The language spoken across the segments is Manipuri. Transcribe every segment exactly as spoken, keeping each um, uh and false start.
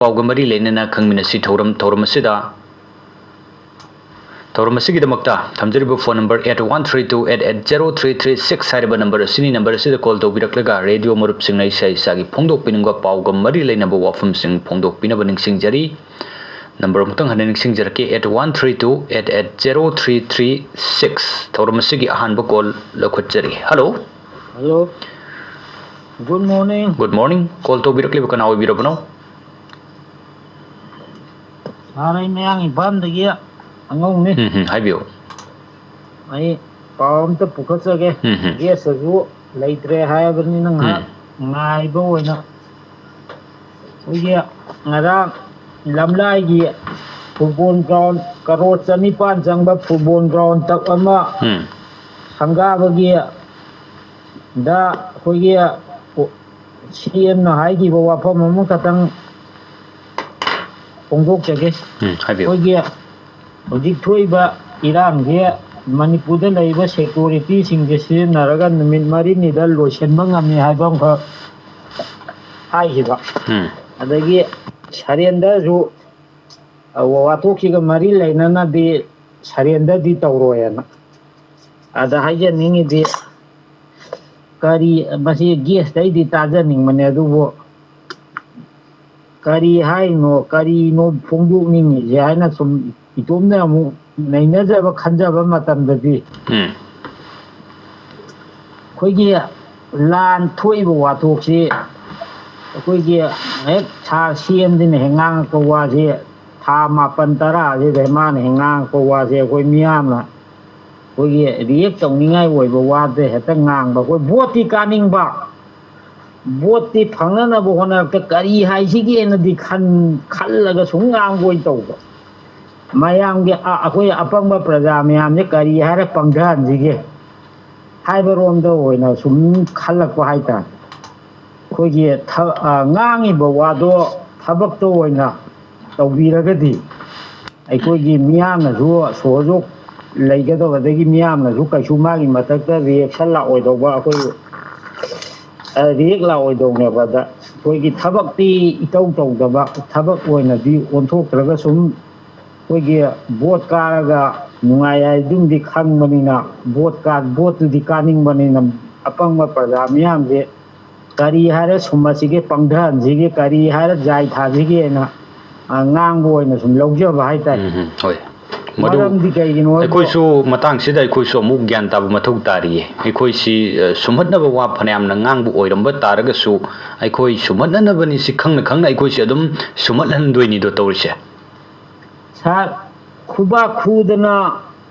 ꯄꯥꯎꯒ ꯃꯔꯤ ꯂꯩꯅꯅ ꯈꯪꯃꯤꯟꯅꯁꯤ꯫ ꯊꯧꯔꯝ ꯊꯧꯔꯝ ꯑꯁꯤꯗ ꯊꯧꯔꯝ ꯑꯁꯤꯒꯤꯗꯃꯛꯇ ꯊꯝꯖꯔꯤꯕ phone number eight one three two eight eight zero three three six ꯍꯥꯏꯔꯤꯕ number ꯑꯁꯤꯅꯤ꯫ Number ꯑꯁꯤꯗ call ꯇꯧꯕꯤꯔꯛꯂꯒ radio ꯃꯔꯨꯞꯁꯤꯡꯅ ꯏꯁꯥ ꯏꯁꯥꯒꯤ ꯐꯣꯡꯗꯣꯛꯄꯤꯅꯤꯡꯕ ꯄꯥꯎꯒ ꯃꯔꯤ ꯂꯩꯅꯕ ꯋꯥꯐꯝꯁꯤꯡ ꯐꯣꯡꯗꯣꯛꯄꯤꯅꯕ ꯅꯤꯡꯁꯤꯡꯖꯔꯤ꯫ Number ꯑꯃꯨꯛꯇꯪ ꯍꯟꯅ ꯅꯤꯡꯁꯤꯡꯖꯔꯛꯀꯦ, eight one three two eight eight zero three three six꯫ ꯊꯧꯔꯝ ꯑꯁꯤꯒꯤ ꯑꯍꯥꯟꯕ call ꯂꯧꯈꯠꯆꯔꯤ꯫ Hello꯫ Hello, good morning. Good morning꯫ Call ꯇꯧꯕꯤꯔꯛꯂꯤꯕ ꯀꯅꯥ ꯑꯣꯏꯕꯤꯔꯕꯅꯣ? ꯁꯥꯔ, ꯑꯩ ꯃꯌꯥꯡ ꯏꯝꯐꯥꯜꯗꯒꯤ ꯑꯉꯧꯅꯤ꯫ ꯎꯝ ꯎꯝ, ꯍꯥꯏꯕꯤꯌꯨ꯫ ꯑꯩ ꯄꯥꯎ ꯑꯝꯇ ꯄꯨꯈꯠꯆꯒꯦ꯫ ꯎꯝ ꯎꯝ꯫ ꯒꯦꯁꯇꯁꯨ ꯂꯩꯇ꯭ꯔꯦ ꯍꯥꯏꯔꯕꯅꯤꯅ ꯉꯥꯏꯍꯥꯛ ꯉꯥꯏꯕ ꯑꯣꯏꯅ ꯑꯩꯈꯣꯏꯒꯤ ꯉꯔꯥꯡ ꯂꯝꯂꯥꯏꯒꯤ ꯐꯨꯠꯕꯣꯜ ꯒ꯭ꯔꯥꯎꯟ ꯀꯔꯣꯔ ꯆꯅꯤꯄꯥꯟ ꯆꯪꯕ ꯐꯨꯠꯕꯣꯜ ꯒ꯭ꯔꯥꯎꯟ ꯇꯛ ꯑꯃ ꯎꯝ ꯁꯪꯒꯥꯕꯒꯤ ꯗ ꯑꯩꯈꯣꯏꯒꯤ ꯁꯤ ꯑꯦꯝꯅ ꯍꯥꯏꯈꯤꯕ ꯋꯥꯐꯝ ꯑꯃꯈꯛꯇꯪ ꯐꯣꯡꯗꯣꯛꯆꯒꯦ꯫ ꯎꯝ, ꯍꯥꯏꯕꯤꯌꯨ꯫ ꯑꯩꯈꯣꯏꯒꯤ ꯍꯧꯖꯤꯛ ꯊꯣꯛꯏꯕ ꯏꯔꯥꯡꯁꯦ ꯃꯅꯤꯄꯨꯔꯗ ꯂꯩꯔꯤꯕ ꯁꯦꯀ꯭ꯌꯨꯔꯤꯇꯤꯁꯤꯡꯁꯦ ꯁꯤꯖꯤꯟꯅꯔꯒ ꯅꯨꯃꯤꯠ ꯃꯔꯤꯅꯤꯗ ꯂꯣꯏꯁꯤꯟꯕ ꯉꯝꯃꯤ ꯍꯥꯏꯕ ꯑꯃꯈꯛ ꯍꯥꯏꯈꯤꯕ꯫ ꯎꯝ ꯑꯗꯒꯤ ꯁꯔꯦꯟꯗꯔꯁꯨ ꯋꯥꯊꯣꯛꯁꯤꯒ ꯃꯔꯤ ꯂꯩꯅꯅꯗꯤ ꯁꯔꯦꯟꯗꯔꯗꯤ ꯇꯧꯔꯣꯏꯅ꯫ ꯑꯗ ꯍꯥꯏꯖꯅꯤꯡꯉꯤꯗꯤ ꯀꯔꯤ, ꯃꯁꯤ ꯒꯦꯁꯇꯩꯗꯤ ꯇꯥꯖꯅꯤꯡꯕꯅꯦ, ꯑꯗꯨꯕꯨ ꯀꯔꯤ ꯍꯥꯏꯅꯣ, ꯀꯔꯤꯅꯣ ꯐꯣꯡꯗꯣꯛꯅꯤꯡꯉꯤꯁꯦ ꯍꯥꯏꯅ ꯁꯨꯝ ꯏꯇꯣꯝꯅ ꯑꯃꯨꯛ ꯅꯩꯅꯖꯕ ꯈꯟꯖꯕ ꯃꯇꯝꯗꯗꯤ ꯎꯝ ꯑꯩꯈꯣꯏꯒꯤ ꯂꯥꯟ ꯊꯣꯛꯏꯕ ꯋꯥꯊꯣꯛꯁꯤ ꯑꯩꯈꯣꯏꯒꯤ ꯍꯦꯛ ꯁꯥꯔ ꯁꯤ ꯑꯦꯝꯗꯨꯅ ꯍꯦꯛ ꯉꯥꯡꯉꯛꯄ ꯋꯥꯁꯤ ꯊꯥ ꯃꯥꯄꯟ ꯇꯔꯥꯁꯤꯗ ꯃꯥꯅ ꯍꯦꯛ ꯉꯥꯡꯉꯛꯄ ꯋꯥꯁꯦ ꯑꯩꯈꯣꯏ ꯃꯤꯌꯥꯝꯅ ꯑꯩꯈꯣꯏꯒꯤ ꯔꯤꯌꯦꯛ ꯇꯧꯅꯤꯡꯉꯥꯏ ꯑꯣꯏꯕ ꯋꯥꯗ ꯍꯦꯛꯇ ꯉꯥꯡꯕ꯫ ꯑꯩꯈꯣꯏ ꯚꯣꯠꯇꯤ ꯀꯥꯅꯤꯡꯕ, ꯚꯣꯠꯇꯤ ꯐꯪꯅꯅꯕ ꯍꯣꯠꯅꯔꯛꯇ ꯀꯔꯤ ꯍꯥꯏꯁꯤꯒꯦꯅꯗꯤ ꯈꯟ ꯈꯜꯂꯒ ꯁꯨꯝ ꯉꯥꯡꯕ ꯑꯣꯏꯅ ꯇꯧꯕ꯫ ꯃꯌꯥꯝꯒꯤ ꯑ- ꯑꯩꯈꯣꯏ ꯑꯄꯪꯕ ꯄ꯭ꯔꯖꯥ ꯃꯌꯥꯝꯁꯦ ꯀꯔꯤ ꯍꯥꯏꯔ ꯄꯪꯊꯍꯟꯁꯤꯒꯦ ꯍꯥꯏꯕꯔꯣꯝꯗ ꯑꯣꯏꯅ ꯁꯨꯝ ꯈꯜꯂꯛꯄ ꯍꯥꯏꯇꯥꯔꯦ꯫ ꯑꯩꯈꯣꯏꯒꯤ ꯊ- ꯑ, ꯉꯥꯡꯉꯤꯕ ꯋꯥꯗꯣ ꯊꯕꯛꯇ ꯑꯣꯏꯅ ꯇꯧꯕꯤꯔꯒꯗꯤ ꯑꯩꯈꯣꯏꯒꯤ ꯃꯤꯌꯥꯝꯅꯁꯨ ꯁꯣꯖꯣꯛ ꯂꯩꯒꯗꯕ, ꯑꯗꯒꯤ ꯃꯤꯌꯥꯝꯅꯁꯨ ꯀꯩꯁꯨ ꯃꯥꯒꯤ ꯃꯊꯛꯇ ꯔꯤꯌꯦꯛꯁꯟ ꯂꯥꯛꯑꯣꯏꯗꯧꯕ, ꯑꯩꯈꯣꯏ ꯔꯤꯌꯦꯛ ꯂꯥꯛꯑꯣꯏꯗꯧꯅꯦꯕ꯫ ꯑꯗ ꯑꯩꯈꯣꯏꯒꯤ ꯊꯕꯛꯇꯤ ꯏꯇꯧ ꯇꯧꯗꯕ, ꯊꯕꯛ ꯑꯣꯏꯅꯗꯤ ꯑꯣꯟꯊꯣꯛꯇ꯭ꯔꯒ ꯁꯨꯝ ꯑꯩꯈꯣꯏꯒꯤ ꯚꯣꯠ ꯀꯥꯔꯒ ꯅꯨꯡꯉꯥꯏ ꯍꯥꯏꯗꯨꯝꯗꯤ ꯈꯪꯕꯅꯤꯅ, ꯚꯣꯠ ꯀꯥ-, ꯚꯣꯠꯇꯨꯗꯤ ꯀꯥꯅꯤꯡꯕꯅꯤꯅ ꯑꯄꯪꯕ ꯄ꯭ꯔꯖꯥ ꯃꯤꯌꯥꯝꯁꯦ ꯀꯔꯤ ꯍꯥꯏꯔ ꯁꯨꯝꯍꯠꯁꯤꯒꯦ, ꯄꯪꯊꯍꯟꯁꯤꯒꯦ, ꯀꯔꯤ ꯍꯥꯏꯔ ꯖꯥꯏ ꯊꯥꯁꯤꯒꯦꯅ, ꯑ, ꯉꯥꯡꯕ ꯑꯣꯏꯅ ꯁꯨꯝ ꯂꯧꯖꯕ ꯍꯥꯏꯇꯥꯔꯦ꯫ ꯎꯝ, ꯎꯝ, ꯍꯣꯏ꯫ ꯃꯗꯨ ꯃꯔꯝꯗꯤ ꯀꯩꯒꯤꯅꯣ ꯍꯥꯏꯕ ꯑꯩꯈꯣꯏꯁꯨ ꯃꯇꯥꯡꯁꯤꯗ ꯑꯩꯈꯣꯏꯁꯨ ꯑꯃꯨꯛ ꯒ꯭ꯌꯥꯟ ꯇꯥꯕ ꯃꯊꯧ ꯇꯥꯔꯤꯌꯦ꯫ ꯑꯩꯈꯣꯏꯁꯤ, ꯑ, ꯁꯨꯝꯍꯠꯅꯕ ꯋꯥ ꯐꯅꯌꯥꯝꯅ ꯉꯥꯡꯕ ꯑꯣꯏꯔꯝꯕ ꯇꯥꯔꯒꯁꯨ, ꯑꯩꯈꯣꯏ ꯁꯨꯝꯍꯠꯅꯅꯕꯅꯤ ꯁꯤ ꯈꯪꯅ ꯈꯪꯅ ꯑꯩꯈꯣꯏꯁꯦ ꯑꯗꯨꯝ ꯁꯨꯝꯍꯠꯍꯟꯗꯣꯏꯅꯤꯗꯣ ꯇꯧꯔꯤꯁꯦ꯫ ꯁꯥꯔ, ꯈꯨꯕꯥꯛ ꯈꯨꯗꯅ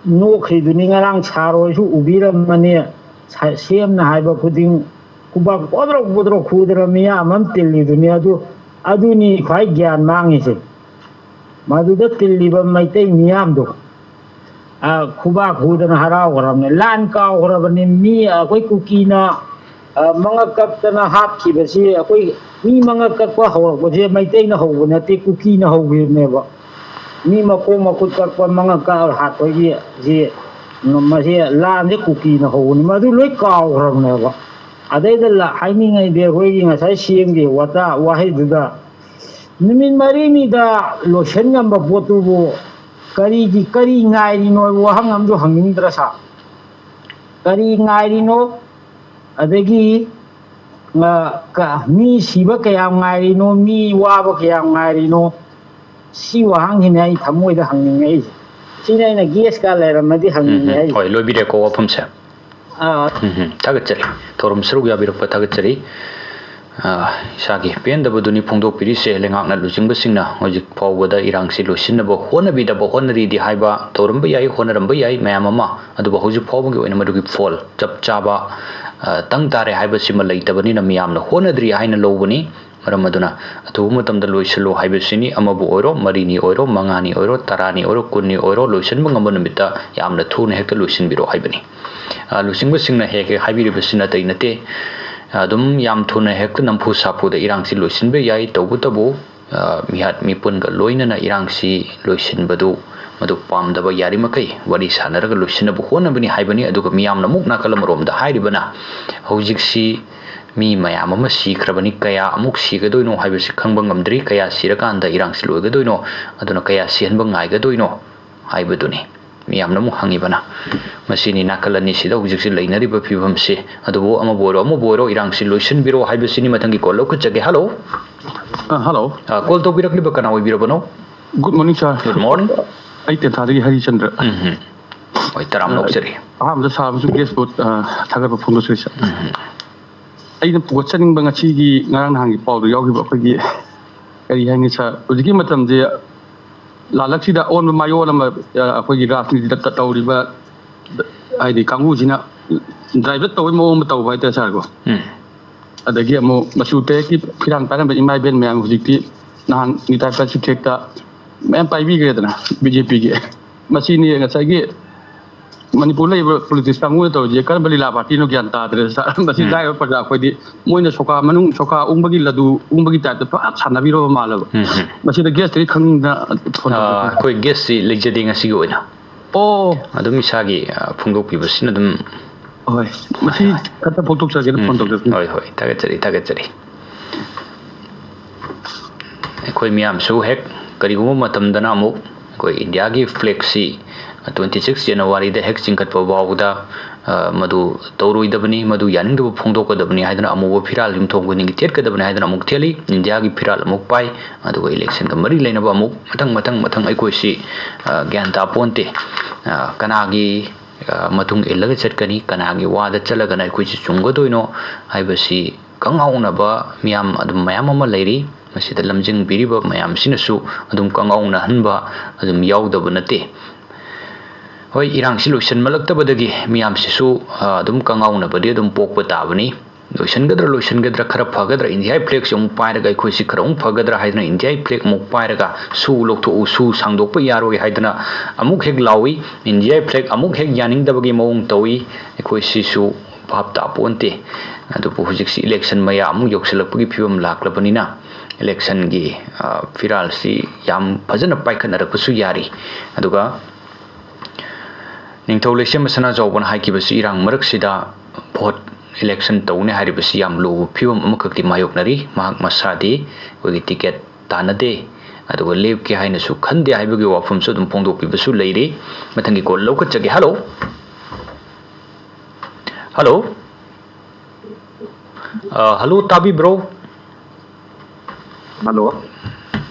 ꯅꯣꯛꯈ꯭ꯔꯤꯗꯨꯅꯤ ꯉꯔꯥꯡ ꯁꯥꯔ ꯍꯣꯏꯁꯨ ꯎꯕꯤꯔꯝꯃꯅꯤ꯫ ꯁꯥ-, ꯁꯦꯝꯅ ꯍꯥꯏꯕ ꯈꯨꯗꯤꯡ ꯈꯨꯕꯥꯛ ꯄꯣꯗ꯭ꯔꯣꯛ ꯄꯣꯗ꯭ꯔꯣꯛ ꯈꯨꯗꯅ ꯃꯤꯌꯥꯝ ꯑꯃ ꯇꯤꯜꯂꯤꯗꯨꯅꯤ꯫ ꯑꯗꯨ, ꯑꯗꯨꯅꯤ ꯈ꯭ꯋꯥꯏ ꯒ꯭ꯌꯥꯟ ꯃꯥꯡꯉꯤꯁꯦ꯫ ꯃꯗꯨꯗ ꯇꯤꯜꯂꯤꯕ ꯃꯩꯇꯩ ꯃꯤꯌꯥꯝꯗꯣ, ꯑ, ꯈꯨꯕꯥꯛ ꯈꯨꯗꯅ ꯍꯔꯥꯎꯈ꯭ꯔꯕꯅꯤ꯫ ꯂꯥꯟ ꯀꯥꯎꯈ꯭ꯔꯕꯅꯤ꯫ ꯃꯤ ꯑꯩꯈꯣꯏ ꯀꯨꯀꯤꯅ, ꯑ, ꯃꯉꯛ ꯀꯛꯇꯅ ꯍꯥꯠꯈꯤꯕꯁꯤ, ꯑꯩꯈꯣꯏ ꯃꯤ ꯃꯉꯛ ꯀꯛꯄ ꯍꯧꯔꯛꯄꯁꯦ ꯃꯩꯇꯩꯅ ꯍꯧꯕ ꯅꯠꯇꯦ, ꯀꯨꯀꯤꯅ ꯍꯧꯈꯤꯕꯅꯦꯕ꯫ ꯃꯤ ꯃꯈꯣꯡ ꯃꯈꯨꯠ ꯀꯛꯄ, ꯃꯉꯛ ꯀꯛꯑꯒ ꯍꯥꯠꯄꯒꯤ ꯁꯤ, ꯃꯁꯤ ꯂꯥꯟꯁꯦ ꯀꯨꯀꯤꯅ ꯍꯧꯕꯅꯤ꯫ ꯃꯗꯨ ꯂꯣꯏ ꯀꯥꯎꯈ꯭ꯔꯕꯅꯦꯕ꯫ ꯑꯗꯩꯗ ꯂ-, ꯍꯥꯏꯅꯤꯡꯉꯩꯗꯤ ꯑꯩꯈꯣꯏꯒꯤ ꯉꯁꯥꯏ ꯁꯤ ꯑꯦꯝꯒꯤ ꯋꯥꯇꯥ ꯋꯥꯍꯩꯗꯨꯗ ꯅꯨꯃꯤꯠ ꯃꯔꯤꯅꯤꯗ ꯂꯣꯏꯁꯤꯟ ꯉꯝꯕ ꯄꯣꯠꯇꯨꯕꯨ ꯀꯔꯤꯒꯤ, ꯀꯔꯤ ꯉꯥꯏꯔꯤꯅꯣ ꯍꯥꯏꯕ ꯋꯥꯍꯪ ꯑꯃꯁꯨ ꯍꯪꯅꯤꯡꯗ꯭ꯔꯥ ꯁꯥꯔ? ꯀꯔꯤ ꯉꯥꯏꯔꯤꯅꯣ? ꯑꯗꯒꯤ, ꯑ, ꯀ-, ꯃꯤ ꯁꯤꯕ ꯀꯌꯥꯝ ꯉꯥꯏꯔꯤꯅꯣ? ꯃꯤ ꯋꯥꯕ ꯀꯌꯥꯝ ꯉꯥꯏꯔꯤꯅꯣ? ꯁꯤ ꯋꯥꯍꯪꯁꯤꯅꯦ ꯑꯩ ꯊꯃꯣꯏꯗ ꯍꯪꯅꯤꯡꯉꯛꯏꯁꯦ꯫ ꯁꯤꯅꯦ ꯑꯩꯅ ꯒꯦꯁꯀ ꯂꯩꯔꯝꯃꯗꯤ ꯎꯝ, ꯍꯪꯅꯤꯡꯉꯦ ꯎꯝ꯫ ꯑꯩꯁꯦ꯫ ꯍꯣꯏ, ꯂꯣꯏꯕꯤꯔꯦꯀꯣ ꯋꯥꯐꯝꯁꯦ꯫ ꯑꯥ꯫ ꯎꯝ, ꯎꯝ꯫ ꯊꯥꯒꯠꯆꯔꯤ꯫ ꯊꯧꯔꯝ ꯁꯔꯨꯛ ꯌꯥꯕꯤꯔꯛꯄ ꯊꯥꯒꯠꯆꯔꯤ꯫ ꯑ, ꯏꯁꯥꯒꯤ ꯄꯦꯟꯗꯕꯗꯨꯅꯤ ꯐꯣꯡꯗꯣꯛꯄꯤꯔꯤꯁꯦ꯫ ꯂꯩꯉꯥꯛꯅ ꯂꯨꯆꯤꯡꯕꯁꯤꯡꯅ ꯍꯧꯖꯤꯛ ꯐꯥꯎꯕꯗ ꯏꯔꯥꯡꯁꯤ ꯂꯣꯏꯁꯤꯟꯅꯕ ꯍꯣꯠꯅꯕꯤꯗꯕ ꯍꯣꯠꯅꯔꯤꯗꯤ ꯍꯥꯏꯕ ꯇꯧꯔꯝꯕ ꯌꯥꯏ, ꯍꯣꯠꯅꯔꯝꯕ ꯌꯥꯏ ꯃꯌꯥꯝ ꯑꯃ꯫ ꯑꯗꯨꯕꯨ ꯍꯧꯖꯤꯛ ꯐꯥꯎꯕꯒꯤ ꯑꯣꯏꯅ ꯃꯗꯨꯒꯤ ꯐꯣꯜ ꯆꯞ ꯆꯥꯕ, ꯑ, ꯇꯪ ꯇꯥꯔꯦ ꯍꯥꯏꯕꯁꯤꯃ ꯂꯩꯇꯕꯅꯤꯅ ꯃꯤꯌꯥꯝꯅ ꯍꯣꯠꯅꯗ꯭ꯔꯤ ꯍꯥꯏꯅ ꯂꯧꯕꯅꯤ꯫ ꯃꯔꯝ ꯑꯗꯨꯅ ꯑꯊꯨꯕ ꯃꯇꯝꯗ ꯂꯣꯏꯁꯤꯜꯂꯨ ꯍꯥꯏꯕꯁꯤꯅꯤ꯫ ꯑꯃꯕꯨ ꯑꯣꯏꯔꯣ, ꯃꯔꯤꯅꯤ ꯑꯣꯏꯔꯣ, ꯃꯉꯥꯅꯤ ꯑꯣꯏꯔꯣ, ꯇꯔꯥꯅꯤ ꯑꯣꯏꯔꯣ, ꯀꯨꯟꯅꯤ ꯑꯣꯏꯔꯣ, ꯂꯣꯏꯁꯤꯟꯕ ꯉꯝꯕ ꯅꯨꯃꯤꯠꯇ ꯌꯥꯝꯅ ꯊꯨꯅ ꯍꯦꯛꯇ ꯂꯣꯏꯁꯤꯟꯕꯤꯔꯣ ꯍꯥꯏꯕꯅꯤ꯫ ꯑ, ꯂꯨꯆꯤꯡꯕꯁꯤꯡꯅ ꯍꯦꯛ ꯍꯦꯛ ꯍꯥꯏꯕꯤꯔꯤꯕꯁꯤꯅ ꯑꯇꯩ ꯅꯠꯇꯦ꯫ ꯑꯗꯨꯝ ꯌꯥꯝ ꯊꯨꯅ ꯍꯦꯛꯇ ꯅꯝꯐꯨ ꯁꯥꯐꯨꯗ ꯏꯔꯥꯡꯁꯤ ꯂꯣꯏꯁꯤꯟꯕ ꯌꯥꯏ꯫ ꯇꯧꯕꯇꯕꯨ, ꯑ, ꯃꯤꯍꯥꯠ ꯃꯤꯄꯨꯟꯒ ꯂꯣꯏꯅꯅ ꯏꯔꯥꯡꯁꯤ ꯂꯣꯏꯁꯤꯟꯕꯗꯨ ꯃꯗꯨ ꯄꯥꯝꯗꯕ, ꯌꯥꯔꯤꯃꯈꯩ ꯋꯥꯔꯤ ꯁꯥꯟꯅꯔꯒ ꯂꯣꯏꯁꯤꯟꯅꯕ ꯍꯣꯠꯅꯕꯅꯤ ꯍꯥꯏꯕꯅꯤ꯫ ꯑꯗꯨꯒ ꯃꯤꯌꯥꯝꯅ ꯑꯃꯨꯛ ꯅꯥꯀꯜ ꯑꯃꯔꯣꯝꯗ ꯍꯥꯏꯔꯤꯕꯅ ꯍꯧꯖꯤꯛꯁꯤ ꯃꯤ ꯃꯌꯥꯝ ꯑꯃ ꯁꯤꯈ꯭ꯔꯕꯅꯤ, ꯀꯌꯥ ꯑꯃꯨꯛ ꯁꯤꯒꯗꯣꯏꯅꯣ ꯍꯥꯏꯕꯁꯤ ꯈꯪꯕ ꯉꯝꯗ꯭ꯔꯤ꯫ ꯀꯌꯥ ꯁꯤꯔꯀꯥꯟꯗ ꯏꯔꯥꯡꯁꯤ ꯂꯣꯏꯒꯗꯣꯏꯅꯣ, ꯑꯗꯨꯅ ꯀꯌꯥ ꯁꯤꯍꯟꯕ ꯉꯥꯏꯒꯗꯣꯏꯅꯣ ꯍꯥꯏꯕꯗꯨꯅꯤ ꯃꯤꯌꯥꯝꯅ ꯑꯃꯨꯛ ꯍꯪꯉꯤꯕꯅ꯫ ꯃꯁꯤꯅꯤ ꯅꯥꯀꯜ ꯑꯅꯤꯁꯤꯗ ꯍꯧꯖꯤꯛꯁꯤ ꯂꯩꯅꯔꯤꯕ ꯐꯤꯕꯝꯁꯤ꯫ ꯑꯗꯨꯕꯨ ꯑꯃꯕꯨ ꯑꯣꯏꯔꯣ, ꯑꯃꯕꯨ ꯑꯣꯏꯔꯣ, ꯏꯔꯥꯡꯁꯤ ꯂꯣꯏꯁꯤꯟꯕꯤꯔꯣ ꯍꯥꯏꯕꯁꯤꯅꯤ꯫ ꯃꯊꯪꯒꯤ call ꯂꯧꯈꯠꯆꯒꯦ꯫ Hello꯫ ꯑ, hello꯫ ꯑ, call ꯇꯧꯕꯤꯔꯛꯂꯤꯕ ꯀꯅꯥ ꯑꯣꯏꯕꯤꯔꯕꯅꯣ? Good morning, sir꯫ Good morning꯫ ꯑꯩ ꯇꯦꯟꯊꯥꯗꯒꯤ ꯍꯔꯤꯆꯟꯗ꯭ꯔ꯫ ꯎꯝ ꯍꯝ꯫ ꯍꯣꯏ, ꯇꯔꯥꯝꯅ ꯑ, ꯑꯣꯛꯆꯔꯤ꯫ ꯑꯍꯥꯟꯕꯗ ꯁꯥꯔꯕꯨꯁꯨ guest ꯄꯣꯠ, ꯑ, ꯊꯥꯒꯠꯄ ꯐꯣꯡꯗꯣꯛꯆꯔꯤ, sir꯫ ꯎꯝ ꯍꯝ꯫ ꯑꯩꯅ ꯄꯨꯒꯠꯆꯅꯤꯡꯕ ꯉꯁꯤꯒꯤ ꯉꯔꯥꯡ ꯅꯍꯥꯟꯒꯤ ꯄꯥꯎꯗ ꯌꯥꯎꯈꯤꯕ ꯑꯩꯈꯣꯏꯒꯤ, ꯀꯔꯤ ꯍꯥꯏꯅꯤ, sir, ꯍꯧꯖꯤꯛꯀꯤ ꯃꯇꯝꯁꯦ ꯂꯥꯜꯂꯛꯁꯤꯗ ꯑꯑꯣꯟꯕ ꯃꯥꯏꯑꯣꯟ ꯑꯃ, ꯑ, ꯑꯩꯈꯣꯏꯒꯤ ꯔꯥꯖꯅꯤꯇꯤꯗ ꯇ-, ꯇꯧꯔꯤꯕ, ꯍꯥꯏꯗꯤ, ꯀꯥꯡꯕꯨꯁꯤꯅ divert ꯇꯧꯕꯩ ꯃꯑꯣꯡ ꯑꯃ ꯇꯧꯕ ꯍꯥꯏꯇꯥꯔꯦ, sir ꯀꯣ꯫ ꯎꯝ꯫ ꯑꯗꯒꯤ ꯑꯃꯨꯛ ꯃꯆꯨ ꯇꯔꯦꯠꯀꯤ ꯐꯤꯔꯥꯜ ꯄꯥꯏꯔꯝꯕ ꯏꯃꯥ ꯏꯕꯦꯟ ꯃꯌꯥꯝ ꯍꯧꯖꯤꯛꯇꯤ ꯅꯍꯥꯟ ꯅꯤꯇꯥꯏ ꯄꯥꯏꯁꯤ ꯊꯦꯛꯇ ꯃꯌꯥꯝ ꯄꯥꯏꯕꯤꯈ꯭ꯔꯦꯗꯅ BJPꯒꯤ꯫ ꯃꯁꯤꯅꯤ ꯉꯁꯥꯏꯒꯤ ꯃꯅꯤꯄꯨꯔ ꯂꯩꯔꯤꯕ politics ꯀꯥꯡꯕꯨꯅ ꯇꯧꯔꯤꯁꯦ ꯀꯔꯝꯕ ꯂꯤꯂꯥ partyꯅꯣ ꯒ꯭ꯌꯥꯟ ꯇꯥꯗ꯭ꯔꯦ, sir꯫ ꯃꯁꯤ ꯎꯝ꯫ ꯂꯥꯏꯔꯕ ꯄ꯭ꯔꯖꯥ ꯑꯩꯈꯣꯏꯗꯤ ꯃꯣꯏꯅ ꯁꯣꯀꯥ ꯃꯅꯨꯡ, ꯁꯣꯀꯥ ꯎꯪꯕꯒꯤ ꯂꯗꯨ ꯎꯪꯕꯒꯤ typeꯇ ꯄꯨꯔꯥ ꯁꯥꯟꯅꯕꯤꯔꯕ ꯃꯥꯜꯂꯦꯕ꯫ ꯎꯝ, ꯎꯝ꯫ ꯃꯁꯤꯗ guestꯇꯒꯤ ꯈꯪꯅꯤꯡꯗꯅ phone ꯑꯥ, ꯇꯧꯖꯔꯛꯄꯅꯤ꯫ ꯑꯩꯈꯣꯏ guestꯁꯤ ꯂꯩꯖꯗꯦ ꯉꯁꯤꯒꯤ ꯑꯣꯏꯅ꯫ ꯑꯣ꯫ ꯑꯗꯨꯝ ꯏꯁꯥꯒꯤ, ꯑ, ꯐꯣꯡꯗꯣꯛꯄꯤꯕꯁꯤꯅ ꯑꯗꯨꯝ ꯍꯣꯏ, ꯃꯁꯤ ꯈꯛꯇ ꯐꯣꯡꯗꯣꯛꯆꯒꯦꯅ ꯎꯝ, phone ꯇꯧꯖꯔꯛꯄꯅꯤ꯫ ꯍꯣꯏ, ꯍꯣꯏ, ꯊꯥꯒꯠꯆꯔꯤ, ꯊꯥꯒꯠꯆꯔꯤ꯫ ꯑꯩꯈꯣꯏ ꯃꯤꯌꯥꯝꯁꯨ ꯍꯦꯛ ꯀꯔꯤꯒꯨꯝꯕ ꯃꯇꯝꯗꯅ ꯑꯃꯨꯛ ꯑꯩꯈꯣꯏ ꯏꯟꯗꯤꯌꯥꯒꯤ flagꯁꯤ twenty six Januaryꯗ ꯍꯦꯛ ꯆꯤꯡꯈꯠꯄ ꯐꯥꯎꯕꯗ, ꯑ, ꯃꯗꯨ ꯇꯧꯔꯣꯏꯗꯕꯅꯤ, ꯃꯗꯨ ꯌꯥꯅꯤꯡꯗꯕ ꯐꯣꯡꯗꯣꯛꯀꯗꯕꯅꯤ ꯍꯥꯏꯗꯅ ꯑꯃꯨꯕ ꯐꯤꯔꯥꯜ ꯌꯨꯝꯊꯣꯡ ꯈꯨꯗꯤꯡꯒꯤ ꯊꯦꯠꯀꯗꯕꯅꯤ ꯍꯥꯏꯗꯅ ꯑꯃꯨꯛ ꯊꯦꯠꯂꯤ꯫ ꯏꯟꯗꯤꯌꯥꯒꯤ ꯐꯤꯔꯥꯜ ꯑꯃꯨꯛ ꯄꯥꯏ, ꯑꯗꯨꯒ electionꯒ ꯃꯔꯤ ꯂꯩꯅꯕ ꯑꯃꯨꯛ ꯃꯊꯪ, ꯃꯊꯪ, ꯃꯊꯪ ꯑꯩꯈꯣꯏꯁꯤ, ꯑ, ꯒ꯭ꯌꯥꯟ ꯇꯥꯄꯣꯟꯇꯦ꯫ ꯑ, ꯀꯅꯥꯒꯤ, ꯑ, ꯃꯇꯨꯡ ꯏꯜꯂꯒ ꯆꯠꯀꯅꯤ, ꯀꯅꯥꯒꯤ ꯋꯥꯗ ꯆꯠꯂꯒꯅ ꯑꯩꯈꯣꯏꯁꯤ ꯆꯨꯝꯒꯗꯣꯏꯅꯣ ꯍꯥꯏꯕꯁꯤ ꯈꯪꯍꯧꯅꯕ ꯃꯤꯌꯥꯝ ꯑꯗꯨꯝ ꯃꯌꯥꯝ ꯑꯃ ꯂꯩꯔꯤ꯫ ꯃꯁꯤꯗ ꯂꯝꯖꯤꯡꯕꯤꯔꯤꯕ ꯃꯌꯥꯝꯁꯤꯅꯁꯨ ꯑꯗꯨꯝ ꯀꯪꯉꯥꯎꯅꯍꯟꯕ ꯑꯗꯨꯝ ꯌꯥꯎꯗꯕ ꯅꯠꯇꯦ꯫ ꯍꯣꯏ, ꯏꯔꯥꯡꯁꯤ ꯂꯣꯏꯁꯤꯟꯃꯜꯂꯛꯇꯕꯗꯒꯤ ꯃꯤꯌꯥꯝꯁꯤꯁꯨ, ꯑ, ꯑꯗꯨꯝ ꯀꯪꯉꯥꯎꯅꯕꯗꯤ ꯑꯗꯨꯝ ꯄꯣꯛꯄ ꯇꯥꯕꯅꯤ꯫ ꯂꯣꯏꯁꯤꯟꯒꯗ꯭ꯔꯥ, ꯂꯣꯏꯁꯤꯟꯒꯗ꯭ꯔꯥ, ꯈꯔ ꯐꯒꯗ꯭ꯔꯥ, ꯏꯟꯗꯤꯌꯥꯒꯤ flagꯁꯤ ꯑꯃꯨꯛ ꯄꯥꯏꯔꯒ ꯑꯩꯈꯣꯏꯁꯤ ꯈꯔ ꯑꯃꯨꯛ ꯐꯒꯗ꯭ꯔꯥ ꯍꯥꯏꯗꯅ ꯏꯟꯗꯤꯌꯥꯒꯤ flag ꯑꯃꯨꯛ ꯄꯥꯏꯔꯒ ꯁꯨ ꯂꯧꯊꯣꯛꯎ, ꯁꯨ ꯁꯥꯡꯗꯣꯛꯄ ꯌꯥꯔꯣꯏ ꯍꯥꯏꯗꯅ ꯑꯃꯨꯛ ꯍꯦꯛ ꯂꯥꯎꯏ꯫ ꯏꯟꯗꯤꯌꯥꯒꯤ flag ꯑꯃꯨꯛ ꯍꯦꯛ ꯌꯥꯅꯤꯡꯗꯕꯒꯤ ꯃꯑꯣꯡ ꯇꯧꯏ꯫ ꯑꯩꯈꯣꯏ ꯁꯤꯁꯨ ꯚꯥꯞ ꯇꯥꯄꯣꯟꯇꯦ꯫ ꯑꯗꯨꯕꯨ ꯍꯧꯖꯤꯛꯁꯤ election ꯃꯌꯥ ꯑꯃꯨꯛ ꯌꯧꯁꯤꯜꯂꯛꯄꯒꯤ ꯐꯤꯕꯝ ꯂꯥꯛꯂꯕꯅꯤꯅ electionꯒꯤ, ꯑ, ꯐꯤꯔꯥꯜꯁꯤ ꯌꯥꯝ ꯐꯖꯅ ꯄꯥꯏꯈꯠꯅꯔꯛꯄꯁꯨ ꯌꯥꯔꯤ꯫ ꯑꯗꯨꯒ ꯅꯤꯡꯊꯧ ꯂꯩꯁꯦꯝꯕ ꯁꯅꯥꯖꯥꯎꯕꯅ ꯍꯥꯏꯈꯤꯕꯁꯤ ꯏꯔꯥꯡ ꯃꯔꯛꯁꯤꯗ vote ꯏꯂꯦꯛꯁꯟ ꯇꯧꯅꯤ ꯍꯥꯏꯔꯤꯕꯁꯤ ꯌꯥꯝ ꯂꯨꯕ ꯐꯤꯕꯝ ꯑꯃꯈꯛꯇꯤ ꯃꯥꯌꯣꯛꯅꯔꯤ꯫ ꯃꯍꯥꯛ ꯃꯁꯥꯗꯤ ꯑꯩꯈꯣꯏꯒꯤ ꯇꯤꯀꯦꯠ ꯇꯥꯟꯅꯗꯦ, ꯑꯗꯨꯒ ꯂꯦꯞꯀꯦ ꯍꯥꯏꯅꯁꯨ ꯈꯟꯗꯦ ꯍꯥꯏꯕꯒꯤ ꯋꯥꯐꯝꯁꯨ ꯑꯗꯨꯝ ꯐꯣꯡꯗꯣꯛꯄꯤꯕꯁꯨ ꯂꯩꯔꯤ꯫ ꯃꯊꯪꯒꯤ ꯀꯣꯜ ꯂꯧꯈꯠꯆꯒꯦ꯫ ꯍꯜꯂꯣ꯫ ꯍꯜꯂꯣ꯫ ꯑ, ꯍꯜꯂꯣ, ꯇꯥꯕꯤꯕ꯭ꯔꯣ? ꯍꯜꯂꯣ꯫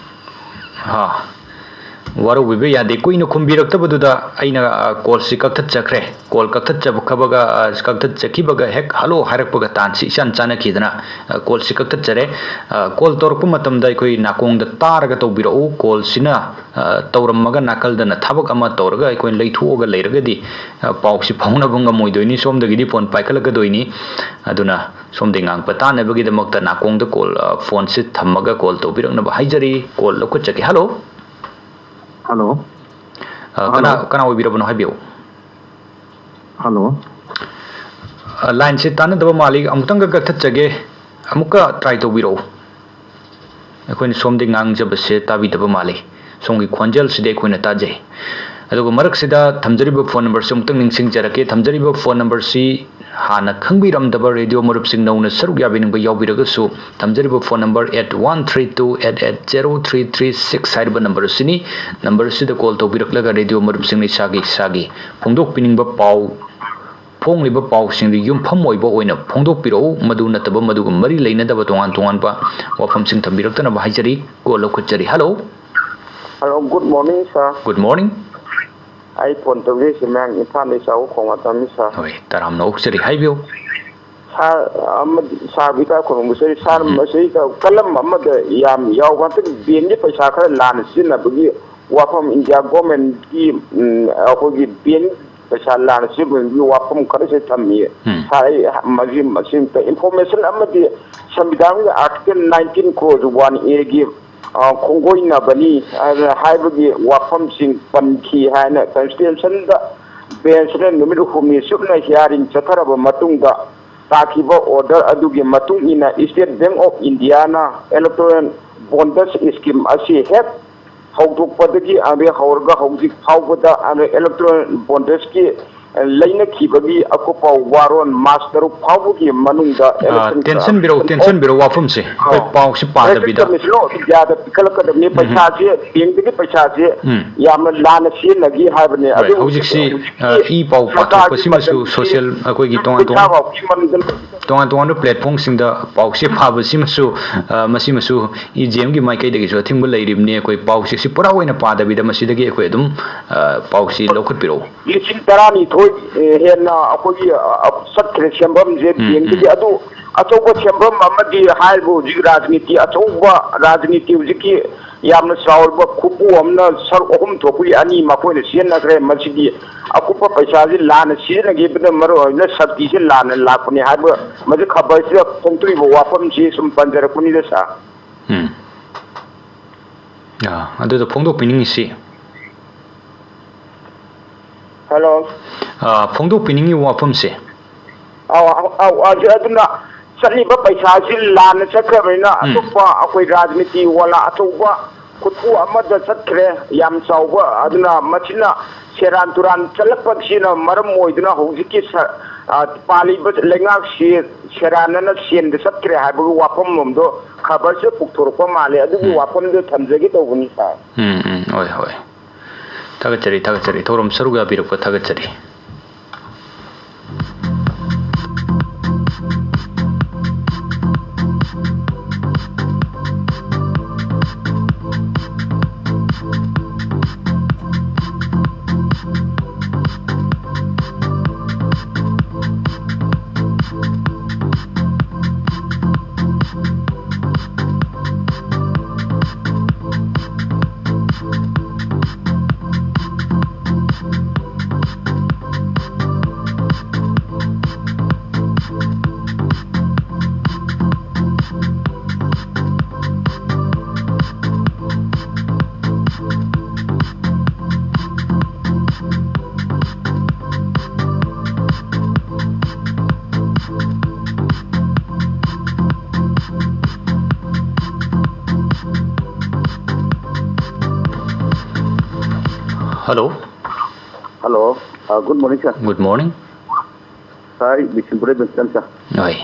ꯍꯥ꯫ ꯋꯥꯔꯧꯕꯤꯕ ꯌꯥꯗꯦ, ꯀꯨꯏꯅ ꯈꯨꯝꯕꯤꯔꯛꯇꯕꯗꯨꯗ ꯑꯩꯅ, ꯑ, ꯀꯣꯜꯁꯤ ꯀꯛꯊꯠꯆꯈ꯭ꯔꯦ꯫ ꯀꯣꯜ ꯀꯛꯊꯠꯆꯕ-, ꯈꯕꯒ, ꯑ, ꯀꯛꯊꯠꯆꯈꯤꯕꯒ ꯍꯦꯛ "ꯍꯜꯂꯣ" ꯍꯥꯏꯔꯛꯄꯒ ꯇꯥꯟꯁꯤ ꯏꯆꯥꯟ ꯆꯥꯟꯅꯈꯤꯗꯅ, ꯑ, ꯀꯣꯜꯁꯤ ꯀꯛꯊꯠꯆꯔꯦ꯫ ꯑ, ꯀꯣꯜ ꯇꯧꯔꯛꯄ ꯃꯇꯝꯗ ꯑꯩꯈꯣꯏ ꯅꯥꯀꯣꯡꯗ ꯇꯥꯔꯒ ꯇꯧꯕꯤꯔꯛꯎ꯫ ꯀꯣꯜꯁꯤꯅ, ꯑ, ꯇꯧꯔꯝꯃꯒ ꯅꯥꯀꯜꯗꯅ ꯊꯕꯛ ꯑꯃ ꯇꯧꯔꯒ ꯑꯩꯈꯣꯏꯅ ꯂꯩꯊꯣꯛꯑꯒ ꯂꯩꯔꯒꯗꯤ, ꯑ, ꯄꯥꯎꯁꯤ ꯐꯥꯎꯅꯕ ꯉꯝꯃꯣꯏꯗꯣꯏꯅꯤ꯫ ꯁꯣꯝꯗꯒꯤꯗꯤ ꯐꯣꯟ ꯄꯥꯏꯈꯠꯂꯛꯀꯗꯣꯏꯅꯤ꯫ ꯑꯗꯨꯅ ꯁꯣꯝꯗꯒꯤ ꯉꯥꯡꯕ ꯇꯥꯅꯕꯒꯤꯗꯃꯛꯇ ꯅꯥꯀꯣꯡꯗ ꯀꯣꯜ, ꯑ, ꯐꯣꯟꯁꯤ ꯊꯝꯃꯒ ꯀꯣꯜ ꯇꯧꯕꯤꯔꯛꯅꯕ ꯍꯥꯏꯖꯔꯤ꯫ ꯀꯣꯜ ꯂꯧꯈꯠꯆꯒꯦ꯫ ꯍꯜꯂꯣ꯫ ꯍꯜꯂꯣ꯫ ꯑ, ꯀꯅꯥ, ꯍꯜꯂꯣ꯫ ꯀꯅꯥ ꯑꯣꯏꯕꯤꯔꯕꯅꯣ? ꯍꯥꯏꯕꯤꯌꯨ꯫ ꯍꯜꯂꯣ꯫ ꯑ, line ꯁꯤ ꯇꯥꯟꯅꯗꯕ ꯃꯥꯜꯂꯤ, ꯑꯃꯨꯛꯇꯪꯒ ꯀꯛꯊꯠꯆꯒꯦ, ꯑꯃꯨꯛꯀ try ꯇꯧꯕꯤꯔꯛꯎ꯫ ꯑꯩꯈꯣꯏꯅ ꯁꯣꯝꯗꯒꯤ ꯉꯥꯡꯖꯕꯁꯦ ꯇꯥꯕꯤꯗꯕ ꯃꯥꯜꯂꯤ, ꯁꯣꯝꯒꯤ ꯈꯣꯟꯖꯦꯜꯁꯤꯗꯤ ꯑꯩꯈꯣꯏꯅ ꯇꯥꯖꯩ꯫ ꯑꯗꯨꯒ ꯃꯔꯛꯁꯤꯗ ꯊꯝꯖꯔꯤꯕ phone number ꯁꯤ ꯑꯃꯨꯛꯇꯪ ꯅꯤꯡꯁꯤꯡꯖꯔꯛꯀꯦ꯫ ꯊꯝꯖꯔꯤꯕ phone number ꯁꯤ ꯍꯥꯟꯅ ꯈꯪꯕꯤꯔꯝꯗꯕ radio ꯃꯔꯨꯞꯁꯤꯡ ꯅꯧꯅ ꯁꯔꯨꯛ ꯌꯥꯕꯤꯅꯤꯡꯕ ꯌꯥꯎꯕꯤꯔꯒꯁꯨ, ꯊꯝꯖꯔꯤꯕ phone number eight one three two eight eight zero three three six ꯍꯥꯏꯔꯤꯕ number ꯑꯁꯤꯅꯤ꯫ Number ꯑꯁꯤꯗ call ꯇꯧꯕꯤꯔꯛꯂꯒ radio ꯃꯔꯨꯞꯁꯤꯡꯅ ꯏꯁꯥꯒꯤ, ꯏꯁꯥꯒꯤ ꯐꯣꯡꯗꯣꯛꯄꯤꯅꯤꯡꯕ ꯄꯥꯎ, ꯐꯣꯡꯂꯤꯕ ꯄꯥꯎꯁꯤꯡꯗ ꯌꯨꯝꯐꯝ ꯑꯣꯏꯕ ꯑꯣꯏꯅ ꯐꯣꯡꯗꯣꯛꯄꯤꯔꯛꯎ꯫ ꯃꯗꯨ ꯅꯠꯇꯕ ꯃꯗꯨꯒ ꯃꯔꯤ ꯂꯩꯅꯗꯕ ꯇꯣꯉꯥꯟ ꯇꯣꯉꯥꯟꯕ ꯋꯥꯐꯝꯁꯤꯡ ꯊꯝꯕꯤꯔꯛꯇꯅꯕ ꯍꯥꯏꯖꯔꯤ꯫ Call ꯂꯧꯈꯠꯆꯔꯤ꯫ Hello꯫ Hello, good morning, sir. Good morning. ꯑꯩ phone ꯇꯧꯖꯔꯤꯁꯤ ꯃꯌꯥꯡ ꯏꯝꯐꯥꯜꯗꯒꯤ ꯆꯥꯎꯕ ꯈꯣꯡ ꯑꯇꯝꯅꯤ, sir꯫ ꯍꯣꯏ, ꯇꯔꯥꯝꯅ ꯑꯣꯛꯆꯔꯤ, ꯍꯥꯏꯕꯤꯌꯨ꯫ Sir ꯑꯃꯗꯤ, sir ꯕꯨ ꯏꯀꯥꯏ ꯈꯨꯝꯅꯕ ꯆꯠꯂꯤ꯫ Sir ꯎꯝ꯫ ꯃꯁꯤꯗ ꯀꯂꯝ ꯑꯃꯗ ꯌꯥꯝ ꯌꯥꯎꯕ, ꯍꯟꯗꯛ bankꯀꯤ ꯄꯩꯁꯥ ꯈꯔ ꯂꯥꯟꯅ ꯁꯤꯖꯤꯟꯅꯕꯒꯤ ꯋꯥꯐꯝ, India governmentꯀꯤ, ꯎꯝ, ꯑꯩꯈꯣꯏꯒꯤ bank ꯄꯩꯁꯥ ꯂꯥꯟꯅ ꯁꯤꯖꯤꯟꯅꯕꯒꯤ ꯋꯥꯐꯝ ꯈꯔꯁꯨ ꯊꯝꯃꯤ꯫ ꯎꯝ꯫ Sir ꯑꯩ ꯃꯁꯤ, ꯃꯁꯤꯝꯇ information ꯑꯃꯗꯤ ꯁꯪꯕꯤꯙꯥꯟꯒꯤ article nineteen clause one Aꯒꯤ ꯑ, ꯈꯣꯡꯒꯣꯏꯅꯕꯅꯤ ꯍꯥꯏꯅ ꯍꯥꯏꯕꯒꯤ ꯋꯥꯐꯝꯁꯤꯡ ꯄꯟꯈꯤ ꯍꯥꯏꯅ constitutionꯗ benchꯅ ꯅꯨꯃꯤꯠ ꯍꯨꯝꯅꯤ ꯆꯨꯞꯅ hearing ꯆꯠꯊꯔꯕ ꯃꯇꯨꯡꯗ ꯇꯥꯈꯤꯕ order ꯑꯗꯨꯒꯤ ꯃꯇꯨꯡ ꯏꯟꯅ State Bank of Indiaꯅ electoral bonds scheme ꯑꯁꯤ ꯍꯦꯛ ꯍꯧꯗꯣꯛꯄꯗꯒꯤ ꯑꯗꯩ ꯍꯧꯔꯒ ꯍꯧꯖꯤꯛ ꯐꯥꯎꯕꯗ ꯑꯗꯩ electoral bondsꯀꯤ ꯂꯩꯅꯈꯤꯕꯒꯤ ꯑꯀꯨꯞꯄ ꯋꯥꯔꯣꯜ ꯃꯥꯔꯆ ꯇꯔꯨꯛ ꯐꯥꯎꯕꯒꯤ ꯃꯅꯨꯡꯗ ꯑꯥ, election ꯇꯦꯟꯁꯟꯕꯤꯔꯛꯎ, ꯇꯦꯟꯁꯟꯕꯤꯔꯛꯎ, ꯋꯥꯐꯝꯁꯦ ꯑꯩꯈꯣꯏ ꯑꯣ, ꯄꯥꯎꯁꯤ ꯄꯥꯗꯕꯤꯗ꯫ Commission of India ꯗ ꯄꯤꯈꯠꯂꯛꯀꯗꯕꯅꯤ꯫ ꯎꯝ꯫ ꯄꯩꯁꯥꯁꯦ, bank ꯇꯒꯤ ꯄꯩꯁꯥꯁꯦ ꯎꯝ꯫ ꯌꯥꯝꯅ ꯂꯥꯟꯅ ꯁꯤꯖꯤꯟꯅꯈꯤ ꯍꯥꯏꯕꯅꯦ꯫ ꯍꯣꯏ, ꯑꯗꯨꯕꯨ ꯍꯧꯖꯤꯛꯁꯤ, ꯍꯧꯖꯤꯛꯇꯤ ꯑ, ꯏ ꯄꯥꯎ ꯁꯔꯀꯥꯔꯒꯤ ꯄꯥꯊꯣꯛꯄꯁꯤꯃꯁꯨ ꯃꯇꯝꯗꯤ social, ꯑꯩꯈꯣꯏꯒꯤ ꯇꯣꯉꯥꯟ ꯇꯣꯉꯥꯟ, ꯄꯩꯁꯥ ꯐꯥꯎꯕꯒꯤ ꯃꯔꯝꯗ ꯇꯣꯉꯥꯟ ꯇꯣꯉꯥꯟꯕ platform ꯁꯤꯡꯗ ꯄꯥꯎꯁꯦ ꯐꯥꯕꯁꯤꯃꯁꯨ, ꯑ, ꯃꯁꯤꯃꯁꯨ E G M ꯒꯤ ꯃꯥꯏꯀꯩꯗꯒꯤꯁꯨ ꯑꯊꯤꯡꯕ ꯂꯩꯔꯤꯕꯅꯤ꯫ ꯑꯩꯈꯣꯏ ꯄꯥꯎꯆꯦꯁꯤ ꯄꯨꯔꯥ ꯑꯣꯏꯅ ꯄꯥꯗꯕꯤꯗ ꯃꯁꯤꯗꯒꯤ ꯑꯩꯈꯣꯏ ꯑꯗꯨꯝ, ꯑ, ꯄꯥꯎꯁꯤ ꯂꯧꯈꯠꯄꯤꯔꯛꯎ꯫ ꯂꯤꯁꯤꯡ ꯇꯔꯥꯅꯤꯊꯣꯏ, ꯑꯦ, ꯍꯦꯟꯅ ꯑꯩꯈꯣꯏꯒꯤ, ꯑ, ꯆꯠꯈ꯭ꯔꯦ ꯁꯦꯝꯐꯝꯁꯦ ꯎꯝ, bank ꯀꯤꯗꯤ꯫ ꯎꯝ꯫ ꯑꯗꯨ ꯑꯆꯧꯕ ꯁꯦꯝꯐꯝ ꯑꯃꯗꯤ ꯍꯥꯏꯔꯤꯕ ꯍꯧꯖꯤꯛ ꯔꯥꯖꯅꯤꯇꯤ, ꯑꯆꯧꯕ ꯔꯥꯖꯅꯤꯇꯤ ꯍꯧꯖꯤꯛꯀꯤ ꯌꯥꯝꯅ ꯆꯥꯎꯔꯕ ꯈꯨꯠꯄꯨ ꯑꯃꯅ ꯁꯔꯨꯛ ꯑꯍꯨꯝ ꯊꯣꯛꯄꯒꯤ ꯑꯅꯤ ꯃꯈꯣꯏꯅ ꯁꯤꯖꯤꯟꯅꯈ꯭ꯔꯦ꯫ ꯃꯁꯤꯒꯤ ꯑꯀꯨꯞꯄ ꯄꯩꯁꯥꯁꯤ ꯂꯥꯟꯅ ꯁꯤꯖꯤꯟꯅꯈꯤꯕꯗ ꯃꯔꯨ ꯑꯣꯏꯅ ꯁꯛꯇꯤꯁꯤ ꯂꯥꯟꯅ ꯂꯥꯛꯄꯅꯤ ꯍꯥꯏꯕ ꯃꯁꯤ ꯈꯕꯔꯁꯤꯗ ꯐꯣꯡꯗꯣꯛꯏꯕ ꯋꯥꯐꯝꯁꯤ ꯁꯨꯝ ꯄꯟꯖꯔꯛꯄꯅꯤꯗ, sir꯫ ꯎꯝ꯫ ꯑꯥ, ꯑꯗꯨꯗ ꯐꯣꯡꯗꯣꯛꯄꯤꯅꯤꯡꯉꯤꯁꯤ꯫ Hello꯫ ꯑꯥ, ꯐꯣꯡꯗꯣꯛꯄꯤꯅꯤꯡꯉꯤꯕ ꯋꯥꯐꯝꯁꯦ꯫ ꯑꯧ, ꯑꯧ, ꯑꯧ, ꯑꯗꯨ-, ꯑꯗꯨꯅ ꯆꯠꯂꯤꯕ ꯄꯩꯁꯥꯁꯤ ꯂꯥꯟꯅ ꯆꯠꯈ꯭ꯔꯕꯅꯤꯅ ꯎꯝ꯫ ꯑꯇꯣꯞꯄ ꯑꯩꯈꯣꯏ ꯔꯥꯖꯅꯤꯇꯤ ꯋꯥꯂꯥ ꯑꯆꯧꯕ ꯈꯨꯠꯄꯨ ꯑꯃꯗ ꯆꯠꯈ꯭ꯔꯦ, ꯌꯥꯝ ꯆꯥꯎꯕ꯫ ꯑꯗꯨꯅ ꯃꯁꯤꯅ ꯁꯦꯔꯥꯟ ꯇꯨꯔꯥꯟ ꯆꯠꯂꯛꯄꯁꯤꯅ ꯃꯔꯝ ꯑꯣꯏꯗꯨꯅ ꯍꯧꯖꯤꯛꯀꯤ ꯁ-, ꯑ, ꯄꯥꯜꯂꯤꯕ ꯂꯩꯉꯥꯛꯁꯤ ꯁꯦꯔꯥꯟꯅꯅ ꯁꯦꯟꯗ ꯆꯠꯈ꯭ꯔꯦ ꯍꯥꯏꯕꯒꯤ ꯋꯥꯐꯝꯂꯣꯝꯗꯣ ꯈꯕꯔꯁꯤꯗ ꯄꯨꯊꯣꯔꯛꯄ ꯃꯥꯜꯂꯦ꯫ ꯑꯗꯨꯒꯤ ꯎꯝ꯫ ꯋꯥꯐꯝꯗꯨ ꯊꯝꯖꯒꯦ ꯇꯧꯕꯅꯤ, sir꯫ ꯎꯝ, ꯎꯝ, ꯍꯣꯏ, ꯍꯣꯏ꯫ ꯊꯥꯒꯠꯆꯔꯤ, ꯊꯥꯒꯠꯆꯔꯤ꯫ ꯊꯧꯔꯝ ꯁꯔꯨꯛ ꯌꯥꯕꯤꯔꯛꯄ ꯊꯥꯒꯠꯆꯔꯤ꯫ Hello꯫ Hello꯫ ꯑ, good morning, sir꯫ Good morning꯫ Sir, ꯑꯩ ꯕꯤꯁꯦꯝꯄꯨꯔꯗꯩ ꯕꯤꯟꯁꯦꯟ, sir꯫ ꯍꯣꯏ꯫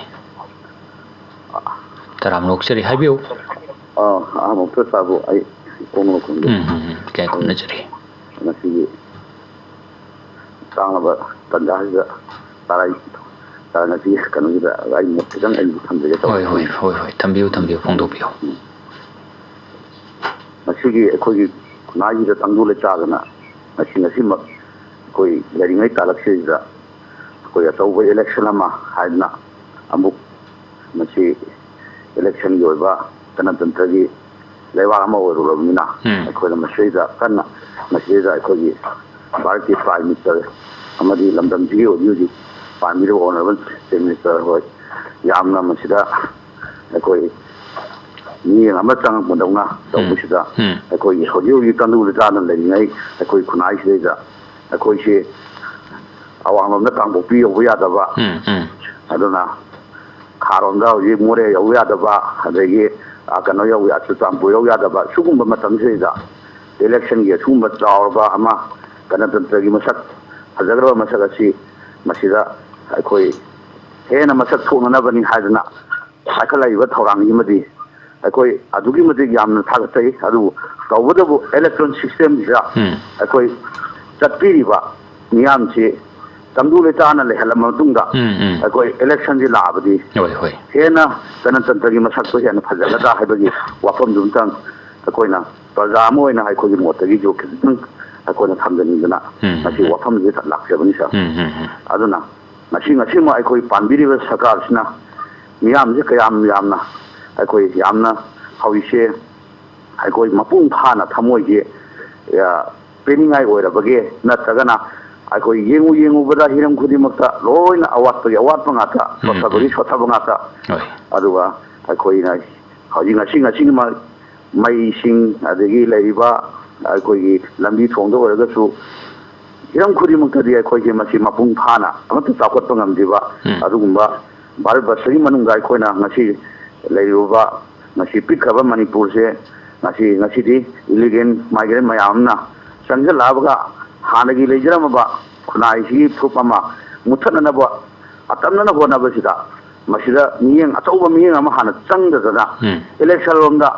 ꯇꯔꯥꯝꯅ ꯑꯣꯛꯆꯔꯤ, ꯍꯥꯏꯕꯤꯌꯨ꯫ ꯑ, ꯑꯍꯥꯟꯕ ꯃꯛꯇ ꯁꯥꯔꯕꯨ ꯑꯩ ꯏꯀꯣꯛ ꯅꯣꯛꯅ ꯈꯨꯔꯨꯝꯖꯔꯤ꯫ ꯎꯝ, ꯎꯝ, ꯎꯝ, ꯀꯌꯥ ꯀꯨꯞꯅꯖꯔꯤ꯫ ꯉꯁꯤꯒꯤ ꯇꯥꯡꯂꯕ ꯇꯥꯟꯖꯥꯁꯤꯗ ꯇꯔꯥꯏ-, ꯇꯔꯥ-, ꯉꯁꯤ ꯀꯩꯅꯣꯁꯤꯗ ꯑꯩ ꯃꯣꯠ ꯈꯤꯇꯪ ꯑꯩ ꯊꯝꯖꯒꯦ ꯇꯧꯕ꯫ ꯍꯣꯏ, ꯍꯣꯏ, ꯍꯣꯏ, ꯍꯣꯏ, ꯊꯝꯕꯤꯌꯨ, ꯊꯝꯕꯤꯌꯨ, ꯐꯣꯡꯗꯣꯛꯄꯤꯌꯨ꯫ ꯎꯝ꯫ ꯉꯁꯤꯒꯤ ꯑꯩꯈꯣꯏꯒꯤ ꯈꯨꯟꯅꯥꯏꯁꯤꯗ ꯇꯪꯗꯨ ꯂꯩꯇꯥꯗꯅ ꯉꯁꯤ, ꯉꯁꯤꯃꯛ ꯑꯩꯈꯣꯏ ꯂꯩꯔꯤꯉꯩ ꯇꯥꯂꯛꯁꯤꯗ ꯑꯩꯈꯣꯏ ꯑꯆꯧꯕ election ꯑꯃ ꯍꯥꯏꯗꯅ ꯑꯃꯨꯛ ꯃꯁꯤ election ꯒꯤ ꯑꯣꯏꯕ ꯒꯅꯇꯟꯇ꯭ꯔꯒꯤ ꯂꯩꯕꯥꯛ ꯑꯃ ꯑꯣꯏꯔꯨꯔꯕꯅꯤꯅ, ꯎꯝ꯫ ꯑꯩꯈꯣꯏꯅ ꯃꯁꯤꯗ ꯀꯟꯅ, ꯃꯁꯤꯗ ꯑꯩꯈꯣꯏꯒꯤ ꯚꯥꯔꯠꯀꯤ Prime Minister ꯑꯃꯗꯤ ꯂꯝꯗꯝꯁꯤꯒꯤ ꯍꯧꯖꯤꯛ ꯍꯧꯖꯤꯛ ꯄꯥꯟꯕꯤꯔꯤꯕ Honourable Chief Minister ꯍꯣꯏ ꯌꯥꯝꯅ ꯃꯁꯤꯗ ꯑꯩꯈꯣꯏ ꯃꯤꯠꯌꯦꯡ ꯑꯃ ꯆꯪꯉꯛꯄꯗꯧꯅ ꯎꯝ꯫ ꯇꯧꯕꯁꯤꯗ, ꯎꯝ꯫ ꯑꯩꯈꯣꯏꯒꯤ ꯍꯧꯖꯤꯛ ꯍꯧꯖꯤꯛ ꯇꯪꯗꯨ ꯂꯩꯇꯥꯗꯅ ꯂꯩꯔꯤꯉꯩ ꯑꯩꯈꯣꯏ ꯈꯨꯟꯅꯥꯏꯁꯤꯗꯩꯗ ꯑꯩꯈꯣꯏꯁꯤ ꯑꯋꯥꯡꯂꯣꯝꯗ ꯀꯥꯡꯄꯣꯛꯄꯤ ꯌꯧꯕ ꯌꯥꯗꯕ, ꯎꯝ, ꯎꯝ꯫ ꯑꯗꯨꯅ ꯈꯥꯔꯣꯝꯗ ꯍꯧꯖꯤꯛ ꯃꯣꯔꯦ ꯌꯧ ꯌꯥꯗꯕ, ꯑꯗꯒꯤ, ꯑ, ꯀꯩꯅꯣ ꯌꯧ ꯌꯥ-, ꯆꯨꯔꯆꯥꯟꯄꯨꯔ ꯌꯧ ꯌꯥꯗꯕ, ꯁꯤꯒꯨꯝꯕ ꯃꯇꯝꯁꯤꯗꯩꯗ election ꯒꯤ ꯑꯁꯤꯒꯨꯝꯕ ꯆꯥꯎꯔꯕ ꯑꯃ ꯒꯅꯇꯟꯇ꯭ꯔꯒꯤ ꯃꯁꯛ, ꯐꯖꯈ꯭ꯔꯕ ꯃꯁꯛ ꯑꯁꯤ ꯃꯁꯤꯗ ꯑꯩꯈꯣꯏ ꯍꯦꯟꯅ ꯃꯁꯛ ꯊꯣꯛꯅꯅꯕꯅꯤ ꯍꯥꯏꯗꯅ ꯄꯥꯏꯈꯠꯂꯛꯏꯕ ꯊꯧꯔꯥꯡꯁꯤꯃꯗꯤ ꯑꯩꯈꯣꯏ ꯑꯗꯨꯛꯀꯤ ꯃꯇꯤꯛ ꯌꯥꯝꯅ ꯊꯥꯒꯠꯆꯩ꯫ ꯑꯗꯨꯕꯨ ꯇꯧꯕꯇꯕꯨ election system ꯁꯤꯗ ꯎꯝ꯫ ꯑꯩꯈꯣꯏ ꯆꯠꯄꯤꯔꯤꯕ ꯃꯤꯌꯥꯝꯁꯤ ꯇꯪꯗꯨ ꯂꯩꯇꯥꯅ ꯂꯩꯍꯜꯂꯕ ꯃꯇꯨꯡꯗ ꯎꯝ, ꯎꯝ꯫ ꯑꯩꯈꯣꯏ election ꯁꯤ ꯂꯥꯛꯑꯕꯗꯤ ꯍꯣꯏ, ꯍꯣꯏ꯫ ꯍꯦꯟꯅ ꯒꯅꯇꯟꯇ꯭ꯔꯒꯤ ꯃꯁꯛꯇꯣ ꯍꯦꯟꯅ ꯐꯖꯒꯗ꯭ꯔꯥ ꯍꯥꯏꯕꯒꯤ ꯋꯥꯐꯝꯗꯨ ꯑꯝꯇꯪ ꯑꯩꯈꯣꯏꯅ ꯄ꯭ꯔꯖꯥ ꯑꯃ ꯑꯣꯏꯅ ꯑꯩꯈꯣꯏꯒꯤ ꯃꯣꯠꯇꯒꯤꯁꯨ ꯈꯤꯇꯪ ꯑꯩꯈꯣꯏꯅ ꯊꯝꯖꯅꯤꯡꯗꯅ ꯎꯝ, ꯎꯝ, ꯉꯁꯤ ꯎꯝ꯫ ꯋꯥꯐꯝꯁꯤꯗ ꯂꯥꯛꯆꯕꯅꯤ, sir꯫ ꯎꯝ, ꯎꯝ, ꯎꯝ꯫ ꯑꯗꯨꯅ ꯉꯁꯤ, ꯉꯁꯤꯃꯛ ꯑꯩꯈꯣꯏ ꯄꯥꯟꯕꯤꯔꯤꯕ ꯁꯔꯀꯥꯔꯁꯤꯅ ꯃꯤꯌꯥꯝꯁꯦ ꯀꯌꯥꯝ ꯌꯥꯝꯅ ꯑꯩꯈꯣꯏ ꯌꯥꯝꯅ ꯍꯧꯖꯤꯛꯁꯦ ꯑꯩꯈꯣꯏ ꯃꯄꯨꯡ ꯐꯥꯅ ꯊꯃꯣꯏꯁꯦ, ꯑ, ꯄꯦꯟꯅꯤꯡꯉꯥꯏ ꯑꯣꯏꯔꯕꯒꯦ, ꯅꯠꯇ꯭ꯔꯒꯅ ꯑꯩꯈꯣꯏ ꯌꯦꯡꯉꯨ ꯌꯦꯡꯉꯨꯕꯗ ꯍꯤꯔꯝ ꯈꯨꯗꯤꯡꯃꯛꯇ ꯂꯣꯏꯅ ꯑꯋꯥꯠꯄꯒꯤ ꯑꯋꯥꯠꯄ ꯉꯥꯛꯇ, ꯎꯝ, ꯁꯣꯠꯊꯕꯒꯤ ꯎꯝ꯫ ꯁꯣꯠꯊꯕ ꯉꯥꯛꯇ꯫ ꯍꯣꯏ꯫ ꯑꯗꯨꯒ ꯑꯩꯈꯣꯏꯅ ꯍꯧꯖꯤꯛ ꯉꯁꯤ, ꯉꯁꯤꯃꯛ ꯃꯩ, ꯏꯁꯤꯡ, ꯑꯗꯒꯤ ꯂꯩꯔꯤꯕ ꯑꯩꯈꯣꯏꯒꯤ ꯂꯝꯕꯤ ꯊꯣꯡꯗ ꯑꯣꯏꯔꯒꯁꯨ ꯍꯤꯔꯝ ꯈꯨꯗꯤꯡꯃꯛꯇꯗꯤ ꯑꯩꯈꯣꯏꯁꯦ ꯃꯁꯤ ꯃꯄꯨꯡ ꯐꯥꯅ ꯑꯃꯠꯇ ꯆꯥꯎꯈꯠꯄ ꯉꯝꯗ꯭ꯔꯤꯕ ꯎꯝ꯫ ꯑꯗꯨꯒꯨꯝꯕ ꯚꯥꯔꯠꯕꯔꯁꯒꯤ ꯃꯅꯨꯡꯗ ꯑꯩꯈꯣꯏꯅ ꯉꯁꯤ ꯂꯩꯔꯤꯕ ꯉꯁꯤ ꯄꯤꯛꯈ꯭ꯔꯕ ꯃꯅꯤꯄꯨꯔꯁꯦ ꯉꯁꯤ, ꯉꯁꯤꯗꯤ illegal migrant ꯃꯌꯥꯝ ꯑꯃꯅ ꯆꯪꯁꯤꯜꯂꯛꯑꯒ ꯍꯥꯟꯅꯒꯤ ꯂꯩꯖꯔꯝꯃꯕ ꯈꯨꯟꯅꯥꯏꯁꯤꯒꯤ ꯐꯨꯔꯨꯞ ꯑꯃ ꯃꯨꯠꯊꯠꯅꯅꯕ ꯑꯇꯝꯅꯅ ꯍꯣꯠꯅꯕꯁꯤꯗ, ꯃꯁꯤꯗ ꯃꯤꯠꯌꯦꯡ, ꯑꯆꯧꯕ ꯃꯤꯠꯌꯦꯡ ꯑꯃ ꯍꯥꯟꯅ ꯆꯪꯗꯗꯅ, ꯎꯝ꯫ ꯏꯂꯦꯛꯁꯟ ꯂꯣꯝꯗ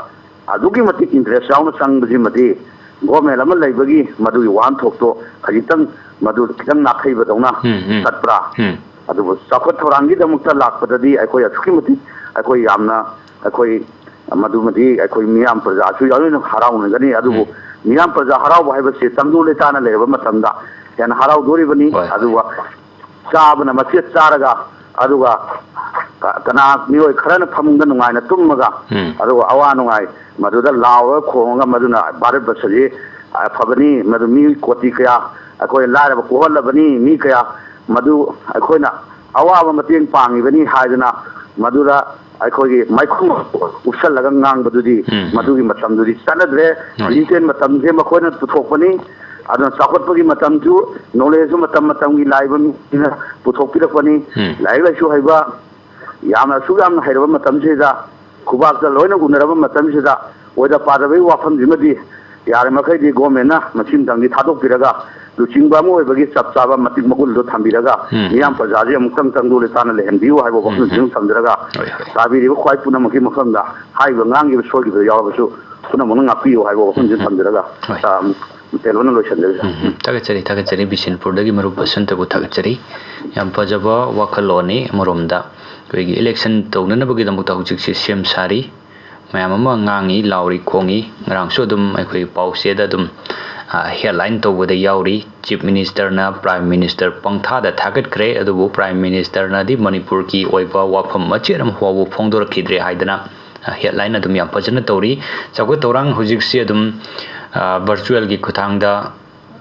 ꯑꯗꯨꯛꯀꯤ ꯃꯇꯤꯛ ꯏꯟꯇꯔꯦꯁ ꯌꯥꯎꯅ ꯆꯪꯕꯁꯤꯃꯗꯤ, ꯒꯣꯔꯃꯦꯟ ꯑꯃ ꯂꯩꯕꯒꯤ ꯃꯗꯨꯒꯤ ꯋꯥꯍꯟꯊꯣꯛꯇꯣ ꯈꯖꯤꯛꯇꯪ, ꯃꯗꯨ ꯈꯤꯇꯪ ꯅꯥꯈꯩꯕꯗꯧꯅ ꯎꯝ, ꯎꯝ꯫ ꯆꯠꯄ꯭ꯔꯥ? ꯎꯝ꯫ ꯑꯗꯨꯕꯨ ꯆꯥꯎꯈꯠ ꯊꯧꯔꯥꯡꯒꯤꯗꯃꯛꯇ ꯂꯥꯛꯄꯗꯗꯤ ꯑꯩꯈꯣꯏ ꯑꯁꯨꯛꯀꯤ ꯃꯇꯤꯛ, ꯑꯩꯈꯣꯏ ꯌꯥꯝꯅ, ꯑꯩꯈꯣꯏ ꯃꯗꯨꯃꯗꯤ ꯑꯩꯈꯣꯏ ꯃꯤꯌꯥꯝ ꯄ꯭ꯔꯖꯥꯁꯨ ꯌꯥꯎꯅ ꯍꯔꯥꯎꯅꯒꯅꯤ꯫ ꯑꯗꯨꯕꯨ ꯎꯝ꯫ ꯃꯤꯌꯥꯝ ꯄ꯭ꯔꯖꯥ ꯍꯔꯥꯎꯕ ꯍꯥꯏꯕꯁꯤ ꯇꯪꯗꯨ ꯂꯩꯇꯥꯅ ꯂꯩꯔꯕ ꯃꯇꯝꯗ ꯍꯦꯟꯅ ꯍꯔꯥꯎꯗꯣꯔꯤꯕꯅꯤ꯫ ꯍꯣꯏ, ꯍꯣꯏ꯫ ꯑꯗꯨꯒ ꯆꯥꯕꯅ ꯃꯆꯦꯠ ꯆꯥꯔꯒ, ꯑꯗꯨꯒ ꯀ-, ꯀꯅꯥ ꯃꯤꯑꯣꯏ ꯈꯔꯅ ꯐꯃꯨꯡꯗ ꯅꯨꯡꯉꯥꯏꯅ ꯇꯨꯝꯃꯒ, ꯎꯝ꯫ ꯑꯗꯨꯒ ꯑꯋꯥ ꯅꯨꯡꯉꯥꯏ ꯃꯗꯨꯗ ꯂꯥꯎꯔꯒ ꯈꯣꯡꯉꯒ, ꯃꯗꯨꯅ ꯚꯥꯔꯠ ꯕꯔꯁꯁꯤ ꯑꯐꯕꯅꯤ, ꯃꯗꯨ ꯃꯤ ꯀꯣꯇꯤ ꯀꯌꯥ ꯑꯩꯈꯣꯏ ꯂꯥꯏꯔꯕ ꯀꯣꯛꯍꯜꯂꯕꯅꯤ, ꯃꯤ ꯀꯌꯥ ꯃꯗꯨ ꯑꯩꯈꯣꯏꯅ ꯑꯋꯥꯕ ꯃꯇꯦꯡ ꯄꯥꯡꯉꯤꯕꯅꯤ ꯍꯥꯏꯗꯅ ꯃꯗꯨꯗ ꯑꯩꯈꯣꯏꯒꯤ ꯃꯥꯏꯈꯨ ꯎꯞꯁꯜꯂꯒ ꯉꯥꯡꯕꯗꯨꯗꯤ, ꯎꯝ, ꯎꯝ꯫ ꯃꯗꯨꯒꯤ ꯃꯇꯝꯗꯨꯗꯤ ꯆꯠꯅꯗ꯭ꯔꯦ꯫ ꯍꯣꯏ꯫ ꯗꯤꯖꯤꯇꯦꯜ ꯃꯇꯝꯁꯦ ꯃꯈꯣꯏꯅ ꯄꯨꯊꯣꯛꯄꯅꯤ꯫ ꯑꯗꯨꯅ ꯆꯥꯎꯈꯠꯄꯒꯤ ꯃꯇꯝꯁꯨ, ꯅꯣꯂꯦꯖꯁꯨ ꯃꯇꯝ ꯃꯇꯝꯒꯤ ꯂꯥꯛꯏꯕ ꯃꯤꯁꯤꯡꯅ ꯄꯨꯊꯣꯛꯄꯤꯔꯛꯄꯅꯤ꯫ ꯎꯝ꯫ ꯂꯥꯏꯔꯤꯛ ꯂꯥꯏꯁꯨ ꯍꯩꯕ, ꯌꯥꯝꯅ ꯑꯁꯨꯛ ꯌꯥꯝꯅ ꯍꯩꯔꯕ ꯃꯇꯝꯁꯤꯗ, ꯈꯨꯕꯥꯛꯇ ꯂꯣꯏꯅ ꯎꯅꯔꯕ ꯃꯇꯝꯁꯤꯗ, ꯑꯣꯏꯗ ꯄꯥꯗꯕꯒꯤ ꯋꯥꯐꯝꯁꯤꯃꯗꯤ ꯌꯥꯔꯤꯃꯈꯩꯗꯤ ꯒꯣꯔꯃꯦꯟꯅ ꯃꯁꯤ ꯑꯃꯇꯪꯗꯤ ꯊꯥꯗꯣꯛꯄꯤꯔꯒ, ꯂꯨꯆꯤꯡꯕ ꯑꯃ ꯑꯣꯏꯕꯒꯤ ꯆꯞ ꯆꯥꯕ ꯃꯇꯤꯛ ꯃꯒꯨꯟꯗꯣ ꯊꯝꯕꯤꯔꯒ, ꯎꯝ, ꯃꯤꯌꯥꯝ ꯎꯝ꯫ ꯄ꯭ꯔꯖꯥꯁꯦ ꯑꯃꯨꯛꯇꯪ ꯇꯪꯗꯨ ꯂꯩꯇꯥꯅ ꯂꯩꯍꯟꯕꯤꯌꯨ ꯍꯥꯏꯕ ꯎꯝ, ꯋꯥꯐꯝꯁꯤꯃ ꯎꯝ꯫ ꯊꯝꯖꯔꯒ, ꯍꯣꯏ, ꯍꯣꯏ꯫ ꯇꯥꯕꯤꯔꯤꯕ ꯈ꯭ꯋꯥꯏ ꯄꯨꯝꯅꯃꯛꯀꯤ ꯃꯐꯝꯗ ꯍꯥꯏꯔꯤꯕ ꯉꯥꯡꯈꯤꯕ ꯁꯣꯏꯈꯤꯕ ꯌꯥꯎꯔꯕꯁꯨ ꯄꯨꯝꯅꯃꯛꯅ ꯉꯥꯛꯄꯤꯌꯨ ꯍꯥꯏꯕ ꯋꯥꯐꯝꯁꯤ ꯎꯝ, ꯎꯝ꯫ ꯊꯝꯖꯔꯒ, ꯍꯣꯏ꯫ ꯑ, ꯇꯦꯜꯕꯅ ꯂꯣꯏꯁꯤꯟꯖꯔꯒꯦ꯫ ꯎꯝ, ꯎꯝ꯫ ꯊꯥꯒꯠꯆꯔꯤ, ꯊꯥꯒꯠꯆꯔꯤ꯫ ꯕꯤꯁꯦꯟꯄꯨꯔꯗꯒꯤ ꯃꯔꯨꯞ ꯕꯁꯟꯇꯕꯨ ꯊꯥꯒꯠꯆꯔꯤ꯫ ꯌꯥꯝ ꯐꯖꯕ ꯋꯥꯈꯜꯂꯣꯟꯅꯤ꯫ ꯑꯃꯔꯣꯝꯗ ꯑꯩꯈꯣꯏꯒꯤ ꯏꯂꯦꯛꯁꯟ ꯇꯧꯅꯅꯕꯒꯤꯗꯃꯛꯇ ꯍꯧꯖꯤꯛꯁꯤ ꯁꯦꯝ ꯁꯥꯔꯤ꯫ ꯃꯌꯥꯝ ꯑꯃ ꯉꯥꯡꯉꯤ, ꯂꯥꯎꯔꯤ, ꯈꯣꯡꯉꯤ꯫ ꯉꯔꯥꯡꯁꯨ ꯑꯗꯨꯝ ꯑꯩꯈꯣꯏ ꯄꯥꯎꯆꯦꯗ ꯑꯗꯨꯝ, ꯑ, ꯍꯦꯗꯂꯥꯏꯟ ꯇꯧꯕꯗ ꯌꯥꯎꯔꯤ꯫ ꯆꯤꯐ ꯃꯤꯅꯤꯁꯇꯔꯅ ꯄ꯭ꯔꯥꯏꯝ ꯃꯤꯅꯤꯁꯇꯔ ꯄꯪꯊꯥꯗ ꯊꯥꯒꯠꯈ꯭ꯔꯦ, ꯑꯗꯨꯕꯨ ꯄ꯭ꯔꯥꯏꯝ ꯃꯤꯅꯤꯁꯇꯔꯅꯗꯤ ꯃꯅꯤꯄꯨꯔꯒꯤ ꯑꯣꯏꯕ ꯋꯥꯐꯝ ꯃꯆꯦꯠ ꯑꯃ ꯐꯥꯎꯕ ꯐꯣꯡꯗꯣꯔꯛꯈꯤꯗ꯭ꯔꯦ ꯍꯥꯏꯗꯅ, ꯑ, ꯍꯦꯗꯂꯥꯏꯟ ꯑꯗꯨꯝ ꯌꯥꯝ ꯐꯖꯅ ꯇꯧꯔꯤ꯫ ꯆꯥꯎꯈꯠ ꯊꯧꯔꯥꯡ ꯍꯧꯖꯤꯛꯁꯤ ꯑꯗꯨꯝ, ꯑ, ꯚꯔꯆꯨꯋꯦꯜꯒꯤ ꯈꯨꯠꯊꯥꯡꯗ,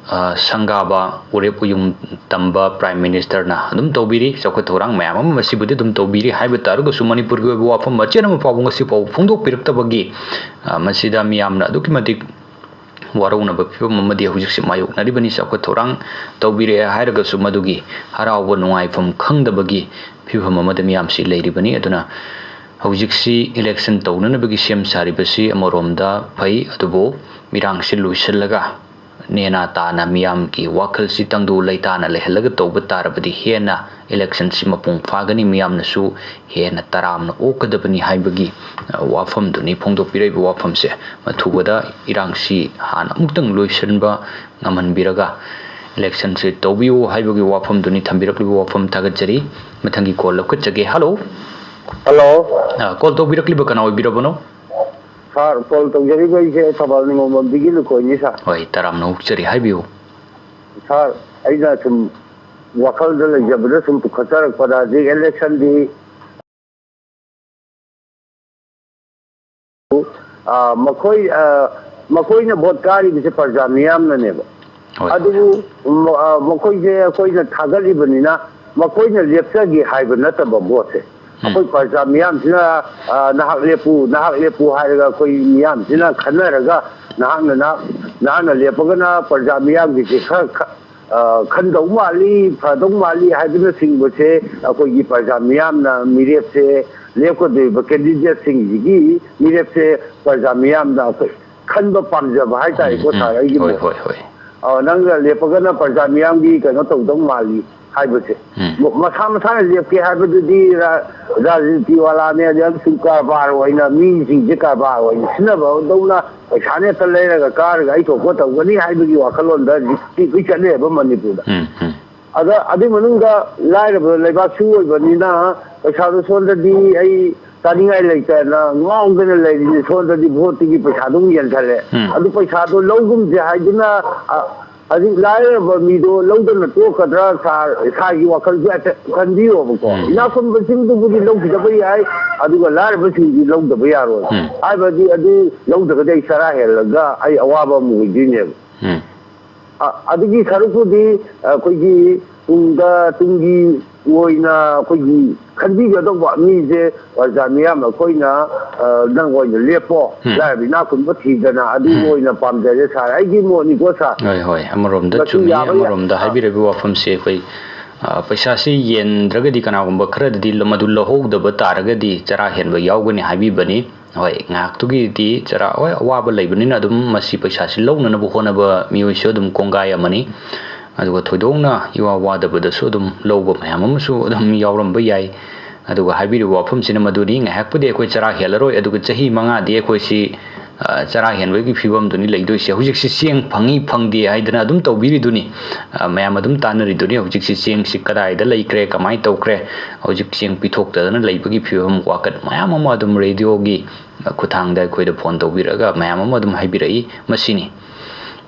ꯑ, ꯁꯪꯒꯥꯕ, ꯎꯔꯦꯞ ꯎꯌꯨꯡ ꯇꯝꯕ ꯄ꯭ꯔꯥꯏꯝ ꯃꯤꯅꯤꯁꯇꯔꯅ ꯑꯗꯨꯝ ꯇꯧꯕꯤꯔꯤ꯫ ꯆꯥꯎꯈꯠ ꯊꯧꯔꯥꯡ ꯃꯌꯥꯝ ꯑꯃ ꯃꯁꯤꯕꯨꯗꯤ ꯑꯗꯨꯝ ꯇꯧꯕꯤꯔꯤ꯫ ꯍꯥꯏꯕ ꯇꯥꯔꯒꯁꯨ ꯃꯅꯤꯄꯨꯔꯒꯤ ꯑꯣꯏꯕ ꯋꯥꯐꯝ ꯃꯆꯦꯠ ꯑꯃ ꯐꯥꯎꯕ ꯉꯁꯤ ꯐꯥꯎꯕ ꯐꯣꯡꯗꯣꯛꯄꯤꯔꯛꯇꯕꯒꯤ, ꯑ, ꯃꯁꯤꯗ ꯃꯤꯌꯥꯝꯅ ꯑꯗꯨꯛꯀꯤ ꯃꯇꯤꯛ ꯋꯥꯔꯧꯅꯕ ꯐꯤꯕꯝ ꯑꯃꯗꯤ ꯍꯧꯖꯤꯛꯁꯦ ꯃꯥꯌꯣꯛꯅꯔꯤꯕꯅꯤ꯫ ꯆꯥꯎꯈꯠ ꯊꯧꯔꯥꯡ ꯇꯧꯕꯤꯔꯛꯑꯦ ꯍꯥꯏꯔꯒꯁꯨ ꯃꯗꯨꯒꯤ ꯍꯔꯥꯎꯕ ꯅꯨꯡꯉꯥꯏꯐꯝ ꯈꯪꯗꯕꯒꯤ ꯐꯤꯕꯝ ꯑꯃꯗ ꯃꯤꯌꯥꯝꯁꯤ ꯂꯩꯔꯤꯕꯅꯤ꯫ ꯑꯗꯨꯅ ꯍꯧꯖꯤꯛꯁꯤ ꯏꯂꯦꯛꯁꯟ ꯇꯧꯅꯅꯕꯒꯤ ꯁꯦꯝ ꯁꯥꯔꯤꯕꯁꯤ ꯑꯃꯔꯣꯝꯗ ꯐꯩ, ꯑꯗꯨꯕꯨ ꯏꯔꯥꯡꯁꯤ ꯂꯣꯏꯁꯤꯜꯂꯒ ꯅꯦꯅꯥ ꯇꯥꯅ ꯃꯤꯌꯥꯝꯒꯤ ꯋꯥꯈꯜꯁꯤ ꯇꯪꯗꯨ ꯂꯩꯇꯥꯅ ꯂꯩꯍꯜꯂꯒ ꯇꯧꯕ ꯇꯥꯔꯕꯗꯤ ꯍꯦꯟꯅ ꯏꯂꯦꯛꯁꯟꯁꯤ ꯃꯄꯨꯡ ꯐꯥꯒꯅꯤ, ꯃꯤꯌꯥꯝꯅꯁꯨ ꯍꯦꯟꯅ ꯇꯔꯥꯝꯅ ꯑꯣꯛꯀꯗꯕꯅꯤ ꯍꯥꯏꯕꯒꯤ, ꯑ, ꯋꯥꯐꯝꯗꯨꯅꯤ ꯐꯣꯡꯗꯣꯛꯄꯤꯔꯛꯏꯕ ꯋꯥꯐꯝꯁꯦ꯫ ꯃꯊꯨꯕꯗ ꯏꯔꯥꯡꯁꯤ ꯍꯥꯟꯅ ꯑꯃꯨꯛꯇꯪ ꯂꯣꯏꯁꯤꯟꯕ ꯉꯝꯍꯟꯕꯤꯔꯒ ꯏꯂꯦꯛꯁꯟꯁꯦ ꯇꯧꯕꯤꯌꯨ ꯍꯥꯏꯕꯒꯤ ꯋꯥꯐꯝꯗꯨꯅꯤ ꯊꯝꯕꯤꯔꯛꯂꯤꯕ ꯋꯥꯐꯝ꯫ ꯊꯥꯒꯠꯆꯔꯤ꯫ ꯃꯊꯪꯒꯤ ꯀꯣꯜ ꯂꯧꯈꯠꯆꯒꯦ꯫ ꯍꯜꯂꯣ꯫ ꯍꯜꯂꯣ꯫ ꯑ, ꯀꯣꯜ ꯇꯧꯕꯤꯔꯛꯂꯤꯕ ꯀꯅꯥ ꯑꯣꯏꯕꯤꯔꯕꯅꯣ? ꯁꯥꯔ, ꯀꯣꯜ ꯇꯧꯖꯔꯤꯕ ꯑꯩꯁꯦ ꯊꯧꯕꯥꯜ ꯅꯤꯉꯣꯝꯕꯝꯗꯒꯤ ꯂꯨꯈꯣꯏꯅꯤ, ꯁꯥꯔ꯫ ꯍꯣꯏ, ꯇꯔꯥꯝꯅ ꯑꯣꯛꯆꯔꯤ, ꯍꯥꯏꯕꯤꯌꯨ꯫ ꯁꯥꯔ, ꯑꯩꯅ ꯁꯨꯝ ꯋꯥꯈꯜꯗ ꯂꯩꯖꯕꯗ ꯁꯨꯝ ꯄꯨꯈꯠꯆꯔꯛꯄꯗ, ꯍꯧꯖꯤꯛ ꯏꯂꯦꯛꯁꯟꯗꯤ, ꯑ, ꯃꯈꯣꯏ, ꯑ, ꯃꯈꯣꯏꯅ ꯚꯣꯠ ꯀꯥꯔꯤꯕꯁꯦ ꯄ꯭ꯔꯖꯥ ꯃꯤꯌꯥꯝꯅꯅꯦꯕ꯫ ꯍꯣꯏ, ꯍꯣꯏ꯫ ꯑꯗꯨꯕꯨ, ꯃ-, ꯑ, ꯃꯈꯣꯏꯁꯦ ꯑꯩꯈꯣꯏꯅ ꯊꯥꯒꯠꯂꯤꯕꯅꯤꯅ, ꯃꯈꯣꯏꯅ ꯂꯦꯞꯆꯒꯦ ꯍꯥꯏꯕ ꯅꯠꯇꯕ ꯚꯣꯠꯁꯦ꯫ ꯎꯝ꯫ ꯑꯩꯈꯣꯏ ꯄ꯭ꯔꯖꯥ ꯃꯤꯌꯥꯝꯁꯤꯅ, ꯑ, "ꯅꯍꯥꯛ ꯂꯦꯞꯄꯨ, ꯅꯍꯥꯛ ꯂꯦꯞꯄꯨ" ꯍꯥꯏꯔꯒ ꯑꯩꯈꯣꯏ ꯃꯤꯌꯥꯝꯁꯤꯅ ꯈꯟꯅꯔꯒ, ꯅꯍꯥꯛꯅ, ꯅꯍꯥꯛ, ꯅꯍꯥꯛꯅ ꯂꯦꯞꯄꯒꯅ ꯄ꯭ꯔꯖꯥ ꯃꯤꯌꯥꯝꯒꯤꯁꯦ ꯈꯔ ꯈ-, ꯑ, ꯈꯟꯗꯧ ꯃꯥꯜꯂꯤ, ꯐꯗꯧ ꯃꯥꯜꯂꯤ ꯍꯥꯏꯕꯅꯆꯤꯡꯕꯁꯦ ꯑꯩꯈꯣꯏꯒꯤ ꯄ꯭ꯔꯖꯥ ꯃꯤꯌꯥꯝꯅ ꯃꯤꯔꯦꯞꯁꯦ, ꯂꯦꯞꯀꯗꯧꯔꯤꯕ ꯀꯦꯟꯗꯤꯗꯦꯠꯁꯤꯡꯁꯤꯒꯤ ꯃꯤꯔꯦꯞꯁꯦ ꯄ꯭ꯔꯖꯥ ꯃꯤꯌꯥꯝꯅ ꯑꯩꯈꯣꯏ ꯈꯟꯕ ꯄꯥꯝꯖꯕ ꯍꯥꯏꯇꯥꯔꯦꯀꯣ, ꯎꯝ, ꯎꯝ꯫ ꯁꯥꯔ, ꯑꯩꯒꯤ ꯍꯣꯏ, ꯃꯣꯠ꯫ ꯍꯣꯏ, ꯍꯣꯏ꯫ ꯑ, ꯅꯪꯅ ꯂꯦꯞꯄꯒꯅ ꯄ꯭ꯔꯖꯥ ꯃꯤꯌꯥꯝꯒꯤ ꯀꯩꯅꯣ ꯇꯧꯗꯧ ꯃꯥꯜꯂꯤ ꯍꯥꯏꯕꯁꯦ꯫ ꯎꯝ꯫ ꯃ-, ꯃꯁꯥ ꯃꯁꯥꯅ ꯂꯦꯞꯀꯦ ꯍꯥꯏꯕꯗꯨꯗꯤ ꯔꯥ-, ꯔꯥꯖꯅꯤꯇꯤ ꯋꯥꯂꯥꯅꯦ, ꯑꯗꯩ ꯑꯃꯁꯨꯡ ꯀꯔꯕꯥꯔ ꯑꯣꯏꯅ, ꯃꯤꯁꯤꯡꯁꯦ ꯀꯔꯕꯥꯔ ꯑꯣꯏꯅ ꯁꯤꯖꯤꯟꯅꯕꯗꯧꯅ ꯄꯩꯁꯥꯅ ꯍꯦꯛꯇ ꯂꯩꯔꯒ ꯀꯥꯔꯒ ꯑꯩ ꯊꯣꯛꯄ ꯇꯧꯒꯅꯤ ꯍꯥꯏꯕꯒꯤ ꯋꯥꯈꯜꯂꯣꯟꯗ ꯍꯧꯖꯤꯛꯇꯤ ꯂꯣꯏ ꯆꯠꯅꯩꯑꯕ ꯃꯅꯤꯄꯨꯔꯗ꯫ ꯎꯝ, ꯎꯝ꯫ ꯑꯗ ꯑꯗꯨꯏ ꯃꯅꯨꯡꯗ ꯂꯥꯏꯔꯕ ꯂꯩꯕꯥꯛꯁꯨ ꯑꯣꯏꯕꯅꯤꯅ ꯄꯩꯁꯥꯗꯣ ꯁꯣꯝꯗꯗꯤ ꯑꯩ ꯆꯥꯅꯤꯡꯉꯥꯏ ꯂꯩꯇꯅ ꯉꯥꯎꯗꯅ ꯂꯩꯔꯤꯅꯤ, ꯁꯣꯝꯗꯗꯤ ꯚꯣꯠꯇꯨꯒꯤ ꯄꯩꯁꯥꯗꯣ ꯑꯃꯨꯛ ꯌꯦꯟꯊꯔꯦ꯫ ꯎꯝ꯫ ꯑꯗꯨ ꯄꯩꯁꯥꯗꯣ ꯂꯧꯒꯨꯝꯁꯦ ꯍꯥꯏꯗꯨꯅ, ꯑ, ꯍꯧꯖꯤꯛ ꯂꯥꯏꯔꯕ ꯃꯤꯗꯣ ꯂꯧꯗꯅ ꯇꯣꯛꯀꯗ꯭ꯔꯥ, ꯁꯥꯔ, ꯏꯁꯥꯒꯤ ꯋꯥꯈꯜꯁꯨ ꯍꯥꯏꯐꯦꯠ ꯈꯟꯕꯤꯌꯣꯕꯀꯣ꯫ ꯎꯝ꯫ ꯏꯅꯥꯛ ꯈꯨꯟꯕꯁꯤꯡꯗꯨꯕꯨꯗꯤ ꯂꯧꯈꯤꯗꯕ ꯌꯥꯏ, ꯑꯗꯨꯒ ꯂꯥꯏꯔꯕꯁꯤꯡꯗꯤ ꯂꯧꯗꯕ ꯌꯥꯔꯣꯏ꯫ ꯎꯝ꯫ ꯍꯥꯏꯕꯗꯤ ꯑꯗꯨ ꯂꯧꯗ꯭ꯔꯒꯗꯤ ꯑꯩ ꯆꯔꯥ ꯍꯦꯜꯂꯒ ꯑꯩ ꯑꯋꯥꯕ ꯑꯃ ꯑꯣꯏꯗꯣꯏꯅꯦꯕ꯫ ꯎꯝ꯫ ꯑ-, ꯑꯗꯨꯒꯤ ꯁꯔꯨꯛꯄꯨꯗꯤ ꯑꯩꯈꯣꯏꯒꯤ ꯇꯨꯡꯗ, ꯇꯨꯡꯒꯤ ꯑꯣꯏꯅ ꯑꯩꯈꯣꯏꯒꯤ ꯈꯟꯕꯤꯒꯗꯧꯕ ꯃꯤꯁꯦ ꯄ꯭ꯔꯖꯥ ꯃꯤꯌꯥꯝ ꯑꯩꯈꯣꯏꯅ, ꯑ, ꯅꯪ ꯑꯣꯏꯅ ꯂꯦꯞꯄꯣ, ꯎꯝ꯫ ꯂꯥꯏꯔꯕ ꯏꯅꯥꯛ ꯈꯨꯟꯕ ꯊꯤꯗꯅ ꯑꯗꯨ ꯎꯝ꯫ ꯑꯣꯏꯅ ꯄꯥꯝꯖꯔꯦ ꯁꯥꯔ, ꯑꯩꯒꯤ ꯃꯣꯠꯅꯤꯀꯣ ꯁꯥꯔ꯫ ꯍꯣꯏ, ꯍꯣꯏ, ꯑꯃꯔꯣꯝꯗ ꯃꯁꯤ ꯆꯨꯝꯃꯤ, ꯌꯥꯕ ꯌꯥ-, ꯑꯃꯔꯣꯝꯗ ꯑ꯫ ꯍꯥꯏꯕꯤꯔꯤꯕ ꯋꯥꯐꯝꯁꯦ ꯑꯩꯈꯣꯏ, ꯑ, ꯄꯩꯁꯥꯁꯤ ꯌꯦꯟꯗ꯭ꯔꯒꯗꯤ ꯀꯅꯥꯒꯨꯝꯕ ꯈꯔꯗꯗꯤ ꯃꯗꯨ ꯂꯧꯍꯧꯗꯕ ꯇꯥꯔꯒꯗꯤ ꯆꯔꯥ ꯍꯦꯟꯕ ꯌꯥꯎꯒꯅꯤ ꯍꯥꯏꯕꯤꯕꯅꯤ꯫ ꯍꯣꯏ, ꯉꯥꯏꯍꯥꯛꯇꯨꯒꯤꯗꯤ ꯆꯔꯥ, ꯍꯣꯏ, ꯑꯋꯥꯕ ꯂꯩꯕꯅꯤꯅ ꯑꯗꯨꯝ ꯃꯁꯤ ꯄꯩꯁꯥꯁꯤ ꯂꯧꯅꯅꯕ ꯍꯣꯠꯅꯕ ꯃꯤꯑꯣꯏꯁꯨ ꯑꯗꯨꯝ ꯀꯣꯡꯒꯥꯏ ꯑꯃꯅꯤ꯫ ꯑꯗꯨꯒ ꯊꯣꯏꯗꯣꯛꯅ ꯏꯋꯥ ꯋꯥꯗꯕꯗꯁꯨ ꯑꯗꯨꯝ ꯂꯧꯕ ꯃꯌꯥꯝ ꯑꯃꯁꯨ ꯑꯗꯨꯝ ꯌꯥꯎꯔꯝꯕ ꯌꯥꯏ꯫ ꯑꯗꯨꯒ ꯍꯥꯏꯕꯤꯔꯤꯕ ꯋꯥꯐꯝꯁꯤꯅ ꯃꯗꯨꯅꯤ, ꯉꯥꯏꯍꯥꯛꯄꯨꯗꯤ ꯑꯩꯈꯣꯏ ꯆꯔꯥ ꯍꯦꯜꯂꯔꯣꯏ, ꯑꯗꯨꯒ ꯆꯍꯤ ꯃꯉꯥꯗꯤ ꯑꯩꯈꯣꯏꯁꯤ, ꯑ, ꯆꯔꯥ ꯍꯦꯟꯕꯒꯤ ꯐꯤꯕꯝꯗꯨꯅꯤ ꯂꯩꯗꯣꯏꯁꯦ꯫ ꯍꯧꯖꯤꯛꯁꯤ ꯆꯦꯡ ꯐꯪꯉꯤ ꯐꯪꯗꯦ ꯍꯥꯏꯗꯅ ꯑꯗꯨꯝ ꯇꯧꯕꯤꯔꯤꯗꯨꯅꯤ꯫ ꯑ, ꯃꯌꯥꯝ ꯑꯗꯨꯝ ꯇꯥꯟꯅꯔꯤꯗꯨꯅꯤ, ꯍꯧꯖꯤꯛꯁꯤ ꯆꯦꯡꯁꯤ ꯀꯗꯥꯏꯗ ꯂꯩꯈ꯭ꯔꯦ, ꯀꯃꯥꯏꯅ ꯇꯧꯈ꯭ꯔꯦ, ꯍꯧꯖꯤꯛ ꯆꯦꯡ ꯄꯤꯊꯣꯛꯇꯗꯅ ꯂꯩꯕꯒꯤ ꯐꯤꯕꯝ ꯋꯥꯀꯠ ꯃꯌꯥꯝ ꯑꯃ ꯑꯗꯨꯝ ꯔꯦꯗꯤꯑꯣꯒꯤ ꯈꯨꯠꯊꯥꯡꯗ ꯑꯩꯈꯣꯏꯗ ꯐꯣꯟ ꯇꯧꯕꯤꯔꯛꯑꯒ ꯃꯌꯥꯝ ꯑꯃ ꯑꯗꯨꯝ ꯍꯥꯏꯕꯤꯔꯛꯏ꯫ ꯃꯁꯤꯅꯤ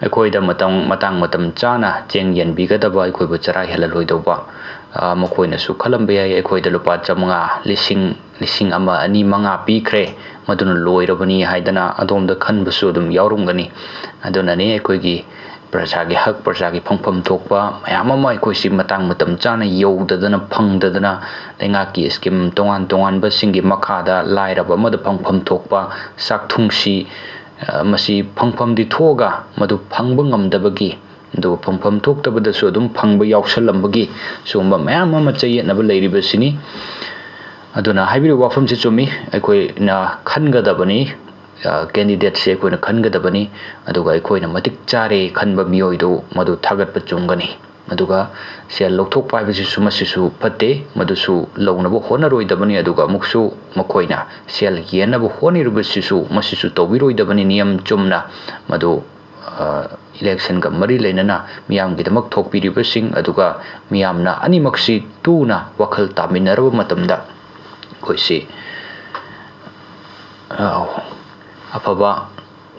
ꯑꯩꯈꯣꯏꯗ ꯃꯇꯝ, ꯃꯇꯥꯡ ꯃꯇꯝ ꯆꯥꯅ ꯆꯦꯡ ꯌꯦꯟꯕꯤꯒꯗꯕ, ꯑꯩꯈꯣꯏꯕꯨ ꯆꯔꯥ ꯍꯦꯜꯍꯜꯂꯣꯏꯗꯧꯕ꯫ ꯑ, ꯃꯈꯣꯏꯅꯁꯨ ꯈꯜꯂꯝꯕ ꯌꯥꯏ, ꯑꯩꯈꯣꯏꯗ ꯂꯨꯄꯥ ꯆꯥꯝꯃꯉꯥ, ꯂꯤꯁꯤꯡ, ꯂꯤꯁꯤꯡ ꯑꯃ, ꯑꯅꯤ, ꯃꯉꯥ ꯄꯤꯈ꯭ꯔꯦ, ꯃꯗꯨꯅ ꯂꯣꯏꯔꯕꯅꯤ ꯍꯥꯏꯗꯅ ꯑꯗꯣꯝꯗ ꯈꯟꯕꯁꯨ ꯑꯗꯨꯝ ꯌꯥꯎꯔꯝꯒꯅꯤ꯫ ꯑꯗꯨꯅꯅꯤ ꯑꯩꯈꯣꯏꯒꯤ ꯄ꯭ꯔꯖꯥꯒꯤ ꯍꯛ, ꯄ꯭ꯔꯖꯥꯒꯤ ꯐꯪꯐꯝ ꯊꯣꯛꯄ ꯃꯌꯥꯝ ꯑꯃ ꯑꯩꯈꯣꯏꯁꯤ ꯃꯇꯥꯡ ꯃꯇꯝ ꯆꯥꯅ ꯌꯧꯗꯗꯅ, ꯐꯪꯗꯗꯅ, ꯂꯩꯉꯥꯛꯀꯤ ꯁ꯭ꯀꯤꯝ ꯇꯣꯉꯥꯟ ꯇꯣꯉꯥꯟꯕꯁꯤꯡꯒꯤ ꯃꯈꯥꯗ ꯂꯥꯏꯔꯕ ꯑꯃꯗ ꯐꯪꯐꯝ ꯊꯣꯛꯄ ꯆꯥꯛꯊꯨꯡꯁꯤ, ꯑ, ꯃꯁꯤ ꯐꯪꯐꯝꯗꯤ ꯊꯣꯛꯑꯒ ꯃꯗꯨ ꯐꯪꯕ ꯉꯝꯗꯕꯒꯤ, ꯑꯗꯨꯒ ꯐꯪꯐꯝ ꯊꯣꯛꯇꯕꯗꯁꯨ ꯑꯗꯨꯝ ꯐꯪꯕ ꯌꯥꯎꯁꯜꯂꯝꯕꯒꯤ ꯁꯤꯒꯨꯝꯕ ꯃꯌꯥꯝ ꯑꯃ ꯆꯌꯦꯠꯅꯕ ꯂꯩꯔꯤꯕꯁꯤꯅꯤ꯫ ꯑꯗꯨꯅ ꯍꯥꯏꯕꯤꯔꯤꯕ ꯋꯥꯐꯝꯁꯤ ꯆꯨꯝꯃꯤ, ꯑꯩꯈꯣꯏꯅ ꯈꯟꯒꯗꯕꯅꯤ, ꯑ, ꯀꯦꯟꯗꯤꯗꯦꯠꯁꯦ ꯑꯩꯈꯣꯏꯅ ꯈꯟꯒꯗꯕꯅꯤ꯫ ꯑꯗꯨꯒ ꯑꯩꯈꯣꯏꯅ ꯃꯇꯤꯛ ꯆꯥꯔꯦ ꯈꯟꯕ ꯃꯤꯑꯣꯏꯗꯨ ꯃꯗꯨ ꯊꯥꯒꯠꯄ ꯆꯨꯝꯒꯅꯤ꯫ ꯑꯗꯨꯒ ꯁꯦꯜ ꯂꯧꯊꯣꯛꯄ ꯍꯥꯏꯕꯁꯤꯁꯨ, ꯃꯁꯤꯁꯨ ꯐꯠꯇꯦ, ꯃꯗꯨꯁꯨ ꯂꯧꯅꯕ ꯍꯣꯠꯅꯔꯣꯏꯗꯕꯅꯤ꯫ ꯑꯗꯨꯒ ꯑꯃꯨꯛꯁꯨ ꯃꯈꯣꯏꯅ ꯁꯦꯜ ꯌꯦꯟꯅꯕ ꯍꯣꯠꯅꯔꯤꯕꯁꯤꯁꯨ, ꯃꯁꯤꯁꯨ ꯇꯧꯕꯤꯔꯣꯏꯗꯕꯅꯤ꯫ ꯅꯤꯌꯝ ꯆꯨꯝꯅ ꯃꯗꯨ, ꯑ, ꯏꯂꯦꯛꯁꯟꯒ ꯃꯔꯤ ꯂꯩꯅꯅ ꯃꯤꯌꯥꯝꯒꯤꯗꯃꯛ ꯊꯣꯛꯄꯤꯔꯤꯕꯁꯤꯡ, ꯑꯗꯨꯒ ꯃꯤꯌꯥꯝꯅ ꯑꯅꯤꯃꯛꯁꯤ ꯇꯨꯅ ꯋꯥꯈꯜ ꯇꯥꯃꯤꯟꯅꯔꯕ ꯃꯇꯝꯗ ꯑꯩꯈꯣꯏꯁꯤ, ꯑ, ꯑꯐꯕ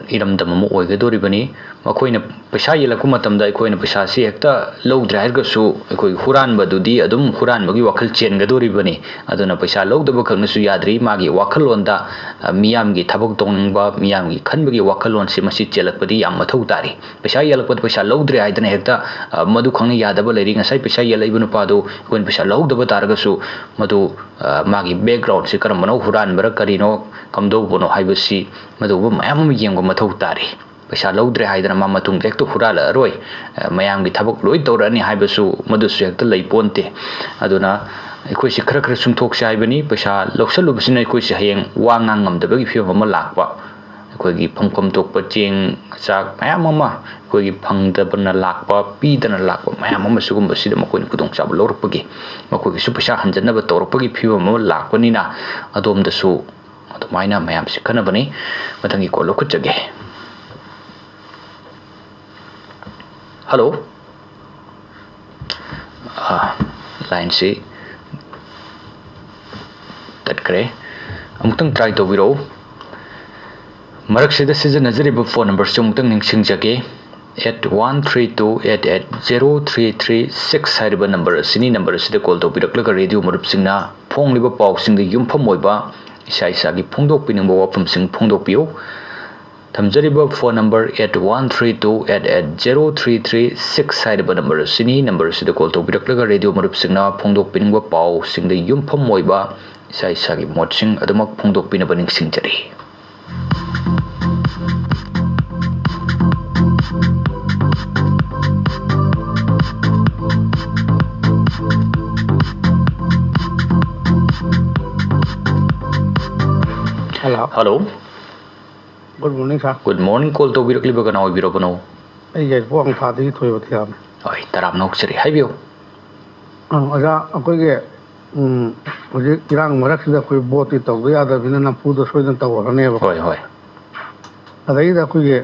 ꯏꯔꯝꯗꯝ ꯑꯃ ꯑꯣꯏꯒꯗꯧꯔꯤꯕꯅꯤ꯫ ꯃꯈꯣꯏꯅ ꯄꯩꯁꯥ ꯌꯦꯜꯂꯛꯄ ꯃꯇꯝꯗ ꯑꯩꯈꯣꯏꯅ ꯄꯩꯁꯥꯁꯤ ꯍꯦꯛꯇ ꯂꯧꯗ꯭ꯔꯦ ꯍꯥꯏꯔꯒꯁꯨ, ꯑꯩꯈꯣꯏ ꯍꯨꯔꯥꯟꯕꯗꯨꯗꯤ ꯑꯗꯨꯝ ꯍꯨꯔꯥꯟꯕꯒꯤ ꯋꯥꯈꯜ ꯆꯦꯟꯒꯗꯧꯔꯤꯕꯅꯤ꯫ ꯑꯗꯨꯅ ꯄꯩꯁꯥ ꯂꯧꯗꯕ ꯈꯛꯅꯁꯨ ꯌꯥꯗ꯭ꯔꯤ, ꯃꯥꯒꯤ ꯋꯥꯈꯜꯂꯣꯟꯗ, ꯑ, ꯃꯤꯌꯥꯝꯒꯤ ꯊꯕꯛ ꯇꯧꯅꯤꯡꯕ, ꯃꯤꯌꯥꯝꯒꯤ ꯈꯟꯕꯒꯤ ꯋꯥꯈꯜꯂꯣꯟꯁꯤ ꯃꯁꯤ ꯆꯦꯜꯂꯛꯄꯗꯤ ꯌꯥꯝ ꯃꯊꯧ ꯇꯥꯔꯤ꯫ ꯄꯩꯁꯥ ꯌꯦꯜꯂꯛꯄꯗ ꯄꯩꯁꯥ ꯂꯧꯗ꯭ꯔꯦ ꯍꯥꯏꯗꯅ ꯍꯦꯛꯇ, ꯑ, ꯃꯗꯨ ꯈꯪꯅ ꯌꯥꯗꯕ ꯂꯩꯔꯤ꯫ ꯉꯁꯥꯏ ꯄꯩꯁꯥ ꯌꯦꯜꯂꯛꯏꯕ ꯅꯨꯄꯥꯗꯨ ꯑꯩꯈꯣꯏꯅ ꯄꯩꯁꯥ ꯂꯧꯍꯧꯗꯕ ꯇꯥꯔꯒꯁꯨ, ꯃꯗꯨ, ꯑ, ꯃꯥꯒꯤ ꯕꯦꯛꯒ꯭ꯔꯥꯎꯟꯁꯤ ꯀꯔꯝꯕꯅꯣ, ꯍꯨꯔꯥꯟꯕꯔ ꯀꯔꯤꯅꯣ, ꯀꯝꯗꯧꯕꯅꯣ ꯍꯥꯏꯕꯁꯤ ꯃꯗꯨꯒꯨꯝꯕ ꯃꯌꯥꯝ ꯑꯃ ꯌꯦꯡꯕ ꯃꯊꯧ ꯇꯥꯔꯤ꯫ ꯄꯩꯁꯥ ꯂꯧꯗ꯭ꯔꯦ ꯍꯥꯏꯗꯅ ꯃꯥ ꯃꯇꯨꯡꯗ ꯍꯦꯛꯇ ꯍꯨꯔꯥꯜꯂꯛꯑꯔꯣꯏ, ꯑ, ꯃꯌꯥꯝꯒꯤ ꯊꯕꯛ ꯂꯣꯏ ꯇꯧꯔꯛꯑꯅꯤ ꯍꯥꯏꯕꯁꯨ ꯃꯗꯨꯁꯨ ꯍꯦꯛꯇ ꯂꯩ ꯄꯣꯟꯇꯦ꯫ ꯑꯗꯨꯅ ꯑꯩꯈꯣꯏꯁꯤ ꯈꯔ ꯈꯔ ꯆꯨꯝꯊꯣꯛꯁꯤ ꯍꯥꯏꯕꯅꯤ꯫ ꯄꯩꯁꯥ ꯂꯧꯁꯜꯂꯨꯕꯁꯤꯅ ꯑꯩꯈꯣꯏꯁꯤ ꯍꯌꯦꯡ ꯋꯥ ꯉꯥꯡ ꯉꯝꯗꯕꯒꯤ ꯐꯤꯕꯝ ꯑꯃ ꯂꯥꯛꯄ, ꯑꯩꯈꯣꯏꯒꯤ ꯐꯪꯐꯝ ꯊꯣꯛꯄ ꯆꯦꯡ ꯆꯥꯛ ꯃꯌꯥꯝ ꯑꯃ ꯑꯩꯈꯣꯏꯒꯤ ꯐꯪꯗꯕꯅ ꯂꯥꯛꯄ, ꯄꯤꯗꯅ ꯂꯥꯛꯄ ꯃꯌꯥꯝ ꯑꯃ, ꯁꯤꯒꯨꯝꯕꯁꯤꯗ ꯃꯈꯣꯏꯅ ꯈꯨꯗꯣꯡꯆꯥꯕ ꯂꯧꯔꯛꯄꯒꯤ, ꯃꯈꯣꯏꯒꯤꯁꯨ ꯄꯩꯁꯥ ꯍꯟꯖꯟꯅꯕ ꯇꯧꯔꯛꯄꯒꯤ ꯐꯤꯕꯝ ꯑꯃ ꯂꯥꯛꯄꯅꯤꯅ, ꯑꯗꯣꯝꯗꯁꯨ ꯑꯗꯨꯃꯥꯏꯅ ꯃꯌꯥꯝ ꯆꯤꯛꯈꯅꯕꯅꯤ꯫ ꯃꯊꯪꯒꯤ ꯀꯣꯜ ꯂꯧꯈꯠꯆꯒꯦ꯫ ꯍꯜꯂꯣ꯫ ꯑꯥ, ꯂꯥꯏꯟꯁꯤ ꯇꯠꯈ꯭ꯔꯦ꯫ ꯑꯃꯨꯛꯇꯪ ꯇ꯭ꯔꯥꯏ ꯇꯧꯕꯤꯔꯛꯎ꯫ ꯃꯔꯛꯁꯤꯗ ꯁꯤꯖꯤꯟꯅꯖꯔꯤꯕ ꯐꯣꯟ ꯅꯝꯕꯔꯁꯤ ꯑꯃꯨꯛꯇꯪ ꯅꯤꯡꯁꯤꯡꯖꯒꯦ꯫ Eight one three two eight eight zero three three six ꯍꯥꯏꯔꯤꯕ ꯅꯝꯕꯔ ꯑꯁꯤꯅꯤ꯫ ꯅꯝꯕꯔ ꯑꯁꯤꯗ ꯀꯣꯜ ꯇꯧꯕꯤꯔꯛꯂꯒ ꯔꯦꯗꯤꯑꯣ ꯃꯔꯨꯞꯁꯤꯡꯅ ꯐꯣꯡꯂꯤꯕ ꯄꯥꯎꯁꯤꯡꯗ ꯌꯨꯝꯐꯝ ꯑꯣꯏꯕ ꯏꯁꯥ ꯏꯁꯥꯒꯤ ꯐꯣꯡꯗꯣꯛꯄꯤꯅꯤꯡꯕ ꯋꯥꯐꯝꯁꯤꯡ ꯐꯣꯡꯗꯣꯛꯄꯤꯌꯨ꯫ ꯊꯝꯖꯔꯤꯕ phone number eight one three two eight eight zero three three six ꯍꯥꯏꯔꯤꯕ ꯅꯝꯕꯔ ꯑꯁꯤꯅꯤ꯫ ꯅꯝꯕꯔ ꯑꯁꯤꯗ ꯀꯣꯜ ꯇꯧꯕꯤꯔꯛꯂꯒ ꯔꯦꯗꯤꯑꯣ ꯃꯔꯨꯞꯁꯤꯡꯅ ꯐꯣꯡꯗꯣꯛꯄꯤꯅꯤꯡꯕ ꯄꯥꯎꯁꯤꯡꯗ ꯌꯨꯝꯐꯝ ꯑꯣꯏꯕ ꯏꯁꯥ ꯏꯁꯥꯒꯤ ꯃꯣꯠꯁꯤꯡ ꯑꯗꯨꯃꯛ ꯐꯣꯡꯗꯣꯛꯄꯤꯅꯕ ꯅꯤꯡꯁꯤꯡꯖꯔꯤ꯫ Hello. Hello. Good morning, sir꯫ Good morning꯫ Call ꯇꯧꯕꯤꯔꯛꯂꯤꯕ ꯀꯅꯥ ꯑꯣꯏꯕꯤꯔꯕꯅꯣ? ꯑꯩ ꯌꯥꯏꯔꯤꯄꯣꯛ ꯍꯪꯐꯥꯗꯒꯤ ꯊꯣꯏꯕ ꯊꯤꯌꯥꯝ꯫ ꯍꯣꯏ, ꯇꯔꯥꯝꯅ ꯑꯣꯛꯆꯔꯤ, ꯍꯥꯏꯕꯤꯌꯨ꯫ ꯑ, ꯑꯣꯖꯥ, ꯑꯩꯈꯣꯏꯒꯤ, ꯎꯝ, ꯍꯧꯖꯤꯛ ꯏꯔꯥꯡ ꯃꯔꯛꯁꯤꯗ ꯑꯩꯈꯣꯏ ꯚꯣꯠꯇꯤ ꯇꯧꯗ ꯌꯥꯗꯕꯅꯤꯅ ꯅꯝꯐꯨꯗ ꯁꯣꯏꯗꯅ ꯇꯧꯔꯅꯦꯕꯀꯣ꯫ ꯍꯣꯏ, ꯍꯣꯏ꯫ ꯑꯗꯩꯗ ꯑꯩꯈꯣꯏꯒꯤ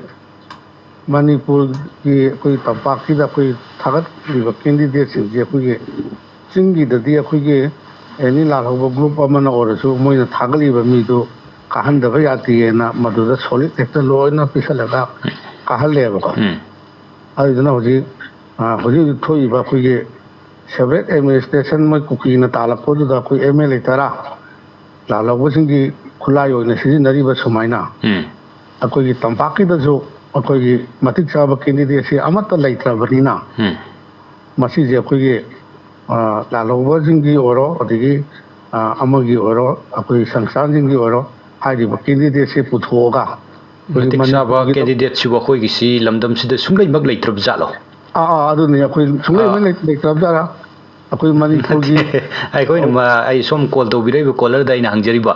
ꯃꯅꯤꯄꯨꯔꯒꯤ ꯑꯩꯈꯣꯏ ꯇꯝꯄꯥꯛꯁꯤꯗ ꯑꯩꯈꯣꯏ ꯊꯥꯒꯠꯂꯤꯕ candidateꯁꯤꯡꯁꯦ ꯑꯩꯈꯣꯏꯒꯤ ꯆꯤꯡꯒꯤꯗꯗꯤ ꯑꯩꯈꯣꯏꯒꯤ any ꯂꯥꯜꯍꯧꯕ group ꯑꯃꯅ ꯑꯣꯏꯔꯁꯨ ꯃꯣꯏꯅ ꯊꯥꯒꯠꯂꯤꯕ ꯃꯤꯗꯨ ꯀꯥꯍꯟꯗꯕ ꯌꯥꯗꯦꯅ ꯃꯗꯨꯗ solid ꯍꯦꯛꯇ ꯂꯣꯏꯅ ꯄꯤꯁꯜꯂꯒ ꯀꯥꯍꯜꯂꯦꯕꯀꯣ꯫ ꯎꯝ꯫ ꯑꯗꯨꯗꯨꯅ ꯍꯧꯖꯤꯛ, ꯑ, ꯍꯧꯖꯤꯛ ꯍꯧꯖꯤꯛ ꯊꯣꯛꯏꯕ ꯑꯩꯈꯣꯏꯒꯤ separate administration ꯃꯣꯏ ꯀꯨꯀꯤꯅ ꯇꯥꯜꯂꯛꯄꯗꯨꯗ ꯑꯩꯈꯣꯏ MLA ꯇꯔꯥ ꯂꯥꯜꯍꯧꯕꯁꯤꯡꯒꯤ ꯈꯨꯠꯂꯥꯏ ꯑꯣꯏꯅ ꯁꯤꯖꯤꯟꯅꯔꯤꯕ ꯁꯨꯃꯥꯏꯅ ꯎꯝ꯫ ꯑꯩꯈꯣꯏꯒꯤ ꯇꯝꯄꯥꯛꯀꯤꯗꯁꯨ ꯑꯩꯈꯣꯏꯒꯤ ꯃꯇꯤꯛ ꯆꯥꯕ candidateꯁꯤ ꯑꯃꯠꯇ ꯂꯩꯇ꯭ꯔꯕꯅꯤꯅ ꯎꯝ꯫ ꯃꯁꯤꯁꯦ ꯑꯩꯈꯣꯏꯒꯤ, ꯑ, ꯂꯥꯜꯍꯧꯕꯁꯤꯡꯒꯤ ꯑꯣꯏꯔꯣ, ꯑꯗꯒꯤ, ꯑ, ꯑꯃꯒꯤ ꯑꯣꯏꯔꯣ, ꯑꯩꯈꯣꯏ ꯁꯪꯁꯊꯥꯟꯁꯤꯡꯒꯤ ꯑꯣꯏꯔꯣ, ꯍꯥꯏꯔꯤꯕ candidateꯁꯦ ꯄꯨꯊꯣꯛꯑꯒ ꯑꯩꯈꯣꯏꯒꯤ ꯃꯇꯤꯛ ꯆꯥꯕ ꯃꯅꯤꯄꯨꯔꯒꯤ candidateꯁꯤꯕꯨ ꯑꯩꯈꯣꯏꯒꯤꯁꯤ ꯂꯝꯗꯝꯁꯤꯗ ꯁꯨꯡꯂꯩꯃꯛ ꯂꯩꯇ꯭ꯔꯕ ꯖꯥꯠꯂꯣ? ꯑꯥ, ꯑꯥ, ꯑꯗꯨꯅꯤ, ꯑꯩꯈꯣꯏ ꯁꯨꯡꯂꯩꯃꯛ ꯑꯥ꯫ ꯂꯩ-, ꯂꯩꯇ꯭ꯔꯕ ꯖꯥꯠꯂꯥ? ꯑꯩꯈꯣꯏ ꯃꯅꯤꯄꯨꯔꯒꯤ ꯑꯩꯈꯣꯏꯅ ꯃ-, ꯑꯩ ꯁꯣꯝ call ꯇꯧꯕꯤꯔꯛꯏꯕ callerꯗ ꯑꯩꯅ ꯍꯪꯖꯔꯤꯕ,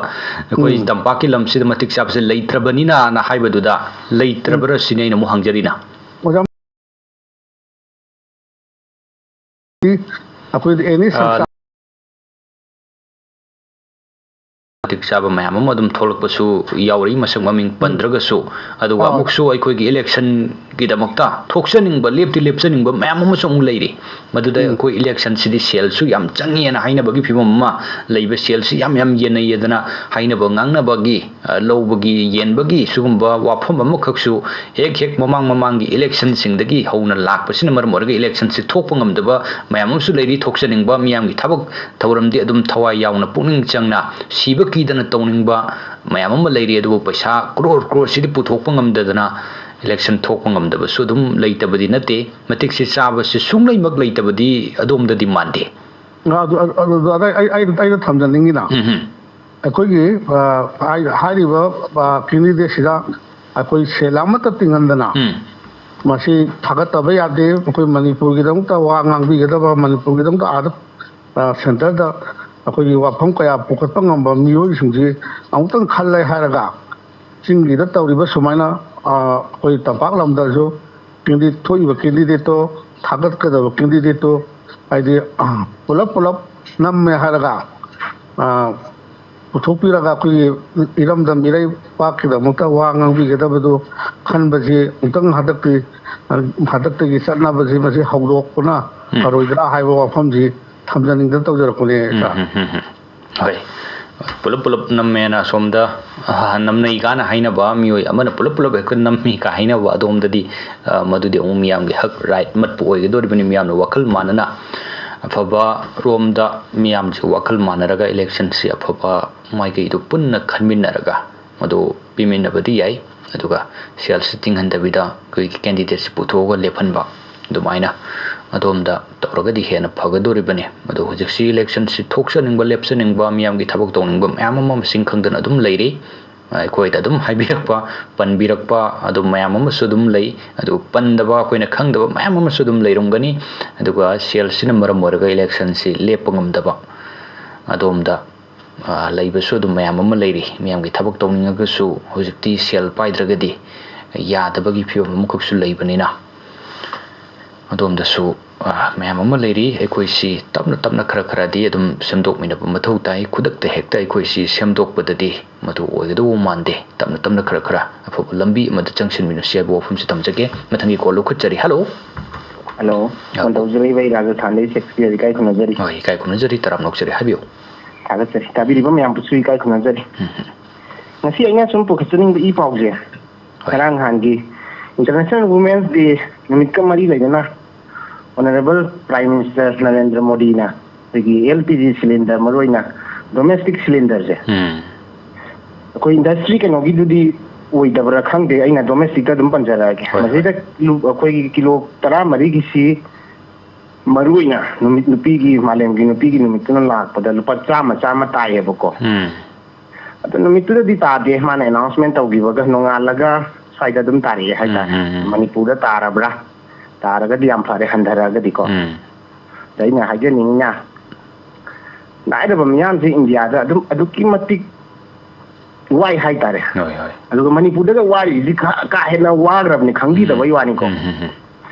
ꯑꯩꯈꯣꯏ ꯎꯝ꯫ ꯇꯝꯄꯥꯛꯀꯤ ꯂꯝꯁꯤꯗ ꯃꯇꯤꯛ ꯆꯥꯕꯁꯦ ꯂꯩꯇ꯭ꯔꯕꯅꯤꯅ ꯍꯥꯏꯕꯗꯨꯗ, ꯂꯩꯇ꯭ꯔꯕ꯭ꯔꯥ ꯁꯤꯅꯤ ꯑꯩꯅ ꯑꯃꯨꯛ ꯍꯪꯖꯔꯤꯅ꯫ ꯑꯣꯖꯥ, ꯑꯩꯈꯣꯏꯗꯤ any ꯑꯥ, ꯁꯪꯁꯥ- ꯃꯇꯤꯛ ꯆꯥꯕ ꯃꯌꯥꯝ ꯑꯃ ꯑꯗꯨꯝ ꯊꯣꯛꯂꯛꯄꯁꯨ ꯌꯥꯎꯔꯛꯏ, ꯃꯁꯛ ꯃꯃꯤꯡ ꯄꯟꯗ꯭ꯔꯒꯁꯨ꯫ ꯑꯗꯨꯒ ꯑꯥ꯫ ꯑꯃꯨꯛꯁꯨ ꯑꯩꯈꯣꯏꯒꯤ electionꯒꯤꯗꯃꯛꯇ ꯊꯣꯛꯆꯅꯤꯡꯕ, ꯂꯦꯞꯇꯤ ꯂꯦꯞꯆꯅꯤꯡꯕ ꯃꯌꯥꯝ ꯑꯃꯁꯨ ꯑꯃꯨꯛ ꯂꯩꯔꯤ꯫ ꯃꯗꯨꯗ ꯎꯝ꯫ ꯑꯩꯈꯣꯏ electionꯁꯤꯗꯤ ꯁꯦꯜꯁꯨ ꯌꯥꯝ ꯆꯪꯉꯦꯅ ꯍꯥꯏꯅꯕꯒꯤ ꯐꯤꯕꯝ ꯑꯃ ꯂꯩꯕ, ꯁꯦꯜꯁꯤ ꯌꯥꯝ ꯌꯥꯝ ꯌꯦꯟꯅꯩꯌꯦꯗꯅ ꯍꯥꯏꯅꯕ ꯉꯥꯡꯅꯕꯒꯤ, ꯑ, ꯂꯧꯕꯒꯤ, ꯌꯦꯟꯕꯒꯤ ꯁꯤꯒꯨꯝꯕ ꯋꯥꯐꯝ ꯑꯃꯈꯛꯁꯨ ꯍꯦꯛ ꯍꯦꯛ ꯃꯃꯥꯡ ꯃꯃꯥꯡꯒꯤ electionꯁꯤꯡꯗꯒꯤ ꯍꯧꯅ ꯂꯥꯛꯄꯁꯤꯅ ꯃꯔꯝ ꯑꯣꯏꯔꯒ electionꯁꯤ ꯊꯣꯛꯄ ꯉꯝꯗꯕ ꯃꯌꯥꯝ ꯑꯃꯁꯨ ꯂꯩꯔꯤ꯫ ꯊꯣꯛꯆꯅꯤꯡꯕ, ꯃꯤꯌꯥꯝꯒꯤ ꯊꯕꯛ ꯊꯧꯔꯝꯗꯤ ꯑꯗꯨꯝ ꯊꯋꯥꯏ ꯌꯥꯎꯅ, ꯄꯨꯛꯅꯤꯡ ꯆꯪꯅ, ꯁꯤꯕ ꯀꯤꯗꯅ ꯇꯧꯅꯤꯡꯕ ꯃꯌꯥꯝ ꯑꯃ ꯂꯩꯔꯤ꯫ ꯑꯗꯨꯕꯨ ꯄꯩꯁꯥ crore crore ꯁꯤꯗꯤ ꯄꯨꯊꯣꯛꯄ ꯉꯝꯗꯗꯅ election ꯊꯣꯛꯄ ꯉꯝꯗꯕꯁꯨ ꯑꯗꯨꯝ ꯂꯩꯇꯕꯗꯤ ꯅꯠꯇꯦ꯫ ꯃꯇꯤꯛꯁꯤ ꯆꯥꯕꯁꯤ ꯁꯨꯡꯂꯩꯃꯛ ꯂꯩꯇꯕꯗꯤ ꯑꯗꯣꯝꯗꯗꯤ ꯃꯥꯟꯗꯦ꯫ ꯑꯗꯨ, ꯑꯗꯨ, ꯑꯗꯨ, ꯑꯗ ꯑꯩ, ꯑꯩ, ꯑꯩꯅ ꯊꯝꯖꯅꯤꯡꯉꯤꯅ, ꯎꯝ, ꯎꯝ꯫ ꯑꯩꯈꯣꯏꯒꯤ, ꯑ, ꯍꯥꯏ-, ꯍꯥꯏꯔꯤꯕ, ꯑ, candidateꯁꯤꯗ ꯑꯩꯈꯣꯏ ꯁꯦꯜ ꯑꯃꯠꯇ ꯇꯤꯡꯍꯟꯗꯅ ꯎꯝ꯫ ꯃꯁꯤ ꯊꯥꯒꯠꯇꯕ ꯌꯥꯗꯦ꯫ ꯑꯩꯈꯣꯏ ꯃꯅꯤꯄꯨꯔꯒꯤꯗꯃꯛꯇ ꯋꯥ ꯉꯥꯡꯕꯤꯒꯗꯕ, ꯃꯅꯤꯄꯨꯔꯒꯤꯗꯃꯛꯇ ꯑꯥꯗ, ꯑ, centreꯗ ꯑꯩꯈꯣꯏꯒꯤ ꯋꯥꯐꯝ ꯀꯌꯥ ꯄꯨꯈꯠꯄ ꯉꯝꯕ ꯃꯤꯑꯣꯏꯁꯤꯡꯁꯤ ꯑꯃꯨꯛꯇꯪ ꯈꯜꯂꯦ ꯍꯥꯏꯔꯒ, ꯆꯤꯡꯒꯤꯗ ꯇꯧꯔꯤꯕ ꯁꯨꯃꯥꯏꯅ, ꯑ, ꯑꯩꯈꯣꯏ ꯇꯝꯄꯥꯛ ꯂꯝꯗꯁꯨ candidate, ꯊꯣꯛꯏꯕ candidateꯇꯣ, ꯊꯥꯒꯠꯀꯗꯕ candidateꯇꯣ, ꯍꯥꯏꯗꯤ, ꯑ, ꯄꯨꯂꯞ ꯄꯨꯂꯞ ꯅꯝꯃꯦ ꯍꯥꯏꯔꯒ, ꯑ, ꯄꯨꯊꯣꯛꯄꯤꯔꯒ ꯑꯩꯈꯣꯏꯒꯤ ꯏꯔꯝꯗꯝ ꯏꯔꯩꯄꯥꯛꯀꯤꯗꯃꯛꯇ ꯋꯥ ꯉꯥꯡꯕꯤꯒꯗꯕꯗꯨ ꯈꯟꯕꯁꯤ ꯑꯃꯨꯛꯇꯪ ꯍꯟꯗꯛꯇꯤ, ꯍꯟꯗꯛꯇꯒꯤ ꯆꯠꯅꯕꯁꯤ ꯃꯁꯤ ꯍꯧꯗꯣꯛꯄꯅ ꯎꯝ꯫ ꯐꯔꯣꯏꯗ꯭ꯔꯥ ꯍꯥꯏꯕ ꯋꯥꯐꯝꯁꯤ ꯊꯝꯖꯅꯤꯡꯗꯅ ꯇꯧꯖꯔꯛꯄꯅꯦ, ꯎꯝ, ꯁꯥꯔ꯫ ꯎꯝ, ꯎꯝ, ꯎꯝ꯫ ꯍꯣꯏ꯫ ꯄꯨꯂꯞ ꯄꯨꯂꯞ ꯅꯝꯃꯦꯅ ꯑꯁꯣꯝꯗ, ꯑ, ꯅꯝꯅꯩ ꯀꯥꯏꯅ ꯍꯥꯏꯅꯕ ꯃꯤꯑꯣꯏ ꯑꯃꯅ ꯄꯨꯂꯞ ꯄꯨꯂꯞ ꯍꯦꯛꯇ ꯅꯝꯃꯤ ꯀꯥꯏ ꯍꯥꯏꯅꯕ ꯑꯗꯣꯝꯗꯗꯤ, ꯑ, ꯃꯗꯨꯗꯤ ꯑꯃꯨꯛ ꯃꯤꯌꯥꯝꯒꯤ ꯍꯛ, right, ꯃꯠꯄꯨ ꯑꯣꯏꯒꯗꯧꯔꯤꯕꯅꯤ꯫ ꯃꯤꯌꯥꯝꯅ ꯋꯥꯈꯜ ꯃꯥꯟꯅꯅ ꯑꯐꯕ ꯔꯣꯝꯗ ꯃꯤꯌꯥꯝꯁꯤ ꯋꯥꯈꯜ ꯃꯥꯟꯅꯔꯒ electionꯁꯤ ꯑꯐꯕ ꯃꯥꯏꯀꯩꯗꯨ ꯄꯨꯟꯅ ꯈꯟꯃꯤꯟꯅꯔꯒ ꯃꯗꯨ ꯄꯤꯃꯤꯟꯅꯕꯗꯤ ꯌꯥꯏ꯫ ꯑꯗꯨꯒ ꯁꯦꯜꯁꯤ ꯇꯤꯡꯍꯟꯗꯕꯤꯗ ꯑꯩꯈꯣꯏꯒꯤ candidateꯁꯤ ꯄꯨꯊꯣꯛꯑꯒ ꯂꯦꯞꯍꯟꯕ, ꯑꯗꯨꯃꯥꯏꯅ ꯑꯗꯣꯝꯗ ꯇꯧꯔꯒꯗꯤ ꯍꯦꯟꯅ ꯐꯒꯗꯧꯔꯤꯕꯅꯤ꯫ ꯑꯗꯣ ꯍꯧꯖꯤꯛꯁꯤ electionꯁꯤ ꯊꯣꯛꯆꯅꯤꯡꯕ, ꯂꯦꯞꯆꯅꯤꯡꯕ, ꯃꯤꯌꯥꯝꯒꯤ ꯊꯕꯛ ꯇꯧꯅꯤꯡꯕ ꯃꯌꯥꯝ ꯑꯃ ꯃꯁꯤꯡ ꯈꯪꯗꯅ ꯑꯗꯨꯝ ꯂꯩꯔꯤ꯫ ꯑꯩꯈꯣꯏꯗ ꯑꯗꯨꯝ ꯍꯥꯏꯕꯤꯔꯛꯄ, ꯄꯟꯕꯤꯔꯛꯄ ꯑꯗꯨ ꯃꯌꯥꯝ ꯑꯃꯁꯨ ꯑꯗꯨꯝ ꯂꯩ꯫ ꯑꯗꯨ ꯄꯟꯗꯕ, ꯑꯩꯈꯣꯏꯅ ꯈꯪꯗꯕ ꯃꯌꯥꯝ ꯑꯃꯁꯨ ꯑꯗꯨꯝ ꯂꯩꯔꯝꯒꯅꯤ꯫ ꯑꯗꯨꯒ ꯁꯦꯜꯁꯤꯅ ꯃꯔꯝ ꯑꯣꯏꯔꯒ ꯏꯂꯦꯛꯁꯟꯁꯤ ꯂꯦꯞꯄ ꯉꯝꯗꯕ ꯑꯗꯣꯝꯗ, ꯑ, ꯂꯩꯕꯁꯨ ꯑꯗꯨꯝ ꯃꯌꯥꯝ ꯑꯃ ꯂꯩꯔꯤ꯫ ꯃꯤꯌꯥꯝꯒꯤ ꯊꯕꯛ ꯇꯧꯅꯤꯡꯉꯒꯁꯨ ꯍꯧꯖꯤꯛꯇꯤ ꯁꯦꯜ ꯄꯥꯏꯗ꯭ꯔꯒꯗꯤ ꯌꯥꯗꯕꯒꯤ ꯐꯤꯕꯝ ꯑꯃꯈꯛꯁꯨ ꯂꯩꯕꯅꯤꯅ, ꯑꯗꯣꯝꯗꯁꯨ, ꯑ, ꯃꯌꯥꯝ ꯑꯃ ꯂꯩꯔꯤ꯫ ꯑꯩꯈꯣꯏꯁꯤ ꯇꯞꯅ ꯇꯞꯅ ꯈꯔ ꯈꯔꯗꯤ ꯑꯗꯨꯝ ꯁꯦꯝꯗꯣꯛꯃꯤꯟꯅꯕ ꯃꯊꯧ ꯇꯥꯏ꯫ ꯈꯨꯗꯛꯇ ꯍꯦꯛꯇ ꯑꯩꯈꯣꯏꯁꯤ ꯁꯦꯝꯗꯣꯛꯄꯗꯗꯤ ꯃꯗꯨ ꯑꯣꯏꯒꯗꯧꯕ ꯃꯥꯟꯗꯦ꯫ ꯇꯞꯅ ꯇꯞꯅ ꯈꯔ ꯈꯔ ꯑꯐꯕ ꯂꯝꯕꯤ ꯑꯃꯗ ꯆꯪꯁꯤꯟꯃꯤꯟꯅꯁꯤ ꯍꯥꯏꯕ ꯋꯥꯐꯝꯁꯤ ꯊꯝꯖꯒꯦ꯫ ꯃꯊꯪꯒꯤ ꯀꯣꯜ ꯂꯧꯈꯠꯆꯔꯤ꯫ ꯍꯜꯂꯣ꯫ ꯍꯜꯂꯣ꯫ ꯑ, ꯐꯣꯟ ꯇꯧꯖꯔꯛꯏꯕ ꯑꯩ ꯔꯥꯖꯁꯊꯥꯟꯗꯒꯤ ꯁꯦꯛꯁꯄꯤꯌꯔ, ꯏꯀꯥꯏ ꯈꯨꯝꯅꯖꯔꯤ꯫ ꯍꯣꯏ, ꯏꯀꯥꯏ ꯈꯨꯝꯅꯖꯔꯤ, ꯇꯔꯥꯝꯅ ꯑꯣꯛꯆꯔꯤ, ꯍꯥꯏꯕꯤꯌꯨ꯫ ꯊꯥꯒꯠꯆꯔꯤ꯫ ꯇꯥꯕꯤꯔꯤꯕ ꯃꯌꯥꯝꯕꯨꯁꯨ ꯏꯀꯥꯏ ꯈꯨꯝꯅꯖꯔꯤ꯫ ꯎꯝ, ꯎꯝ꯫ ꯉꯁꯤ ꯑꯩꯅ ꯁꯨꯝ ꯄꯨꯈꯠꯆꯅꯤꯡꯕ ꯏ ꯄꯥꯎꯁꯦ, ꯍꯣꯏ꯫ ꯉꯔꯥꯡ ꯅꯍꯥꯟꯒꯤ International Women's Day ꯅꯨꯃꯤꯠꯀ ꯃꯔꯤ ꯂꯩꯅꯅ Honourable Prime Minister ꯅꯔꯦꯟꯗ꯭ꯔ ꯃꯣꯗꯤꯅ ꯑꯩꯈꯣꯏꯒꯤ L P G cylinder, ꯃꯔꯨꯑꯣꯏꯅ domestic cylinderꯁꯦ, ꯎꯝ꯫ ꯑꯩꯈꯣꯏ industry ꯀꯩꯅꯣꯒꯤꯗꯨꯗꯤ ꯑꯣꯏꯗꯕ꯭ꯔꯥ ꯈꯪꯗꯦ, ꯑꯩꯅ domesticꯇ ꯑꯗꯨꯝ ꯄꯟꯖꯔꯛꯑꯒꯦ꯫ ꯍꯣꯏ, ꯍꯣꯏ꯫ ꯃꯁꯤꯗ ꯀꯤꯂꯣ, ꯑꯩꯈꯣꯏꯒꯤ ꯀꯤꯂꯣ ꯇꯔꯥꯃꯔꯤꯒꯤꯁꯤ ꯃꯔꯨꯑꯣꯏꯅ ꯅꯨꯃꯤꯠ, ꯅꯨꯄꯤꯒꯤ, ꯃꯥꯂꯦꯝꯒꯤ ꯅꯨꯄꯤꯒꯤ ꯅꯨꯃꯤꯠꯇꯨꯅ ꯂꯥꯛꯄꯗ ꯂꯨꯄꯥ ꯆꯥꯝꯃ, ꯆꯥꯝꯃ ꯇꯥꯏꯌꯦꯕꯀꯣ꯫ ꯎꯝ꯫ ꯑꯗꯣ ꯅꯨꯃꯤꯠꯇꯨꯗꯗꯤ ꯇꯥꯗꯦ, ꯃꯥꯅ announcement ꯇꯧꯈꯤꯕꯒ ꯅꯣꯡꯉꯥꯜꯂꯒ ꯁ꯭ꯋꯥꯏꯗ ꯑꯗꯨꯝ ꯇꯥꯔꯛꯑꯦ ꯍꯥꯏꯇꯥꯔꯦ꯫ ꯎꯝ, ꯎꯝ, ꯎꯝ꯫ ꯃꯅꯤꯄꯨꯔꯗ ꯇꯥꯔꯕ꯭ꯔꯥ? ꯇꯥꯔꯒꯗꯤ ꯌꯥꯝ ꯐꯔꯦ, ꯍꯟꯊꯔꯛꯑꯒꯗꯤꯀꯣ꯫ ꯎꯝ꯫ ꯑꯗ ꯑꯩꯅ ꯍꯥꯏꯖꯅꯤꯡꯉꯤꯅ, ꯂꯥꯏꯔꯕ ꯃꯤꯌꯥꯝꯁꯦ ꯏꯟꯗꯤꯌꯥꯗ ꯑꯗꯨꯝ ꯑꯗꯨꯛꯀꯤ ꯃꯇꯤꯛ ꯋꯥꯏ ꯍꯥꯏꯇꯥꯔꯦ꯫ ꯍꯣꯏ, ꯍꯣꯏ꯫ ꯑꯗꯨꯒ ꯃꯅꯤꯄꯨꯔꯗꯒ ꯋꯥꯔꯤꯁꯤꯗꯤ ꯈ-, ꯀꯥ ꯍꯦꯟꯅ ꯋꯥꯈ꯭ꯔꯕꯅꯤ ꯈꯪꯕꯤꯗꯕꯩ ꯎꯝ꯫ ꯋꯥꯅꯤꯀꯣ꯫ ꯎꯝ, ꯎꯝ, ꯎꯝ꯫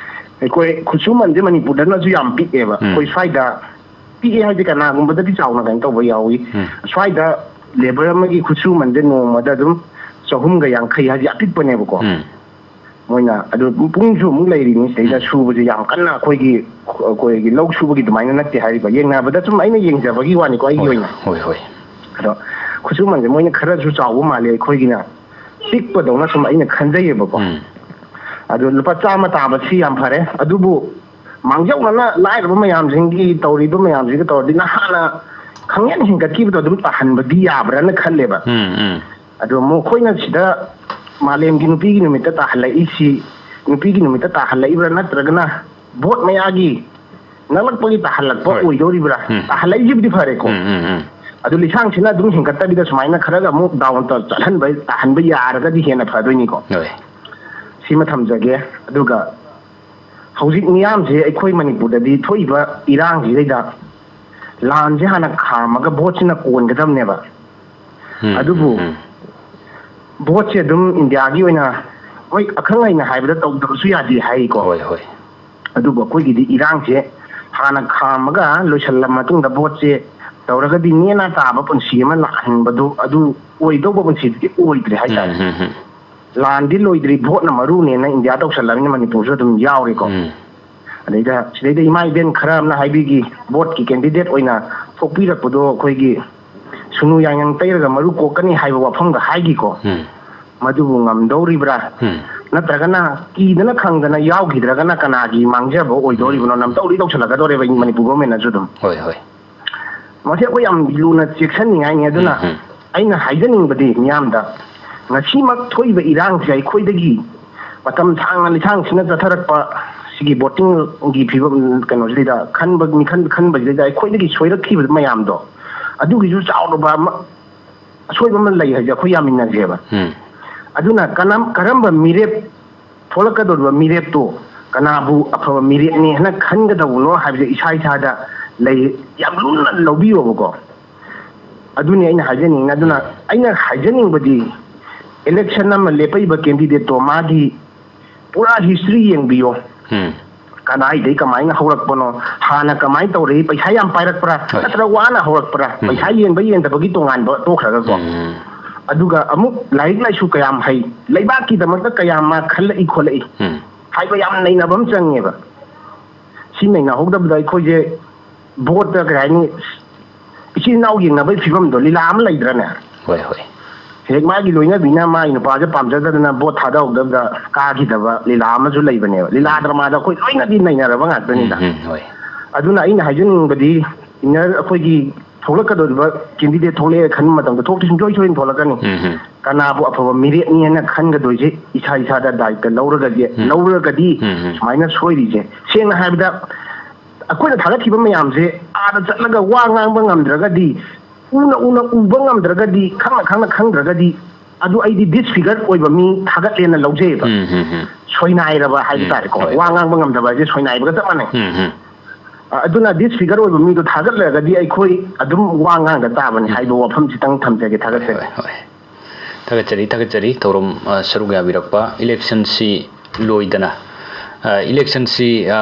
ꯑꯩꯈꯣꯏ ꯈꯨꯠꯁꯨꯃꯟꯁꯦ ꯃꯅꯤꯄꯨꯔꯗꯅꯁꯨ ꯌꯥꯝ ꯄꯤꯛꯑꯦꯕ꯫ ꯎꯝ꯫ ꯑꯩꯈꯣꯏ ꯁ꯭ꯋꯥꯏꯗ ꯄꯤꯛꯑꯦ ꯍꯥꯏꯁꯦ ꯀꯅꯥꯒꯨꯝꯕꯗꯗꯤ ꯆꯥꯎꯅ ꯀꯩꯅꯣ ꯇꯧꯕ ꯌꯥꯎꯏ꯫ ꯎꯝ꯫ ꯁ꯭ꯋꯥꯏꯗ ꯂꯦꯕꯔ ꯑꯃꯒꯤ ꯈꯨꯠꯁꯨꯃꯟꯁꯦ ꯅꯣꯡꯃꯗ ꯑꯗꯨꯝ ꯆꯍꯨꯝꯒ ꯌꯥꯡꯈꯩ ꯍꯥꯏꯁꯦ ꯑꯄꯤꯛꯄꯅꯦꯕꯀꯣ꯫ ꯎꯝ꯫ ꯃꯣꯏꯅ ꯑꯗꯨ ꯄꯨꯡꯁꯨ ꯑꯃꯨꯛ ꯂꯩꯔꯤꯅꯤ ꯁꯤꯗꯩꯗ ꯎꯝ꯫ ꯁꯨꯕꯁꯦ ꯌꯥꯝ ꯀꯟꯅ ꯑꯩꯈꯣꯏꯒꯤ, ꯑꯩꯈꯣꯏꯒꯤ ꯂꯧ ꯁꯨꯕꯒꯤ ꯑꯗꯨꯃꯥꯏꯅ ꯅꯠꯇꯦ ꯍꯥꯏꯔꯤꯕ, ꯌꯦꯡꯅꯕꯗ ꯁꯨꯝ ꯑꯩꯅ ꯌꯦꯡꯖꯕꯒꯤ ꯋꯥꯅꯤꯀꯣ, ꯑꯩꯒꯤ ꯍꯣꯏ, ꯑꯣꯏꯅ꯫ ꯍꯣꯏ, ꯍꯣꯏ꯫ ꯑꯗꯣ ꯈꯨꯠꯁꯨꯃꯟꯁꯦ ꯃꯣꯏꯅ ꯈꯔꯁꯨ ꯆꯥꯎꯕ ꯃꯥꯜꯂꯦ, ꯑꯩꯈꯣꯏꯒꯤꯅ ꯄꯤꯛꯄꯗꯧꯅ ꯁꯨꯝ ꯑꯩꯅ ꯈꯟꯖꯩꯌꯦꯕꯀꯣ꯫ ꯎꯝ꯫ ꯑꯗꯣ ꯂꯨꯄꯥ ꯆꯥꯝꯃ ꯇꯥꯕꯁꯤ ꯌꯥꯝ ꯐꯔꯦ, ꯑꯗꯨꯕꯨ ꯃꯥꯡꯖꯧꯅꯅ ꯂꯥꯏꯔꯕ ꯃꯌꯥꯝꯁꯤꯡꯒꯤ ꯇꯧꯔꯤꯕ ꯃꯌꯥꯝꯁꯤꯒ ꯇꯧꯔꯗꯤ ꯅꯍꯥꯟꯅ ꯈꯪꯍꯦꯟ ꯍꯦꯟꯒꯠꯈꯤꯕꯗꯣ ꯑꯗꯨꯝ ꯇꯥꯍꯟꯕꯗꯤ ꯌꯥꯕ꯭ꯔꯥꯅ ꯈꯜꯂꯦꯕ꯫ ꯎꯝ, ꯎꯝ꯫ ꯑꯗꯣ ꯃꯈꯣꯏꯅ ꯁꯤꯗ ꯃꯥꯂꯦꯝꯒꯤ ꯅꯨꯄꯤꯒꯤ ꯅꯨꯃꯤꯠꯇ ꯇꯥꯍꯜꯂꯛꯏꯁꯤ, ꯅꯨꯄꯤꯒꯤ ꯅꯨꯃꯤꯠꯇ ꯇꯥꯍꯜꯂꯛꯏꯕ꯭ꯔꯥ ꯅꯠꯇ꯭ꯔꯒꯅ ꯚꯣꯠ ꯃꯌꯥꯒꯤ ꯅꯛꯂꯛꯄꯒꯤ ꯇꯥꯍꯜꯂꯛꯄ ꯍꯣꯏ꯫ ꯑꯣꯏꯗꯧꯔꯤꯕ꯭ꯔꯥ? ꯎꯝ꯫ ꯇꯥꯍꯜꯂꯛꯏꯁꯤꯕꯨꯗꯤ ꯐꯔꯦꯀꯣ꯫ ꯎꯝ, ꯎꯝ, ꯎꯝ꯫ ꯑꯗꯨ ꯂꯤꯁꯥꯡꯁꯤꯅ ꯑꯗꯨꯝ ꯍꯦꯟꯒꯠꯇꯕꯤꯗ ꯁꯨꯃꯥꯏꯅ ꯈꯔꯒ ꯑꯃꯨꯛ ꯗꯥꯎꯟ ꯆꯠꯍꯟꯕ ꯇꯥꯍꯟꯕ ꯌꯥꯔꯒꯗꯤ ꯍꯦꯟꯅ ꯐꯗꯣꯏꯅꯤꯀꯣ꯫ ꯁꯤꯃ ꯊꯝꯖꯒꯦ꯫ ꯑꯗꯨꯒ ꯍꯧꯖꯤꯛ ꯃꯤꯌꯥꯝꯁꯦ ꯑꯩꯈꯣꯏ ꯃꯅꯤꯄꯨꯔꯗꯗꯤ ꯊꯣꯛꯏꯕ ꯏꯔꯥꯡꯁꯤꯗꯩꯗ ꯂꯥꯟꯁꯦ ꯍꯥꯟꯅ ꯈꯥꯝꯃꯒ ꯚꯣꯠꯁꯤꯅ ꯀꯣꯟꯒꯗꯕꯅꯦꯕ꯫ ꯑꯗꯨꯕꯨ ꯚꯣꯠꯁꯦ ꯑꯗꯨꯝ ꯏꯟꯗꯤꯌꯥꯒꯤ ꯑꯣꯏꯅ, ꯍꯣꯏ, ꯑꯈꯪ ꯑꯍꯩꯅ ꯍꯥꯏꯕꯗ ꯇꯧꯗꯕꯁꯨ ꯌꯥꯗꯦ ꯍꯥꯏꯀꯣ꯫ ꯍꯣꯏ, ꯍꯣꯏ꯫ ꯑꯗꯨꯕꯨ ꯑꯩꯈꯣꯏꯒꯤꯗꯤ ꯏꯔꯥꯡꯁꯦ ꯍꯥꯟꯅ ꯈꯥꯝꯃꯒ ꯂꯣꯏꯁꯤꯜꯂ ꯃꯇꯨꯡꯗ ꯚꯣꯠꯁꯦ ꯇꯧꯔꯒꯗꯤ ꯅꯦꯅꯥ ꯇꯥꯕ ꯄꯨꯟꯁꯤ ꯑꯃ ꯂꯥꯛꯍꯟꯕꯗꯨ ꯑꯗꯨ ꯑꯣꯏꯗꯧꯕ ꯄꯨꯟꯁꯤꯗꯨꯗꯤ ꯑꯣꯏꯗ꯭ꯔꯦ ꯍꯥꯏꯇꯥꯔꯦ꯫ ꯎꯝ, ꯎꯝ, ꯎꯝ꯫ ꯂꯥꯟꯗꯤ ꯂꯣꯏꯗ꯭ꯔꯤ, ꯚꯣꯠꯅ ꯃꯔꯨꯅꯦꯅ ꯏꯟꯗꯤꯌꯥ ꯇꯧꯁꯜꯂꯕꯅꯤꯅ ꯃꯅꯤꯄꯨꯔꯁꯨ ꯑꯗꯨꯝ ꯌꯥꯎꯔꯦꯀꯣ꯫ ꯎꯝ꯫ ꯑꯗꯩꯗ ꯁꯤꯗꯩꯗ ꯏꯃꯥ ꯏꯕꯦꯟ ꯈꯔ ꯑꯃꯅ ꯍꯥꯏꯕꯤꯈꯤ, ꯚꯣꯠꯀꯤ ꯀꯦꯟꯗꯤꯗꯦꯠ ꯑꯣꯏꯅ ꯊꯣꯛꯄꯤꯔꯛꯄꯗꯣ ꯑꯩꯈꯣꯏꯒꯤ ꯁꯨꯅꯨ ꯌꯥꯡꯌꯪ ꯇꯩꯔꯒ ꯃꯔꯨ ꯀꯣꯛꯀꯅꯤ ꯍꯥꯏꯕ ꯋꯥꯐꯝꯒ ꯍꯥꯏꯈꯤꯀꯣ꯫ ꯎꯝ꯫ ꯃꯗꯨꯕꯨ ꯉꯝꯗꯧꯔꯤꯕ꯭ꯔꯥ? ꯎꯝ꯫ ꯅꯠꯇ꯭ꯔꯒꯅ ꯀꯤꯗꯅ ꯈꯪꯗꯅ ꯌꯥꯎꯈꯤꯗ꯭ꯔꯒꯅ ꯀꯅꯥꯒꯤ ꯃꯥꯡꯖꯕ ꯑꯣꯏꯗꯧꯔꯤꯕꯅꯣ? ꯎꯝ꯫ ꯅꯝꯇꯧꯔꯤ ꯇꯧꯁꯜꯂꯛꯀꯗꯧꯔꯦꯕ ꯃꯅꯤꯄꯨꯔ ꯒꯣꯔꯃꯦꯟꯅꯁꯨ ꯑꯗꯨꯝ꯫ ꯍꯣꯏ, ꯍꯣꯏ꯫ ꯃꯁꯤ ꯑꯩꯈꯣꯏ ꯌꯥꯝ ꯂꯨꯅ ꯆꯦꯛꯁꯤꯟꯅꯤꯡꯉꯥꯏꯅꯤ꯫ ꯑꯗꯨꯅ ꯎꯝ, ꯎꯝ꯫ ꯑꯩꯅ ꯍꯥꯏꯖꯅꯤꯡꯕꯗꯤ ꯃꯤꯌꯥꯝꯗ, ꯉꯁꯤꯃꯛ ꯊꯣꯛꯏꯕ ꯏꯔꯥꯡꯁꯦ ꯑꯩꯈꯣꯏꯗꯒꯤ ꯃꯇꯝ ꯁꯥꯡꯅ ꯂꯤꯁꯥꯡꯁꯤꯟꯅ ꯆꯠꯊꯔꯛꯄ ꯁꯤꯒꯤ ꯚꯣꯇꯤꯡꯒꯤ ꯐꯤꯕꯝ ꯀꯩꯅꯣꯁꯤꯗ ꯈꯟꯕ, ꯃꯤꯈꯜ ꯈꯟꯕꯁꯤꯗꯩꯗ ꯑꯩꯈꯣꯏꯗꯒꯤ ꯁꯣꯏꯔꯛꯈꯤꯕ ꯃꯌꯥꯝꯗꯣ, ꯑꯗꯨꯒꯤꯁꯨ ꯆꯥꯎꯔꯕ ꯑꯃ, ꯑꯁꯣꯏꯕ ꯑꯃ ꯂꯩ ꯍꯥꯏꯁꯦ ꯑꯩꯈꯣꯏ ꯌꯥꯃꯤꯟꯅꯁꯦꯕ꯫ ꯎꯝ꯫ ꯑꯗꯨꯅ ꯀꯅꯥꯝ-, ꯀꯔꯝꯕ ꯃꯤꯔꯦꯞ, ꯊꯣꯛꯂꯛꯀꯗꯧꯔꯤꯕ ꯃꯤꯔꯦꯞꯇꯣ ꯀꯅꯥꯕꯨ ꯑꯐꯕ ꯃꯤꯔꯦꯞꯅꯤ ꯍꯥꯏꯅ ꯈꯟꯒꯗꯧꯕꯅꯣ ꯍꯥꯏꯕꯁꯦ ꯏꯁꯥ ꯏꯁꯥꯗ ꯂꯩ, ꯌꯥꯝ ꯂꯨꯝꯅ ꯂꯧꯕꯤꯌꯣꯕꯀꯣ꯫ ꯑꯗꯨꯅꯤ ꯑꯩꯅ ꯍꯥꯏꯖꯅꯤꯡꯉꯤꯅ꯫ ꯑꯗꯨꯅ ꯑꯩꯅ ꯍꯥꯏꯖꯅꯤꯡꯕꯗꯤ, ꯏꯂꯦꯛꯁꯟ ꯑꯃ ꯂꯦꯞꯄꯛꯏꯕ ꯀꯦꯟꯗꯤꯗꯦꯠꯇꯣ ꯃꯥꯒꯤ ꯄꯨꯔꯥ ꯍꯤꯁꯇ꯭ꯔꯤ ꯌꯦꯡꯕꯤꯌꯣ꯫ ꯎꯝ꯫ ꯀꯗꯥꯏꯗꯩ ꯀꯃꯥꯏꯅ ꯍꯧꯔꯛꯄꯅꯣ, ꯍꯥꯟꯅ ꯀꯃꯥꯏꯅ ꯇꯧꯔꯛꯏ, ꯄꯩꯁꯥ ꯌꯥꯝ ꯄꯥꯏꯔꯛꯄ꯭ꯔꯥ, ꯍꯣꯏ꯫ ꯅꯠꯇ꯭ꯔꯒ ꯋꯥꯅ ꯍꯧꯔꯛꯄ꯭ꯔꯥ? ꯎꯝ꯫ ꯄꯩꯁꯥ ꯌꯦꯟꯕ ꯌꯦꯟꯗꯕꯒꯤ ꯇꯣꯉꯥꯟꯕ ꯇꯣꯛꯈ꯭ꯔꯒꯀꯣ꯫ ꯎꯝ꯫ ꯑꯗꯨꯒ ꯑꯃꯨꯛ ꯂꯥꯏꯔꯤꯛ ꯂꯥꯏꯁꯨ ꯀꯌꯥꯝ ꯍꯩ, ꯂꯩꯕꯥꯛꯀꯤꯗꯃꯛꯇ ꯀꯌꯥꯝ ꯃꯥ ꯈꯜꯂꯛꯏ ꯈꯣꯠꯂꯛꯏ ꯎꯝ꯫ ꯍꯥꯏꯕ ꯌꯥꯝ ꯅꯩꯅꯕ ꯑꯃ ꯆꯪꯉꯦꯕ꯫ ꯁꯤ ꯅꯩꯅꯍꯧꯗꯕꯗ ꯑꯩꯈꯣꯏꯁꯦ ꯚꯣꯠꯇ, ꯀꯩ ꯍꯥꯏꯅꯤ, ꯏꯆꯤꯜ ꯏꯅꯥꯎ ꯌꯦꯡꯅꯕꯒꯤ ꯐꯤꯕꯝꯗꯣ, ꯂꯤꯂꯥ ꯑꯃ ꯂꯩꯗ꯭ꯔꯅꯦ? ꯍꯣꯏ, ꯍꯣꯏ꯫ ꯍꯦꯛ ꯃꯥꯒꯤ ꯂꯣꯏꯅꯕꯤꯅ ꯃꯥꯒꯤ ꯅꯨꯄꯥꯁꯦ ꯄꯥꯝꯖꯗꯗꯅ ꯚꯣꯠ ꯊꯥꯗꯍꯧꯗꯕꯗ ꯀꯥꯈꯤꯗꯕ ꯂꯤꯂꯥ ꯑꯃꯁꯨ ꯂꯩꯕꯅꯦꯕ꯫ ꯂꯤꯂꯥ ꯗ꯭ꯔꯃꯥꯗ ꯑꯩꯈꯣꯏ ꯂꯣꯏꯅꯗꯤ ꯅꯩꯅꯔꯕ ꯉꯥꯛꯇꯅꯤꯗ꯫ ꯎꯝ, ꯎꯝ, ꯍꯣꯏ꯫ ꯑꯗꯨꯅ ꯑꯩꯅ ꯍꯥꯏꯖꯅꯤꯡꯕꯗꯤ, ꯏꯟꯅꯔ ꯑꯩꯈꯣꯏꯒꯤ ꯊꯣꯛꯂꯛꯀꯗꯧꯔꯤꯕ ꯀꯦꯟꯗꯤꯗꯦꯠ ꯊꯣꯛꯂꯛꯑꯦ ꯈꯟꯕ ꯃꯇꯝꯗ ꯊꯣꯛꯇꯤ ꯁꯨꯡꯁꯣꯏ ꯁꯣꯏꯗꯅ ꯊꯣꯛꯂꯛꯀꯅꯤ꯫ ꯎꯝ, ꯎꯝ꯫ ꯀꯅꯥꯕꯨ ꯑꯐꯕ ꯃꯤꯔꯦꯞꯅꯤ ꯍꯥꯏꯅ ꯈꯟꯒꯗꯣꯏꯁꯦ ꯏꯁꯥ ꯏꯁꯥꯗ ꯗꯥꯏꯇ ꯂꯧꯔꯒꯗꯤ, ꯎꯝ꯫ ꯂꯧꯔꯒꯗꯤ ꯎꯝ, ꯎꯝ꯫ ꯁꯨꯃꯥꯏꯅ ꯁꯣꯏꯔꯤꯁꯦ꯫ ꯁꯦꯡꯅ ꯍꯥꯏꯕꯗ, ꯑꯩꯈꯣꯏꯅ ꯊꯥꯒꯠꯈꯤꯕ ꯃꯌꯥꯝꯁꯦ ꯑꯥꯗ ꯆꯠꯂꯒ ꯋꯥ ꯉꯥꯡꯕ ꯉꯝꯗ꯭ꯔꯒꯗꯤ ꯎꯅ ꯎꯅ ꯎꯕ ꯉꯝꯗ꯭ꯔꯒꯗꯤ, ꯈꯪꯅ ꯈꯪꯅ ꯈꯪꯗ꯭ꯔꯒꯗꯤ, ꯑꯗꯨ ꯑꯩꯗꯤ ꯗꯤꯁꯐꯤꯒꯔ ꯑꯣꯏꯕ ꯃꯤ ꯊꯥꯒꯠꯂꯦꯅ ꯂꯧꯖꯩꯑꯕ꯫ ꯎꯝ, ꯎꯝ, ꯎꯝ. ꯁꯣꯏꯅꯥꯏꯔꯕ ꯍꯥꯏꯕ ꯎꯝ, ꯇꯥꯔꯦꯀꯣ꯫ ꯍꯣꯏ. ꯋꯥ ꯉꯥꯡꯕ ꯉꯝꯗꯕ ꯍꯥꯏꯁꯦ ꯁꯣꯏꯅꯥꯏꯕꯒ ꯆꯞ ꯃꯥꯟꯅꯩ꯫ ꯎꯝ, ꯎꯝ. ꯑ, ꯑꯗꯨꯅ ꯗꯤꯁꯐꯤꯒꯔ ꯑꯣꯏꯕ ꯃꯤꯗꯣ ꯊꯥꯒꯠꯂꯒꯗꯤ ꯑꯩꯈꯣꯏ ꯑꯗꯨꯝ ꯋꯥ ꯉꯥꯡꯗ ꯇꯥꯕꯅꯤ ꯍꯥꯏꯕ ꯋꯥꯐꯝꯁꯤꯇꯪ ꯊꯝꯖꯒꯦ꯫ ꯊꯥꯒꯠꯆꯔꯤ꯫ ꯍꯣꯏ, ꯍꯣꯏ. ꯊꯥꯒꯠꯆꯔꯤ, ꯊꯥꯒꯠꯆꯔꯤ꯫ ꯊꯧꯔꯝ, ꯑ, ꯁꯔꯨꯛ ꯌꯥꯕꯤꯔꯛꯄ꯫ ꯏꯂꯦꯛꯁꯟꯁꯤ ꯂꯣꯏꯗꯅ, ꯑ, ꯏꯂꯦꯛꯁꯟꯁꯤ, ꯑ,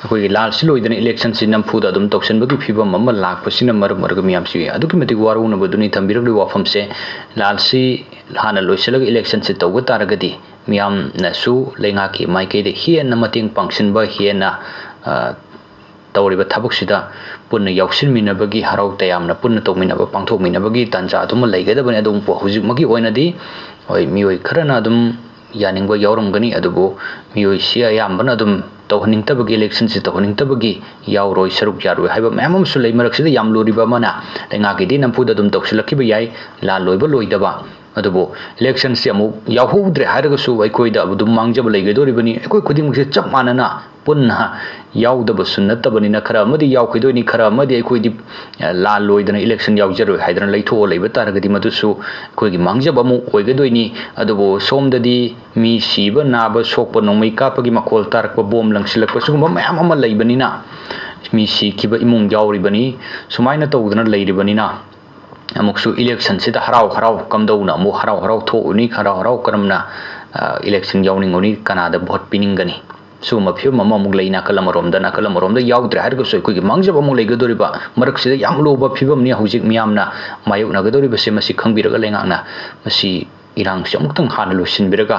ꯑꯩꯈꯣꯏꯒꯤ ꯂꯥꯜꯁꯤ ꯂꯣꯏꯗꯅ ꯏꯂꯦꯛꯁꯟꯁꯤ ꯅꯝꯐꯨꯗ ꯑꯗꯨꯝ ꯇꯧꯁꯤꯟꯕꯒꯤ ꯐꯤꯕꯝ ꯑꯃ ꯂꯥꯛꯄꯁꯤꯅ ꯃꯔꯝ ꯑꯣꯏꯔꯒ ꯃꯤꯌꯥꯝꯁꯤ ꯑꯗꯨꯛꯀꯤ ꯃꯇꯤꯛ ꯋꯥꯔꯧꯅꯕꯗꯨꯅꯤ ꯊꯝꯕꯤꯔꯛꯂꯤꯕ ꯋꯥꯐꯝꯁꯦ꯫ ꯂꯥꯜꯁꯤ ꯍꯥꯟꯅ ꯂꯣꯏꯁꯤꯜꯂꯒ ꯏꯂꯦꯛꯁꯟꯁꯤ ꯇꯧꯕ ꯇꯥꯔꯒꯗꯤ ꯃꯤꯌꯥꯝꯅꯁꯨ ꯂꯩꯉꯥꯛꯀꯤ ꯃꯥꯏꯀꯩꯗ ꯍꯦꯟꯅ ꯃꯇꯦꯡ ꯄꯥꯡꯁꯤꯟꯕ, ꯍꯦꯟꯅ, ꯑ, ꯇꯧꯔꯤꯕ ꯊꯕꯛꯁꯤꯗ ꯄꯨꯟꯅ ꯌꯥꯎꯁꯤꯟꯃꯤꯟꯅꯕꯒꯤ, ꯍꯔꯥꯎ ꯇꯌꯥꯝꯅ ꯄꯨꯟꯅ ꯇꯧꯃꯤꯟꯅꯕ, ꯄꯥꯡꯊꯣꯛꯃꯤꯟꯅꯕꯒꯤ ꯇꯥꯟꯖꯥ ꯑꯗꯨꯃ ꯂꯩꯒꯗꯕꯅꯤ꯫ ꯑꯗꯨꯕꯨ ꯍꯧꯖꯤꯛꯃꯛꯀꯤ ꯑꯣꯏꯅꯗꯤ ꯍꯣꯏ, ꯃꯤꯑꯣꯏ ꯈꯔꯅ ꯑꯗꯨꯝ ꯌꯥꯅꯤꯡꯕ ꯌꯥꯎꯔꯝꯒꯅꯤ, ꯑꯗꯨꯕꯨ ꯃꯤꯑꯣꯏꯁꯤ ꯑꯌꯥꯝꯕꯅ ꯑꯗꯨꯝ ꯇꯧꯍꯟꯅꯤꯡꯗꯕꯒꯤ, ꯏꯂꯦꯛꯁꯟꯁꯤ ꯇꯧꯍꯟꯅꯤꯡꯗꯕꯒꯤ ꯌꯥꯎꯔꯣꯏ, ꯁꯔꯨꯛ ꯌꯥꯔꯣꯏ ꯍꯥꯏꯕ ꯃꯌꯥꯝ ꯑꯃꯁꯨ ꯂꯩ꯫ ꯃꯔꯛꯁꯤꯗ ꯌꯥꯝ ꯂꯨꯔꯤꯕ ꯑꯃꯅ, ꯂꯩꯉꯥꯛꯀꯤꯗꯤ ꯅꯝꯐꯨꯗ ꯑꯗꯨꯝ ꯇꯧꯁꯤꯜꯂꯛꯈꯤꯕ ꯌꯥꯏ, ꯂꯥꯜ ꯂꯣꯏꯕ ꯂꯣꯏꯗꯕ꯫ ꯑꯗꯨꯕꯨ ꯏꯂꯦꯛꯁꯟꯁꯤ ꯑꯃꯨꯛ ꯌꯥꯎꯍꯧꯗ꯭ꯔꯦ ꯍꯥꯏꯔꯒꯁꯨ ꯑꯩꯈꯣꯏꯗ ꯑꯗꯨꯝ ꯃꯥꯡꯖꯕ ꯂꯩꯒꯗꯧꯔꯤꯕꯅꯤ꯫ ꯑꯩꯈꯣꯏ ꯈꯨꯗꯤꯡꯃꯛꯁꯦ ꯆꯞ ꯃꯥꯟꯅꯅ ꯄꯨꯟꯅ ꯌꯥꯎꯗꯕꯁꯨ ꯅꯠꯇꯕꯅꯤꯅ, ꯈꯔ ꯑꯃꯗꯤ ꯌꯥꯎꯈꯤꯗꯣꯏꯅꯤ, ꯈꯔ ꯑꯃꯗꯤ ꯑꯩꯈꯣꯏꯗꯤ, ꯑ, ꯂꯥꯜ ꯂꯣꯏꯗꯅ ꯏꯂꯦꯛꯁꯟ ꯌꯥꯎꯖꯔꯣꯏ ꯍꯥꯏꯗꯅ ꯂꯩꯊꯣꯛꯑ ꯂꯩꯕ ꯇꯥꯔꯒꯗꯤ ꯃꯗꯨꯁꯨ ꯑꯩꯈꯣꯏꯒꯤ ꯃꯥꯡꯖꯕ ꯑꯃ ꯑꯣꯏꯒꯗꯣꯏꯅꯤ꯫ ꯑꯗꯨꯕꯨ ꯁꯣꯝꯗꯗꯤ ꯃꯤ ꯁꯤꯕ, ꯅꯥꯕ, ꯁꯣꯛꯄ, ꯅꯣꯡꯃꯩ ꯀꯥꯞꯄꯒꯤ ꯃꯈꯣꯜ ꯇꯥꯔꯛꯄ, ꯕꯣꯝ ꯂꯪꯁꯤꯜꯂꯛꯄ, ꯁꯤꯒꯨꯝꯕ ꯃꯌꯥꯝ ꯑꯃ ꯂꯩꯕꯅꯤꯅ, ꯃꯤ ꯁꯤꯈꯤꯕ ꯏꯃꯨꯡ ꯌꯥꯎꯔꯤꯕꯅꯤ꯫ ꯁꯨꯃꯥꯏꯅ ꯇꯧꯗꯅ ꯂꯩꯔꯤꯕꯅꯤꯅ, ꯑꯃꯨꯛꯁꯨ ꯏꯂꯦꯛꯁꯟꯁꯤꯗ ꯍꯔꯥꯎ ꯍꯔꯥꯎ ꯀꯝꯗꯧꯅ ꯑꯃꯨꯛ ꯍꯔꯥꯎ ꯍꯔꯥꯎ ꯊꯣꯛꯎꯅꯤ, ꯍꯔꯥꯎ ꯍꯔꯥꯎ ꯀꯔꯝꯅ, ꯑ, ꯏꯂꯦꯛꯁꯟ ꯌꯥꯎꯅꯤꯡꯉꯨꯅꯤ, ꯀꯅꯥꯗ ꯚꯣꯠ ꯄꯤꯅꯤꯡꯒꯅꯤ? ꯁꯤꯒꯨꯝꯕ ꯐꯤꯕꯝ ꯑꯃ ꯑꯃꯨꯛ ꯂꯩ ꯅꯥꯀꯜ ꯑꯃꯔꯣꯝꯗ꯫ ꯅꯥꯀꯜ ꯑꯃꯔꯣꯝꯗ ꯌꯥꯎꯗ꯭ꯔꯦ ꯍꯥꯏꯔꯒꯁꯨ ꯑꯩꯈꯣꯏꯒꯤ ꯃꯥꯡꯖꯕ ꯑꯃꯨꯛ ꯂꯩꯒꯗꯧꯔꯤꯕ ꯃꯔꯛꯁꯤꯗ ꯌꯥꯝ ꯂꯨꯕ ꯐꯤꯕꯝꯅꯤ ꯍꯧꯖꯤꯛ ꯃꯤꯌꯥꯝꯅ ꯃꯥꯌꯣꯛꯅꯒꯗꯧꯔꯤꯕꯁꯦ꯫ ꯃꯁꯤ ꯈꯪꯕꯤꯔꯒ ꯂꯩꯉꯥꯛꯅ ꯃꯁꯤ ꯏꯔꯥꯡꯁꯤ ꯑꯃꯨꯛꯇꯪ ꯍꯥꯟꯅ ꯂꯣꯏꯁꯤꯟꯕꯤꯔꯒ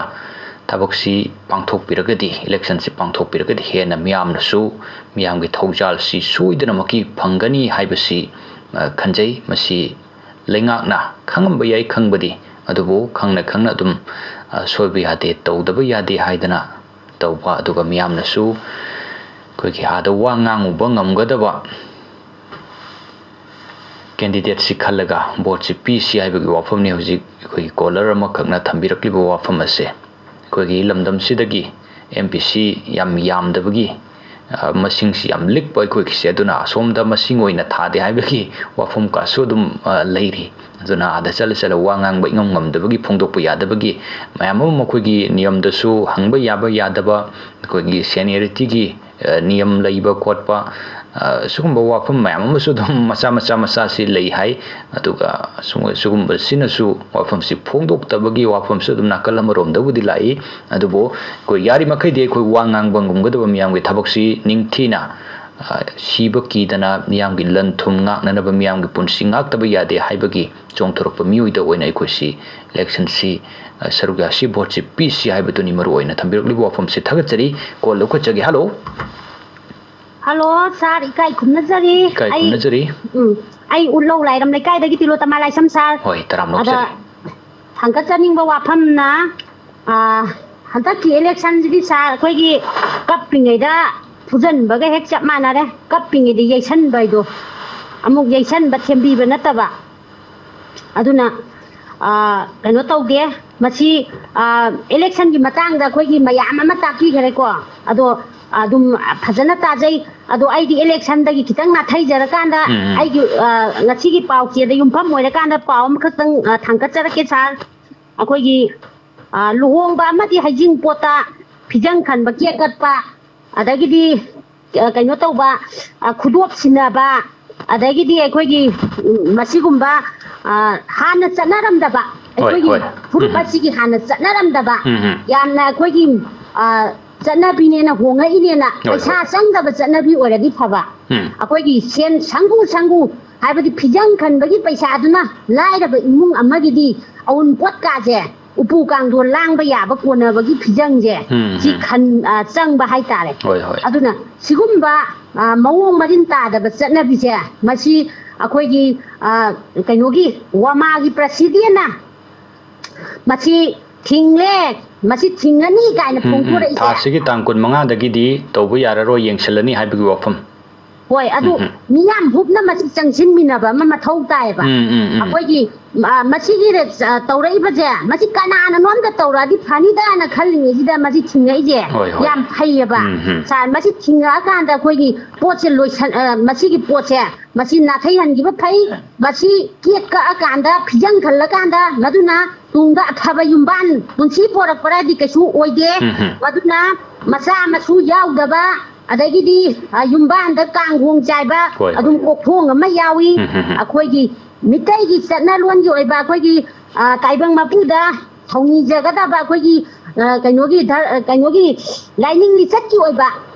ꯊꯕꯛꯁꯤ ꯄꯥꯡꯊꯣꯛꯄꯤꯔꯒꯗꯤ, ꯏꯂꯦꯛꯁꯟꯁꯤ ꯄꯥꯡꯊꯣꯛꯄꯤꯔꯒꯗꯤ ꯍꯦꯟꯅ ꯃꯤꯌꯥꯝꯅꯁꯨ ꯃꯤꯌꯥꯝꯒꯤ ꯊꯧꯖꯥꯜꯁꯤ ꯁꯣꯏꯗꯅꯃꯛꯀꯤ ꯐꯪꯒꯅꯤ ꯍꯥꯏꯕꯁꯤ, ꯑ, ꯈꯟꯖꯩ꯫ ꯃꯁꯤ ꯂꯩꯉꯥꯛꯅ ꯈꯪꯉꯝꯕ ꯌꯥꯏ ꯈꯪꯕꯗꯤ, ꯑꯗꯨꯕꯨ ꯈꯪꯅ ꯈꯪꯅ ꯑꯗꯨꯝ, ꯑ, ꯁꯣꯏꯕ ꯌꯥꯗꯦ, ꯇꯧꯗꯕ ꯌꯥꯗꯦ ꯍꯥꯏꯗꯅ ꯇꯧꯕ, ꯑꯗꯨꯒ ꯃꯤꯌꯥꯝꯅꯁꯨ ꯑꯩꯈꯣꯏꯒꯤ ꯑꯥꯗ ꯋꯥ ꯉꯥꯡꯉꯨꯕ ꯉꯝꯒꯗꯕ ꯀꯦꯟꯗꯤꯗꯦꯠꯁꯤ ꯈꯜꯂꯒ ꯚꯣꯠꯁꯤ ꯄꯤꯁꯤ ꯍꯥꯏꯕꯒꯤ ꯋꯥꯐꯝꯅꯤ ꯍꯧꯖꯤꯛ ꯑꯩꯈꯣꯏꯒꯤ ꯀꯣꯂꯔ ꯑꯃꯈꯛꯅ ꯊꯝꯕꯤꯔꯛꯂꯤꯕ ꯋꯥꯐꯝ ꯑꯁꯦ꯫ ꯑꯩꯈꯣꯏꯒꯤ ꯂꯝꯗꯝꯁꯤꯗꯒꯤ ꯑꯦꯝ ꯄꯤ ꯁꯤ ꯌꯥꯝ ꯌꯥꯝꯗꯕꯒꯤ ꯃꯁꯤꯡꯁꯤ ꯌꯥꯝ ꯂꯤꯛꯄ ꯑꯩꯈꯣꯏꯒꯤꯁꯦ꯫ ꯑꯗꯨꯅ ꯑꯁꯣꯝꯗ ꯃꯁꯤꯡ ꯑꯣꯏꯅ ꯊꯥꯗꯦ ꯍꯥꯏꯕꯒꯤ ꯋꯥꯐꯝ ꯀꯥꯁꯨ ꯑꯗꯨꯝ ꯂꯩꯔꯤ꯫ ꯑꯗꯨꯅ ꯑꯥꯗ ꯆꯠꯂ ꯆꯠꯂ ꯋꯥ ꯉꯥꯡꯕ ꯏꯉꯝ ꯉꯝꯗꯕꯒꯤ, ꯐꯣꯡꯗꯣꯛꯄ ꯌꯥꯗꯕꯒꯤ ꯃꯌꯥꯝ ꯑꯃ, ꯃꯈꯣꯏꯒꯤ ꯅꯤꯌꯝꯗꯁꯨ ꯍꯪꯕ ꯌꯥꯕ ꯌꯥꯗꯕ, ꯑꯩꯈꯣꯏꯒꯤ ꯁꯦꯅꯤꯌꯔꯤꯇꯤꯒꯤ ꯅꯤꯌꯝ ꯂꯩꯕ ꯈꯣꯠꯄ, ꯁꯤꯒꯨꯝꯕ ꯋꯥꯐꯝ ꯃꯌꯥꯝ ꯑꯃꯁꯨ ꯑꯗꯨꯝ ꯃꯆꯥ ꯃꯆꯥ ꯃꯆꯥꯁꯤ ꯂꯩ ꯍꯥꯏ꯫ ꯑꯗꯨꯒ ꯁꯤꯒꯨꯝꯕꯁꯤꯅꯁꯨ ꯋꯥꯐꯝꯁꯤ ꯐꯣꯡꯗꯣꯛꯇꯕꯒꯤ ꯋꯥꯐꯝꯁꯨ ꯑꯗꯨꯝ ꯅꯥꯀꯜ ꯑꯃꯔꯣꯝꯗꯕꯨꯗꯤ ꯂꯥꯛꯏ꯫ ꯑꯗꯨꯕꯨ ꯑꯩꯈꯣꯏ ꯌꯥꯔꯤꯃꯈꯩꯗꯤ ꯑꯩꯈꯣꯏ ꯋꯥ ꯉꯥꯡꯕ ꯉꯝꯒꯗꯕ ꯃꯤꯌꯥꯝꯒꯤ ꯊꯕꯛꯁꯤ ꯅꯤꯡꯊꯤꯅ, ꯁꯤꯕ ꯀꯤꯗꯅ ꯃꯤꯌꯥꯝꯒꯤ ꯂꯟ ꯊꯨꯝ ꯉꯥꯛꯅꯅꯕ, ꯃꯤꯌꯥꯝꯒꯤ ꯄꯨꯟꯁꯤ ꯉꯥꯛꯇꯕ ꯌꯥꯗꯦ ꯍꯥꯏꯕꯒꯤ ꯆꯣꯡꯊꯣꯔꯛꯄ ꯃꯤꯑꯣꯏꯗ ꯑꯣꯏꯅ ꯑꯩꯈꯣꯏꯁꯤ ꯏꯂꯦꯛꯁꯟꯁꯤ ꯁꯔꯨꯛ ꯌꯥꯁꯤ, ꯚꯣꯠꯁꯤ ꯄꯤꯁꯤ ꯍꯥꯏꯕꯗꯨꯅꯤ ꯃꯔꯨ ꯑꯣꯏꯅ ꯊꯝꯕꯤꯔꯛꯂꯤꯕ ꯋꯥꯐꯝꯁꯤ꯫ ꯊꯥꯒꯠꯆꯔꯤ꯫ ꯀꯣꯜ ꯂꯧꯈꯠꯆꯒꯦ꯫ ꯍꯜꯂꯣ꯫ ꯍꯜꯂꯣ ꯁꯥꯔ, ꯏꯀꯥꯏ ꯈꯨꯝꯅꯖꯔꯤ꯫ ꯏꯀꯥꯏ ꯑꯩ, ꯈꯨꯝꯅꯖꯔꯤ꯫ ꯎꯝ, ꯑꯩ ꯎꯠꯂꯧ ꯂꯥꯏꯔꯝ ꯂꯩꯀꯥꯏꯗꯒꯤ ꯇꯤꯂꯣꯇꯃꯥ ꯂꯥꯏꯁ꯭ꯔꯝ ꯁꯥꯔ꯫ ꯍꯣꯏ, ꯇꯔꯥꯝꯅ ꯑꯗ ꯑꯣꯛꯆꯔꯤ꯫ ꯊꯥꯡꯒꯠꯆꯅꯤꯡꯕ ꯋꯥꯐꯝꯅ, ꯑ, ꯍꯟꯗꯛꯀꯤ ꯏꯂꯦꯛꯁꯟꯁꯤꯗꯤ ꯁꯥꯔ, ꯑꯩꯈꯣꯏꯒꯤ ꯀꯞꯄꯤꯉꯩꯗ ꯐꯨꯖꯟꯕꯒ ꯍꯦꯛ ꯆꯞ ꯃꯥꯟꯅꯔꯦ꯫ ꯀꯞꯄꯤꯉꯩꯗ ꯌꯩꯁꯟꯕ ꯍꯥꯏꯗꯣ, ꯑꯃꯨꯛ ꯌꯩꯁꯟꯕ, ꯊꯦꯝꯕꯤꯕ ꯅꯠꯇꯕ꯫ ꯑꯗꯨꯅ, ꯑ, ꯀꯩꯅꯣ ꯇꯧꯗꯦ꯫ ꯃꯁꯤ, ꯑ, ꯏꯂꯦꯛꯁꯟꯒꯤ ꯃꯇꯥꯡꯗ ꯑꯩꯈꯣꯏꯒꯤ ꯃꯌꯥꯝ ꯑꯃ ꯇꯥꯛꯄꯤꯈ꯭ꯔꯦꯀꯣ꯫ ꯑꯗꯣ ꯑꯗꯨꯝ ꯐꯖꯅ ꯇꯥꯖꯩ꯫ ꯑꯗꯣ ꯑꯩꯗꯤ ꯏꯂꯦꯛꯁꯟꯗꯒꯤ ꯈꯤꯇꯪ ꯅꯥꯊꯩꯖꯔꯀꯥꯟꯗ ꯎꯝ, ꯎꯝ꯫ ꯑꯩꯒꯤ, ꯑ, ꯉꯁꯤꯒꯤ ꯄꯥꯎꯆꯦꯗ ꯌꯨꯝꯐꯝ ꯑꯣꯏꯔꯀꯥꯟꯗ ꯄꯥꯎ ꯑꯃꯈꯛꯇꯪ, ꯑ, ꯊꯥꯡꯒꯠꯆꯔꯛꯀꯦ ꯁꯥꯔ꯫ ꯑꯩꯈꯣꯏꯒꯤ, ꯑ, ꯂꯨꯍꯣꯡꯕ ꯑꯃꯗꯤ ꯍꯩꯖꯤꯡꯄꯣꯠꯇ ꯐꯤꯖꯪ ꯈꯟꯕ, ꯀꯦꯛ ꯀꯛꯄ, ꯑꯗꯒꯤꯗꯤ, ꯑ, ꯀꯩꯅꯣ ꯇꯧꯕ, ꯑ, ꯈꯨꯗꯣꯞ ꯁꯤꯟꯅꯕ, ꯑꯗꯒꯤꯗꯤ ꯑꯩꯈꯣꯏꯒꯤ, ꯎꯝ, ꯃꯁꯤꯒꯨꯝꯕ, ꯑ, ꯍꯥꯟꯅ ꯆꯠꯅꯔꯝꯗꯕ, ꯍꯣꯏ, ꯑꯩꯈꯣꯏꯒꯤ ꯍꯣꯏ꯫ ꯐꯨꯔꯨꯞ ꯎꯝ꯫ ꯑꯁꯤꯒꯤ ꯍꯥꯟꯅ ꯆꯠꯅꯔꯝꯗꯕ, ꯎꯝ, ꯎꯝ꯫ ꯌꯥꯝꯅ ꯑꯩꯈꯣꯏꯒꯤ, ꯑ, ꯆꯠꯅꯕꯤꯅꯦꯅ ꯍꯣꯡꯉꯛꯏꯅꯦꯅ, ꯍꯣꯏ, ꯄꯩꯁꯥ ꯍꯣꯏ꯫ ꯆꯪꯗꯕ ꯆꯠꯅꯕꯤ ꯑꯣꯏꯔꯗꯤ ꯐꯕ꯫ ꯎꯝ꯫ ꯑꯩꯈꯣꯏꯒꯤ ꯁꯦꯟ ꯁꯪꯒꯨ ꯁꯪꯒꯨ ꯍꯥꯏꯕꯗꯤ ꯐꯤꯖꯪ ꯈꯟꯕꯒꯤ ꯄꯩꯁꯥꯗꯨꯅ ꯂꯥꯏꯔꯕ ꯏꯃꯨꯡ ꯑꯃꯒꯤꯗꯤ ꯑꯎꯟꯄꯣꯠ ꯀꯥꯁꯦ, ꯎꯄꯨ ꯀꯥꯡꯊꯣꯟ ꯂꯥꯡꯕ ꯌꯥꯕ ꯀꯣꯟꯅꯕꯒꯤ ꯐꯤꯖꯪꯁꯦ, ꯎꯝ, ꯁꯤ ꯎꯝ꯫ ꯈꯟ-, ꯑ, ꯆꯪꯕ ꯍꯥꯏꯇꯥꯔꯦ꯫ ꯍꯣꯏ, ꯍꯣꯏ꯫ ꯑꯗꯨꯅ ꯁꯤꯒꯨꯝꯕ, ꯑ, ꯃꯑꯣꯡ ꯃꯔꯤꯟ ꯇꯥꯗꯕ ꯆꯠꯅꯕꯤꯁꯦ, ꯃꯁꯤ ꯑꯩꯈꯣꯏꯒꯤ, ꯑ, ꯀꯩꯅꯣꯒꯤ ꯋꯥꯃꯥꯒꯤ ꯄ꯭ꯔꯁꯤꯗꯦꯟꯅ ꯃꯁꯤ ꯊꯤꯡꯂꯦ, ꯃꯁꯤ ꯊꯤꯡꯒꯅꯤ ꯀꯥꯏꯅ ꯎꯝ, ꯎꯝ꯫ ꯐꯣꯡꯗꯣꯔꯛꯏꯁꯦ꯫ ꯊꯥꯁꯤꯒꯤ ꯇꯥꯡ ꯀꯨꯟꯃꯉꯥꯗꯒꯤꯗꯤ ꯇꯧꯕ ꯌꯥꯔꯔꯣꯏ, ꯌꯦꯡꯁꯤꯜꯂꯅꯤ ꯍꯥꯏꯕꯒꯤ ꯋꯥꯐꯝ꯫ ꯍꯣꯏ, ꯑꯗꯨ ꯎꯝ, ꯎꯝ꯫ ꯃꯤꯌꯥꯝ ꯍꯨꯞꯅ ꯃꯁꯤ ꯆꯪꯁꯤꯟꯃꯤꯟꯅꯕ ꯑꯃ ꯃꯊꯧ ꯇꯥꯏꯌꯦꯕ꯫ ꯎꯝ, ꯎꯝ, ꯎꯝ꯫ ꯑꯩꯈꯣꯏꯒꯤ, ꯑ, ꯃꯁꯤꯒꯤ, ꯑ, ꯇꯧꯔꯛꯏꯕꯁꯦ, ꯃꯁꯤ ꯀꯅꯥꯅꯅꯣꯝꯗ ꯇꯧꯔꯛꯑꯗꯤ ꯐꯅꯤꯗꯅ ꯈꯜꯂꯤꯉꯩꯁꯤꯗ ꯃꯁꯤ ꯊꯤꯡꯉꯛꯏꯁꯦ ꯍꯣꯏ, ꯍꯣꯏ꯫ ꯌꯥꯝ ꯐꯩꯌꯦꯕ꯫ ꯎꯝ, ꯎꯝ꯫ ꯁꯥꯔ, ꯃꯁꯤ ꯊꯤꯡꯉꯛꯑꯀꯥꯟꯗ ꯑꯩꯈꯣꯏꯒꯤ ꯄꯣꯠꯁꯦ ꯂꯣꯏꯁꯟ-, ꯑ, ꯃꯁꯤꯒꯤ ꯄꯣꯠꯁꯦ, ꯃꯁꯤ ꯅꯥꯊꯩꯍꯟꯈꯤꯕ ꯐꯩ꯫ ꯃꯁꯤ ꯀꯦꯛ ꯀꯛꯑꯀꯥꯟꯗ, ꯐꯤꯖꯪ ꯈꯜꯂꯀꯥꯟꯗ, ꯃꯗꯨꯅ ꯇꯨꯡꯗ ꯑꯐꯕ ꯌꯨꯝꯕꯥꯟ ꯄꯨꯟꯁꯤ ꯄꯣꯔꯛꯄꯔꯗꯤ ꯀꯩꯁꯨ ꯑꯣꯏꯗꯦ꯫ ꯎꯝ, ꯎꯝ꯫ ꯃꯗꯨꯅ ꯃꯆꯥ ꯃꯁꯨ ꯌꯥꯎꯗꯕ, ꯑꯗꯒꯤꯗꯤ, ꯑ, ꯌꯨꯝꯕꯥꯟꯗ ꯀꯥꯡꯒꯣꯡ ꯆꯥꯏꯕ ꯍꯣꯏ, ꯍꯣꯏ꯫ ꯑꯗꯨꯝ ꯀꯣꯛꯊꯣꯡ ꯑꯃ ꯌꯥꯎꯏ꯫ ꯎꯝ, ꯎꯝ, ꯎꯝ꯫ ꯑꯩꯈꯣꯏꯒꯤ ꯃꯤꯇꯩꯒꯤ ꯆꯠꯅꯂꯣꯟꯒꯤ ꯑꯣꯏꯕ ꯑꯩꯈꯣꯏꯒꯤ, ꯑ, ꯇꯥꯏꯕꯪ ꯃꯄꯨꯗ ꯊꯧꯅꯤꯖꯒꯗꯕ ꯑꯩꯈꯣꯏꯒꯤ, ꯑ, ꯀꯩꯅꯣꯒꯤ ꯙꯔ-, ꯑ, ꯀꯩꯅꯣꯒꯤ ꯂꯥꯏꯅꯤꯡ ꯂꯤꯆꯠꯀꯤ ꯑꯣꯏꯕ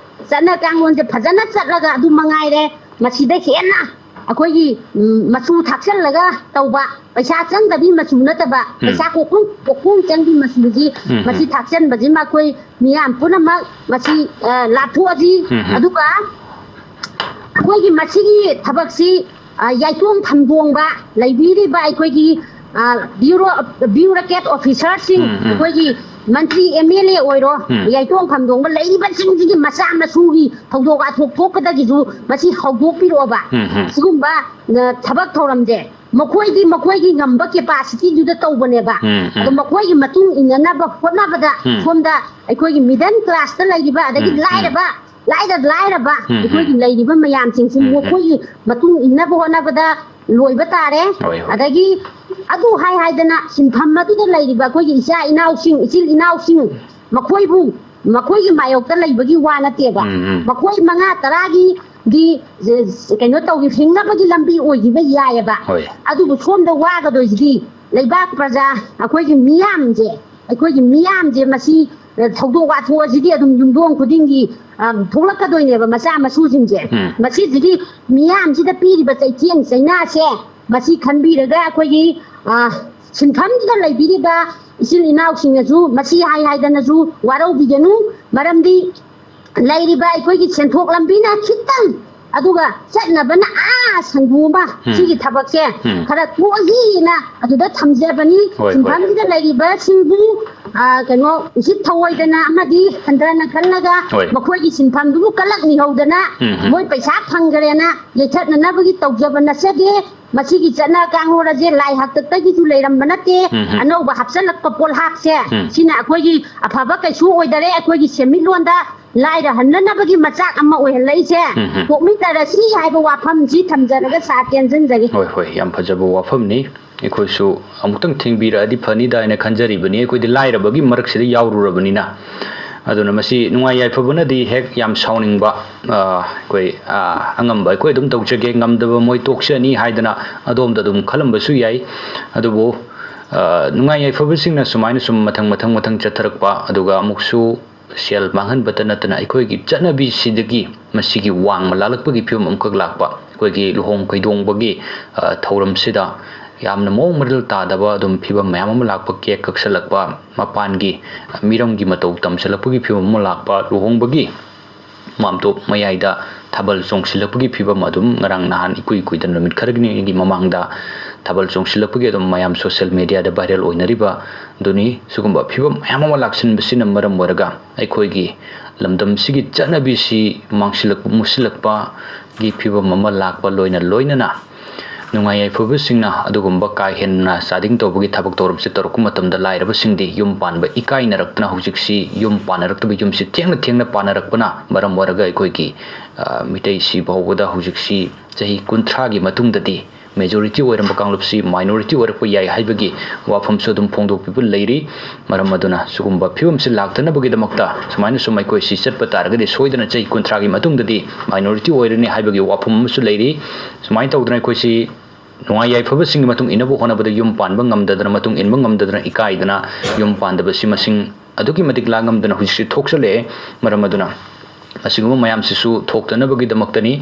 ꯆꯠꯅ ꯀꯥꯡꯂꯣꯟꯁꯦ ꯐꯖꯅ ꯆꯠꯂꯒ ꯑꯗꯨ ꯃꯉꯥꯏꯔꯦ꯫ ꯃꯁꯤꯗ ꯍꯦꯟꯅ ꯑꯩꯈꯣꯏꯒꯤ, ꯎꯝ, ꯃꯆꯨ ꯊꯥꯛꯆꯜꯂꯒ ꯇꯧꯕ, ꯄꯩꯁꯥ ꯆꯪꯗꯕꯤ ꯃꯆꯨ ꯅꯠꯇꯕ, ꯎꯝ꯫ ꯄꯩꯁꯥ ꯀꯣꯛꯈꯣꯡ, ꯀꯣꯛꯈꯣꯡ ꯆꯪꯕꯤ ꯃꯆꯨꯁꯤ, ꯎꯝ, ꯎꯝ꯫ ꯃꯁꯤ ꯊꯥꯛꯆꯟꯕꯁꯤꯃ ꯑꯩꯈꯣꯏ ꯃꯤꯌꯥꯝ ꯄꯨꯝꯅꯃꯛ ꯃꯁꯤ, ꯑ, ꯂꯥꯞꯊꯣꯛꯑꯁꯤ꯫ ꯎꯝ, ꯎꯝ꯫ ꯑꯗꯨꯒ ꯑꯩꯈꯣꯏꯒꯤ ꯃꯁꯤꯒꯤ ꯊꯕꯛꯁꯤ, ꯑ, ꯌꯥꯏꯇꯣꯡ ꯊꯝꯗꯣꯡꯕ ꯂꯩꯕꯤꯔꯤꯕ ꯑꯩꯈꯣꯏꯒꯤ, ꯑ, ꯕ꯭ꯌꯨꯔꯣ-, ꯕ꯭ꯌꯨꯔꯣꯀ꯭ꯔꯦꯠ ꯑꯣꯐꯤꯁꯥꯔꯁꯤꯡ, ꯎꯝ, ꯎꯝ꯫ ꯑꯩꯈꯣꯏꯒꯤ ꯃꯟꯇ꯭ꯔꯤ, ꯑꯦꯝ ꯑꯦꯜ ꯑꯦ ꯑꯣꯏꯔꯣ, ꯎꯝ꯫ ꯌꯥꯏꯇꯣꯡ ꯊꯝꯗꯣꯡꯕ ꯂꯩꯔꯤꯕꯁꯤꯡꯁꯤꯒꯤ ꯃꯆꯥ ꯃꯁꯨꯒꯤ ꯊꯧꯗꯣꯛ ꯋꯥꯊꯣꯛ ꯊꯣꯛꯄꯗꯒꯤꯁꯨ ꯃꯁꯤ ꯍꯧꯗꯣꯛꯄꯤꯔꯛꯑꯣꯕ꯫ ꯎꯝ, ꯎꯝ꯫ ꯁꯤꯒꯨꯝꯕ, ꯑ, ꯊꯕꯛ ꯊꯧꯔꯝꯁꯦ ꯃꯈꯣꯏꯗꯤ ꯃꯈꯣꯏꯒꯤ ꯉꯝꯕ ꯀꯦꯄꯥꯁꯤꯇꯤꯗꯨꯗ ꯇꯧꯕꯅꯦꯕ꯫ ꯎꯝ, ꯎꯝ꯫ ꯑꯗꯣ ꯃꯈꯣꯏꯒꯤ ꯃꯇꯨꯡ ꯏꯟꯅꯅꯕ ꯍꯣꯠꯅꯕꯗ ꯎꯝ꯫ ꯁꯣꯝꯗ ꯑꯩꯈꯣꯏꯒꯤ ꯃꯤꯗꯜ ꯀ꯭ꯂꯥꯁꯇ ꯂꯩꯔꯤꯕ, ꯑꯗꯒꯤ ꯎꯝ, ꯎꯝ꯫ ꯂꯥꯏꯔꯕ, ꯂꯥꯏꯔ ꯂꯥꯏꯔꯕ ꯎꯝ, ꯎꯝ꯫ ꯑꯩꯈꯣꯏꯒꯤ ꯂꯩꯔꯤꯕ ꯃꯌꯥꯝꯁꯤꯡꯁꯤ ꯎꯝ, ꯎꯝ꯫ ꯃꯈꯣꯏꯒꯤ ꯃꯇꯨꯡ ꯏꯟꯅꯕ ꯍꯣꯠꯅꯕꯗ ꯂꯣꯏꯕ ꯇꯥꯔꯦ꯫ ꯍꯣꯏ, ꯍꯣꯏ꯫ ꯑꯗꯒꯤ ꯑꯗꯨ ꯍꯥꯏ ꯍꯥꯏꯗꯅ ꯁꯤꯟꯐꯝ ꯑꯗꯨꯗ ꯂꯩꯔꯤꯕ ꯑꯩꯈꯣꯏꯒꯤ ꯏꯆꯥ ꯏꯅꯥꯎꯁꯤꯡ, ꯏꯆꯤꯜ ꯏꯅꯥꯎꯁꯤꯡ, ꯃꯈꯣꯏꯕꯨ, ꯃꯈꯣꯏꯒꯤ ꯃꯥꯌꯣꯛꯇ ꯂꯩꯕꯒꯤ ꯋꯥ ꯅꯠꯇꯦꯕ꯫ ꯎꯝ, ꯎꯝ꯫ ꯃꯈꯣꯏ ꯃꯉꯥ ꯇꯔꯥꯒꯤ ꯗꯤ, ꯀꯩꯅꯣ ꯇꯧꯈꯤ, ꯍꯤꯡꯅꯕꯒꯤ ꯂꯝꯕꯤ ꯑꯣꯏꯈꯤꯕ ꯌꯥꯏꯑꯕ꯫ ꯍꯣꯏ꯫ ꯑꯗꯨꯕꯨ ꯁꯣꯝꯗ ꯋꯥꯒꯗꯣꯏꯁꯤꯗꯤ ꯂꯩꯕꯥꯛ ꯄ꯭ꯔꯖꯥ, ꯑꯩꯈꯣꯏꯒꯤ ꯃꯤꯌꯥꯝꯁꯦ, ꯑꯩꯈꯣꯏꯒꯤ ꯃꯤꯌꯥꯝꯁꯦ ꯃꯁꯤ, ꯑ, ꯊꯧꯗꯣꯛ ꯋꯥꯊꯣꯛ ꯑꯁꯤꯗꯤ ꯑꯗꯨꯝ ꯌꯨꯝꯊꯣꯡ ꯈꯨꯗꯤꯡꯒꯤ, ꯑ, ꯊꯣꯛꯂꯛꯀꯗꯣꯏꯅꯦꯕ, ꯃꯆꯥ ꯃꯁꯨꯁꯤꯡꯁꯦ꯫ ꯎꯝ꯫ ꯃꯁꯤꯁꯤꯒꯤ ꯃꯤꯌꯥꯝꯁꯤꯗ ꯄꯤꯔꯤꯕ ꯆꯩꯊꯦꯡ ꯆꯩꯅꯥꯁꯦ, ꯃꯁꯤ ꯈꯟꯕꯤꯔꯒ ꯑꯩꯈꯣꯏꯒꯤ, ꯑ, ꯁꯤꯟꯐꯝꯁꯤꯗ ꯂꯩꯕꯤꯔꯤꯕ ꯏꯆꯤꯜ ꯏꯅꯥꯎꯁꯤꯡꯅꯁꯨ ꯃꯁꯤ ꯍꯥꯏ ꯍꯥꯏꯗꯅꯁꯨ ꯋꯥꯔꯧꯕꯤꯒꯅꯨ꯫ ꯃꯔꯝꯗꯤ ꯂꯩꯔꯤꯕ ꯑꯩꯈꯣꯏꯒꯤ ꯁꯦꯟꯊꯣꯛ ꯂꯝꯕꯤꯅ ꯈꯤꯇꯪ ꯑꯗꯨꯒ ꯆꯠꯅꯕꯅ ꯑꯥ ꯁꯪꯒꯨ ꯑꯃ, ꯎꯝ꯫ ꯁꯤꯒꯤ ꯊꯕꯛꯁꯦ ꯎꯝ꯫ ꯈꯔ ꯇꯣꯛꯑꯁꯤꯅ ꯑꯗꯨꯗ ꯊꯝꯖꯕꯅꯤ꯫ ꯍꯣꯏ, ꯍꯣꯏ꯫ ꯁꯤꯟꯐꯝꯁꯤꯗ ꯂꯩꯔꯤꯕꯁꯤꯡꯕꯨ, ꯑ, ꯀꯩꯅꯣ, ꯎꯁꯤꯠ ꯊꯧꯑꯣꯏꯗꯅ ꯑꯃꯗꯤ ꯍꯟꯊꯅ ꯈꯜꯂꯒ ꯍꯣꯏ꯫ ꯃꯈꯣꯏꯒꯤ ꯁꯤꯟꯐꯝꯗꯨꯕꯨ ꯀꯜꯂꯛꯅꯤꯍꯧꯗꯅ ꯎꯝ, ꯎꯝ꯫ ꯃꯣꯏ ꯄꯩꯁꯥ ꯐꯪꯈ꯭ꯔꯦꯅ ꯌꯩꯊꯠꯅꯅꯕꯒꯤ ꯇꯧꯖꯕ ꯅꯠꯆꯗꯦ꯫ ꯃꯁꯤꯒꯤ ꯆꯠꯅ ꯀꯥꯡꯂꯣꯟ ꯑꯁꯦ ꯂꯥꯏ ꯍꯥꯛꯇꯛꯇꯒꯤꯁꯨ ꯂꯩꯔꯝꯕ ꯅꯠꯇꯦ꯫ ꯎꯝ, ꯎꯝ꯫ ꯑꯅꯧꯕ ꯍꯥꯞꯆꯜꯂꯛꯄ ꯄꯣꯠꯍꯥꯞꯁꯦ, ꯎꯝ꯫ ꯁꯤꯅ ꯑꯩꯈꯣꯏꯒꯤ ꯑꯐꯕ ꯀꯩꯁꯨ ꯑꯣꯏꯗꯔꯦ꯫ ꯑꯩꯈꯣꯏꯒꯤ ꯁꯦꯟꯃꯤꯠꯂꯣꯟꯗ ꯂꯥꯏꯔꯍꯟꯅꯅꯕꯒꯤ ꯃꯆꯥꯛ ꯑꯃ ꯑꯣꯏꯍꯜꯂꯛꯏꯁꯦ꯫ ꯎꯝ, ꯎꯝ꯫ ꯀꯣꯛꯃꯤꯟꯅꯔꯁꯤ ꯍꯥꯏꯕ ꯋꯥꯐꯝꯁꯤ ꯊꯝꯖꯔꯒ ꯁꯥꯔ ꯇꯦꯟꯖꯟꯖꯒꯦ꯫ ꯍꯣꯏ, ꯍꯣꯏ, ꯌꯥꯝ ꯐꯖꯕ ꯋꯥꯐꯝꯅꯤ꯫ ꯑꯩꯈꯣꯏꯁꯨ ꯑꯃꯨꯛꯇꯪ ꯊꯦꯡꯕꯤꯔꯛꯑꯗꯤ ꯐꯅꯤꯗ ꯍꯥꯏꯅ ꯈꯟꯖꯔꯤꯕꯅꯤ꯫ ꯑꯩꯈꯣꯏꯗꯤ ꯂꯥꯏꯔꯕꯒꯤ ꯃꯔꯛꯁꯤꯗ ꯌꯥꯎꯔꯨꯔꯕꯅꯤꯅ꯫ ꯑꯗꯨꯅ ꯃꯁꯤ ꯅꯨꯡꯉꯥꯏ ꯌꯥꯏꯐꯕꯅꯗꯤ ꯍꯦꯛ ꯌꯥꯝ ꯁꯥꯎꯅꯤꯡꯕ, ꯑ, ꯑꯩꯈꯣꯏ, ꯑ, ꯑꯉꯝꯕ ꯑꯩꯈꯣꯏ ꯑꯗꯨꯝ ꯇꯧꯖꯒꯦ, ꯉꯝꯗꯕ ꯃꯣꯏ ꯇꯣꯛꯆꯅꯤ ꯍꯥꯏꯗꯅ ꯑꯗꯣꯝꯗ ꯑꯗꯨꯝ ꯈꯜꯂꯝꯕꯁꯨ ꯌꯥꯏ꯫ ꯑꯗꯨꯕꯨ, ꯑ, ꯅꯨꯡꯉꯥꯏ ꯌꯥꯏꯐꯕꯁꯤꯡꯅ ꯁꯨꯃꯥꯏꯅ ꯁꯨꯝ ꯃꯊꯪ, ꯃꯊꯪ, ꯃꯊꯪ ꯆꯠꯊꯔꯛꯄ, ꯑꯗꯨꯒ ꯑꯃꯨꯛꯁꯨ ꯁꯦꯜ ꯃꯥꯡꯍꯟꯕꯇ ꯅꯠꯇꯅ ꯑꯩꯈꯣꯏꯒꯤ ꯆꯠꯅꯕꯤꯁꯤꯗꯒꯤ ꯃꯁꯤꯒꯤ ꯋꯥꯡꯃ ꯂꯥꯜꯂꯛꯄꯒꯤ ꯐꯤꯕꯝ ꯑꯃꯈꯛ ꯂꯥꯛꯄ, ꯑꯩꯈꯣꯏꯒꯤ ꯂꯨꯍꯣꯡ ꯀꯩꯗꯣꯡꯕꯒꯤ, ꯑ, ꯊꯧꯔꯝꯁꯤꯗ ꯌꯥꯝꯅ ꯃꯑꯣꯡ ꯃꯔꯤꯜ ꯇꯥꯗꯕ ꯑꯗꯨꯝ ꯐꯤꯕꯝ ꯃꯌꯥꯝ ꯑꯃ ꯂꯥꯛꯄ, ꯀꯦꯛ ꯀꯛꯁꯜꯂꯛꯄ, ꯃꯄꯥꯟꯒꯤ ꯃꯤꯔꯝꯒꯤ ꯃꯇꯧ ꯇꯝꯁꯤꯜꯂꯛꯄꯒꯤ ꯐꯤꯕꯝ ꯑꯃ ꯂꯥꯛꯄ, ꯂꯨꯍꯣꯡꯕꯒꯤ ꯃꯥꯝꯇꯣꯞ ꯃꯌꯥꯏꯗ ꯊꯥꯕꯜ ꯆꯣꯡꯁꯤꯜꯂꯛꯄꯒꯤ ꯐꯤꯕꯝ ꯑꯗꯨꯝ ꯉꯔꯥꯡ ꯅꯍꯥꯟ ꯏꯀꯨꯏ ꯀꯨꯏꯗꯅ ꯅꯨꯃꯤꯠ ꯈꯔꯒꯤ ꯃꯃꯥꯡꯗ ꯊꯥꯕꯜ ꯆꯣꯡꯁꯤꯜꯂꯛꯄꯒꯤ ꯑꯗꯨꯝ ꯃꯌꯥꯝ social mediaꯗ viral ꯑꯣꯏꯅꯔꯤꯕ ꯑꯗꯨꯅꯤ꯫ ꯁꯤꯒꯨꯝꯕ ꯐꯤꯕꯝ ꯃꯌꯥꯝ ꯑꯃ ꯂꯥꯛꯁꯤꯟꯕꯁꯤꯅ ꯃꯔꯝ ꯑꯣꯏꯔꯒ ꯑꯩꯈꯣꯏꯒꯤ ꯂꯝꯗꯝꯁꯤꯒꯤ ꯆꯠꯅꯕꯤꯁꯤ ꯃꯥꯡꯁꯤꯜꯂꯛꯄ, ꯃꯨꯁꯤꯜꯂꯛꯄꯒꯤ ꯐꯤꯕꯝ ꯑꯃ ꯂꯥꯛꯄ ꯂꯣꯏꯅ ꯂꯣꯏꯅꯅ ꯅꯨꯡꯉꯥꯏ ꯌꯥꯏꯐꯕꯁꯤꯡꯅ ꯑꯗꯨꯒꯨꯝꯕ ꯀꯥ ꯍꯦꯟꯅ ꯆꯥꯗꯤꯡ ꯇꯧꯕꯒꯤ ꯊꯕꯛ ꯊꯧꯔꯝꯁꯦ ꯇꯧꯔꯛꯄ ꯃꯇꯝꯗ ꯂꯥꯏꯔꯕꯁꯤꯡꯗꯤ ꯌꯨꯝ ꯄꯥꯟꯕ ꯏꯀꯥꯏꯅꯔꯛꯇꯅ ꯍꯧꯖꯤꯛꯁꯤ ꯌꯨꯝ ꯄꯥꯟꯅꯔꯛꯇꯕ, ꯌꯨꯝꯁꯤ ꯊꯦꯡꯅ ꯊꯦꯡꯅ ꯄꯥꯟꯅꯔꯛꯄꯅ ꯃꯔꯝ ꯑꯣꯏꯔꯒ ꯑꯩꯈꯣꯏꯒꯤ, ꯑ, ꯃꯤꯇꯩꯁꯤ ꯐꯥꯎꯕꯗ ꯍꯧꯖꯤꯛꯁꯤ ꯆꯍꯤ ꯀꯨꯟꯊ꯭ꯔꯥꯒꯤ ꯃꯇꯨꯡꯗꯗꯤ majority ꯑꯣꯏꯔꯝꯕ ꯀꯥꯡꯂꯨꯞꯁꯤ minority ꯑꯣꯏꯔꯛꯄ ꯌꯥꯏ ꯍꯥꯏꯕꯒꯤ ꯋꯥꯐꯝꯁꯨ ꯑꯗꯨꯝ ꯐꯣꯡꯗꯣꯛꯄꯤꯕ ꯂꯩꯔꯤ꯫ ꯃꯔꯝ ꯑꯗꯨꯅ ꯁꯤꯒꯨꯝꯕ ꯐꯤꯕꯝꯁꯤ ꯂꯥꯛꯇꯅꯕꯒꯤꯗꯃꯛꯇ ꯁꯨꯃꯥꯏꯅ ꯁꯨꯝ ꯑꯩꯈꯣꯏ ꯁꯤ ꯆꯠꯄ ꯇꯥꯔꯒꯗꯤ ꯁꯣꯏꯗꯅ ꯆꯍꯤ ꯀꯨꯟꯊ꯭ꯔꯥꯒꯤ ꯃꯇꯨꯡꯗꯗꯤ minority ꯑꯣꯏꯔꯅꯤ ꯍꯥꯏꯕꯒꯤ ꯋꯥꯐꯝ ꯑꯃꯁꯨ ꯂꯩꯔꯤ꯫ ꯁꯨꯃꯥꯏꯅ ꯇꯧꯗꯅ ꯑꯩꯈꯣꯏꯁꯤ ꯅꯨꯡꯉꯥꯏ ꯌꯥꯏꯐꯕꯁꯤꯡꯒꯤ ꯃꯇꯨꯡ ꯏꯟꯅꯕ ꯍꯣꯠꯅꯕꯗ ꯌꯨꯝ ꯄꯥꯟꯕ ꯉꯝꯗꯗꯅ, ꯃꯇꯨꯡ ꯏꯟꯕ ꯉꯝꯗꯗꯅ, ꯏꯀꯥꯏꯗꯅ ꯌꯨꯝ ꯄꯥꯟꯗꯕꯁꯤ ꯃꯁꯤꯡ ꯑꯗꯨꯛꯀꯤ ꯃꯇꯤꯛ ꯂꯥꯡꯉꯝꯗꯅ ꯍꯧꯖꯤꯛꯁꯤ ꯊꯣꯛꯆꯜꯂꯛꯑꯦ꯫ ꯃꯔꯝ ꯑꯗꯨꯅ ꯑꯁꯤꯒꯨꯝꯕ ꯃꯌꯥꯝꯁꯤꯁꯨ ꯊꯣꯛꯇꯅꯕꯒꯤꯗꯃꯛꯇꯅꯤ꯫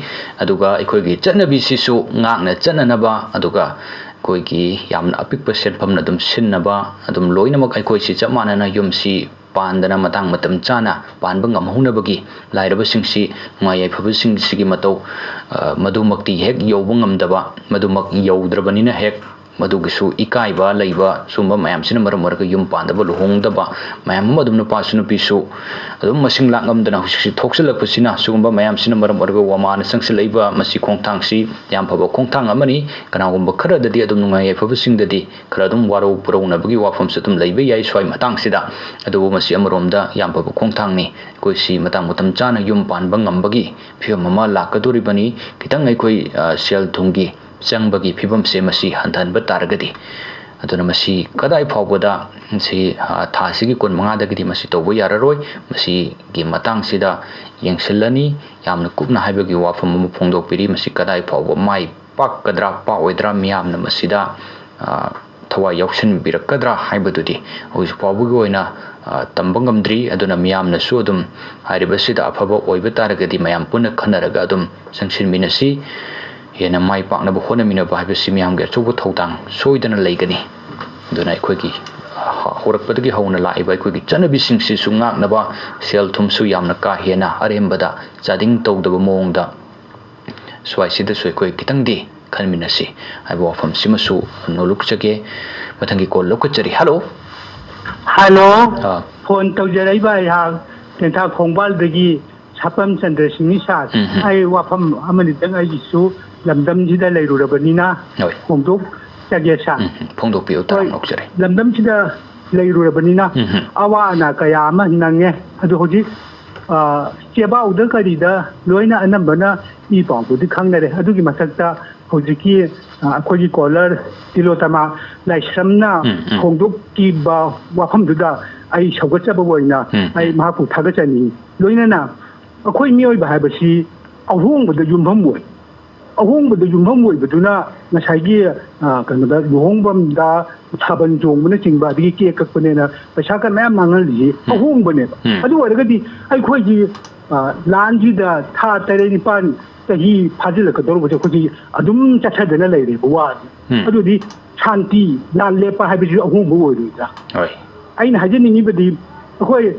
ꯑꯗꯨꯒ ꯑꯩꯈꯣꯏꯒꯤ ꯆꯠꯅꯕꯤꯁꯤꯁꯨ ꯉꯥꯛꯅ ꯆꯠꯅꯅꯕ, ꯑꯗꯨꯒ ꯑꯩꯈꯣꯏꯒꯤ ꯌꯥꯝꯅ ꯑꯄꯤꯛꯄ ꯁꯦꯟꯐꯝꯅ ꯑꯗꯨꯝ ꯁꯤꯟꯅꯕ, ꯑꯗꯨꯝ ꯂꯣꯏꯅꯃꯛ ꯑꯩꯈꯣꯏꯁꯤ ꯆꯞ ꯃꯥꯟꯅꯅ ꯌꯨꯝꯁꯤ ꯄꯥꯟꯗꯅ ꯃꯇꯥꯡ ꯃꯇꯝ ꯆꯥꯅ ꯄꯥꯟꯕ ꯉꯝꯍꯧꯅꯕꯒꯤ, ꯂꯥꯏꯔꯕꯁꯤꯡꯁꯤ, ꯅꯨꯡꯉꯥꯏ ꯌꯥꯏꯐꯕꯁꯤꯡꯁꯤꯒꯤ ꯃꯇꯧ, ꯑ, ꯃꯗꯨꯃꯛꯇꯤ ꯍꯦꯛ ꯌꯧꯕ ꯉꯝꯗꯕ, ꯃꯗꯨꯃꯛ ꯌꯧꯗ꯭ꯔꯕꯅꯤꯅ ꯍꯦꯛ ꯃꯗꯨꯒꯤꯁꯨ ꯏꯀꯥꯏꯕ ꯂꯩꯕ, ꯁꯨꯝꯕ ꯃꯌꯥꯝꯁꯤꯅ ꯃꯔꯝ ꯑꯣꯏꯔꯒ ꯌꯨꯝ ꯄꯥꯟꯗꯕ, ꯂꯨꯍꯣꯡꯗꯕ ꯃꯌꯥꯝ ꯑꯃ ꯑꯗꯨꯝ ꯅꯨꯄꯥꯁꯨ ꯅꯨꯄꯤꯁꯨ ꯑꯗꯨꯝ ꯃꯁꯤꯡ ꯂꯥꯛ ꯉꯝꯗꯅ ꯍꯧꯖꯤꯛꯁꯤ ꯊꯣꯛꯆꯤꯜꯂꯛꯄꯁꯤꯅ, ꯁꯤꯒꯨꯝꯕ ꯃꯌꯥꯝꯁꯤꯅ ꯃꯔꯝ ꯑꯣꯏꯔꯒ ꯋꯥꯃꯥꯅ ꯆꯪꯁꯤꯜꯂꯛꯏꯕ ꯃꯁꯤ ꯈꯣꯡꯊꯥꯡꯁꯤ ꯌꯥꯝ ꯐꯕ ꯈꯣꯡꯊꯥꯡ ꯑꯃꯅꯤ꯫ ꯀꯅꯥꯒꯨꯝꯕ ꯈꯔꯗꯗꯤ ꯑꯗꯨꯝ ꯅꯨꯡꯉꯥꯏ ꯌꯥꯏꯐꯕꯁꯤꯡꯗꯗꯤ ꯈꯔ ꯑꯗꯨꯝ ꯋꯥꯔꯧ ꯄꯨꯔꯧꯅꯕꯒꯤ ꯋꯥꯐꯝꯁꯨ ꯑꯗꯨꯝ ꯂꯩꯕ ꯌꯥꯏ ꯁ꯭ꯋꯥꯏ ꯃꯇꯥꯡꯁꯤꯗ꯫ ꯑꯗꯨꯕꯨ ꯃꯁꯤ ꯑꯃꯔꯣꯝꯗ ꯌꯥꯝ ꯐꯕ ꯈꯣꯡꯊꯥꯡꯅꯤ꯫ ꯑꯩꯈꯣꯏ ꯁꯤ ꯃꯇꯥꯡ ꯃꯇꯝ ꯆꯥꯅ ꯌꯨꯝ ꯄꯥꯟꯕ ꯉꯝꯕꯒꯤ ꯐꯤꯕꯝ ꯑꯃ ꯂꯥꯛꯀꯗꯣꯔꯤꯕꯅꯤ꯫ ꯈꯤꯇꯪ ꯑꯩꯈꯣꯏ, ꯑ, ꯁꯦꯜ ꯊꯨꯝꯒꯤ ꯆꯪꯕꯒꯤ ꯐꯤꯕꯝꯁꯦ ꯃꯁꯤ ꯍꯟꯊꯍꯟꯕ ꯇꯥꯔꯒꯗꯤ꯫ ꯑꯗꯨꯅ ꯃꯁꯤ ꯀꯗꯥꯏ ꯐꯥꯎꯕꯗ ꯃꯁꯤ, ꯑ, ꯊꯥ ꯑꯁꯤꯒꯤ ꯀꯨꯟꯃꯉꯥꯗꯒꯤꯗꯤ ꯃꯁꯤ ꯇꯧꯕ ꯌꯥꯔꯔꯣꯏ꯫ ꯃꯁꯤꯒꯤ ꯃꯇꯥꯡꯁꯤꯗ ꯌꯦꯡꯁꯤꯜꯂꯅꯤ꯫ ꯌꯥꯝꯅ ꯀꯨꯞꯅ ꯍꯥꯏꯕꯒꯤ ꯋꯥꯐꯝ ꯑꯃ ꯐꯣꯡꯗꯣꯛꯄꯤꯔꯤ꯫ ꯃꯁꯤ ꯀꯗꯥꯏ ꯐꯥꯎꯕ ꯃꯥꯏ ꯄꯥꯛꯀꯗ꯭ꯔꯥ, ꯄꯥꯛꯑꯣꯏꯗ꯭ꯔꯥ, ꯃꯤꯌꯥꯝꯅ ꯃꯁꯤꯗ, ꯑ, ꯊꯋꯥꯏ ꯌꯥꯎꯁꯤꯟꯕꯤꯔꯛꯀꯗ꯭ꯔꯥ ꯍꯥꯏꯕꯗꯨꯗꯤ ꯍꯧꯖꯤꯛ ꯐꯥꯎꯕꯒꯤ ꯑꯣꯏꯅ, ꯑ, ꯇꯝꯕ ꯉꯝꯗ꯭ꯔꯤ꯫ ꯑꯗꯨꯅ ꯃꯤꯌꯥꯝꯅꯁꯨ ꯑꯗꯨꯝ ꯍꯥꯏꯔꯤꯕꯁꯤꯗ ꯑꯐꯕ ꯑꯣꯏꯕ ꯇꯥꯔꯒꯗꯤ ꯃꯌꯥꯝ ꯄꯨꯟꯅ ꯈꯟꯅꯔꯒ ꯑꯗꯨꯝ ꯆꯪꯁꯤꯟꯃꯤꯟꯅꯁꯤ꯫ ꯍꯦꯟꯅ ꯃꯥꯏ ꯄꯥꯛꯅꯕ ꯍꯣꯠꯅꯃꯤꯟꯅꯕ ꯍꯥꯏꯕꯁꯤ ꯃꯤꯌꯥꯝꯒꯤ ꯑꯆꯧꯕ ꯊꯧꯗꯥꯡ ꯁꯣꯏꯗꯅ ꯂꯩꯒꯅꯤ꯫ ꯑꯗꯨꯅ ꯑꯩꯈꯣꯏꯒꯤ, ꯑ, ꯍꯧꯔꯛꯄꯗꯒꯤ ꯍꯧꯅ ꯂꯥꯛꯏꯕ ꯑꯩꯈꯣꯏꯒꯤ ꯆꯠꯅꯕꯤꯁꯤꯡꯁꯤꯁꯨ ꯉꯥꯛꯅꯕ, ꯁꯦꯜ ꯊꯨꯝꯁꯨ ꯌꯥꯝꯅ ꯀꯥ ꯍꯦꯟꯅ ꯑꯔꯦꯝꯕꯗ ꯆꯥꯗꯤꯡ ꯇꯧꯗꯕ ꯃꯑꯣꯡꯗ ꯁ꯭ꯋꯥꯏꯁꯤꯗꯁꯨ ꯑꯩꯈꯣꯏ ꯈꯤꯇꯪꯗꯤ ꯈꯟꯃꯤꯟꯅꯁꯤ ꯍꯥꯏꯕ ꯋꯥꯐꯝꯁꯤꯃꯁꯨ ꯅꯣꯜꯂꯨꯛꯆꯒꯦ꯫ ꯃꯊꯪꯒꯤ ꯀꯣꯜ ꯂꯧꯈꯠꯆꯔꯤ꯫ ꯍꯜꯂꯣ꯫ ꯍꯜꯂꯣ꯫ ꯑꯥ꯫ ꯐꯣꯟ ꯇꯧꯖꯔꯛꯏꯕ ꯑꯩꯍꯥꯛ ꯇꯦꯟꯊꯥ ꯈꯣꯡꯕꯥꯜꯗꯒꯤ ꯁꯥꯄꯝ ꯆꯟꯗ꯭ꯔꯁꯤꯡꯅꯤ ꯁꯥꯔ꯫ ꯎꯝ, ꯎꯝ꯫ ꯑꯩ ꯋꯥꯐꯝ ꯑꯃꯅꯤꯗꯪ ꯑꯩꯒꯤꯁꯨ ꯂꯝꯗꯝꯁꯤꯗ ꯂꯩꯔꯨꯔꯕꯅꯤꯅ ꯍꯣꯏ꯫ ꯐꯣꯡꯗꯣꯛꯆꯒꯦ ꯁꯥꯔ꯫ ꯎꯝ, ꯎꯝ꯫ ꯐꯣꯡꯗꯣꯛꯄꯤꯌꯨ, ꯍꯣꯏ꯫ ꯇꯥꯔꯝ ꯂꯧꯖꯔꯦ꯫ ꯂꯝꯗꯝꯁꯤꯗ ꯂꯩꯔꯨꯔꯕꯅꯤꯅ ꯎꯝ, ꯎꯝ꯫ ꯑꯋꯥ ꯑꯅꯥ ꯀꯌꯥ ꯑꯃ ꯅꯪꯉꯦ꯫ ꯑꯗꯨ ꯍꯧꯖꯤꯛ, ꯑ, ꯆꯦꯕꯥꯎꯗ ꯀꯔꯤꯗ ꯂꯣꯏꯅ ꯑꯅꯝꯕꯅ ꯏ ꯄꯥꯎꯗꯨꯗꯤ ꯈꯪꯅꯔꯦ꯫ ꯑꯗꯨꯒꯤ ꯃꯊꯛꯇ ꯍꯧꯖꯤꯛꯀꯤ, ꯑ, ꯑꯩꯈꯣꯏꯒꯤ ꯀꯣꯂꯔ ꯇꯤꯂꯣꯇꯃꯥ ꯂꯥꯏꯁ꯭ꯔꯝꯅ ꯎꯝ, ꯎꯝ꯫ ꯐꯣꯡꯗꯣꯛꯈꯤꯕ ꯋꯥꯐꯝꯗꯨꯗ ꯑꯩ ꯁꯧꯒꯠꯆꯕ ꯑꯣꯏꯅ ꯎꯝ, ꯑꯩ ꯎꯝ꯫ ꯃꯍꯥꯛꯄꯨ ꯊꯥꯒꯠꯆꯅꯤꯡꯏ꯫ ꯂꯣꯏꯅꯅ ꯑꯩꯈꯣꯏ ꯃꯤꯑꯣꯏꯕ ꯍꯥꯏꯕꯁꯤ ꯑꯍꯣꯡꯕꯗ ꯌꯨꯝꯐꯝ ꯑꯣꯏ꯫ ꯑꯍꯣꯡꯕꯗ ꯌꯨꯝꯐꯝ ꯑꯣꯏꯕꯗꯨꯅ ꯉꯁꯥꯏꯒꯤ, ꯑ, ꯀꯩꯅꯣꯗ, ꯂꯨꯍꯣꯡꯐꯝꯗ ꯊꯥꯕꯜ ꯆꯣꯡꯕꯅꯆꯤꯡꯕ, ꯑꯗꯒꯤ ꯀꯦꯛ ꯀꯛꯄꯅꯦꯅ ꯄꯩꯁꯥ ꯀ ꯃꯌꯥꯝ ꯃꯥꯡꯍꯜꯂꯤꯁꯤ ꯎꯝ꯫ ꯑꯍꯣꯡꯕꯅꯦꯕ꯫ ꯎꯝ꯫ ꯑꯗꯨ ꯑꯣꯏꯔꯒꯗꯤ ꯑꯩꯈꯣꯏꯒꯤ, ꯑ, ꯂꯥꯟꯁꯤꯗ ꯊꯥ ꯇꯔꯦꯠ ꯅꯤꯄꯥꯜ ꯆꯍꯤ ꯐꯥꯖꯤꯜꯂꯛꯀꯗꯧꯔꯕꯁꯦ ꯑꯩꯈꯣꯏꯒꯤ ꯑꯗꯨꯝ ꯆꯠꯊꯗꯅ ꯂꯩꯔꯦꯕ ꯋꯥꯁꯦ꯫ ꯎꯝ꯫ ꯑꯗꯨꯗꯤ ꯁꯥꯟꯇꯤ, ꯂꯥꯟ ꯂꯦꯞꯄ ꯍꯥꯏꯕꯁꯤꯁꯨ ꯑꯍꯣꯡꯕ ꯑꯣꯏꯔꯣꯏꯗ꯭ꯔꯥ? ꯍꯣꯏ꯫ ꯑꯩꯅ ꯍꯥꯏꯖꯅꯤꯡꯉꯤꯕꯗꯤ ꯑꯩꯈꯣꯏ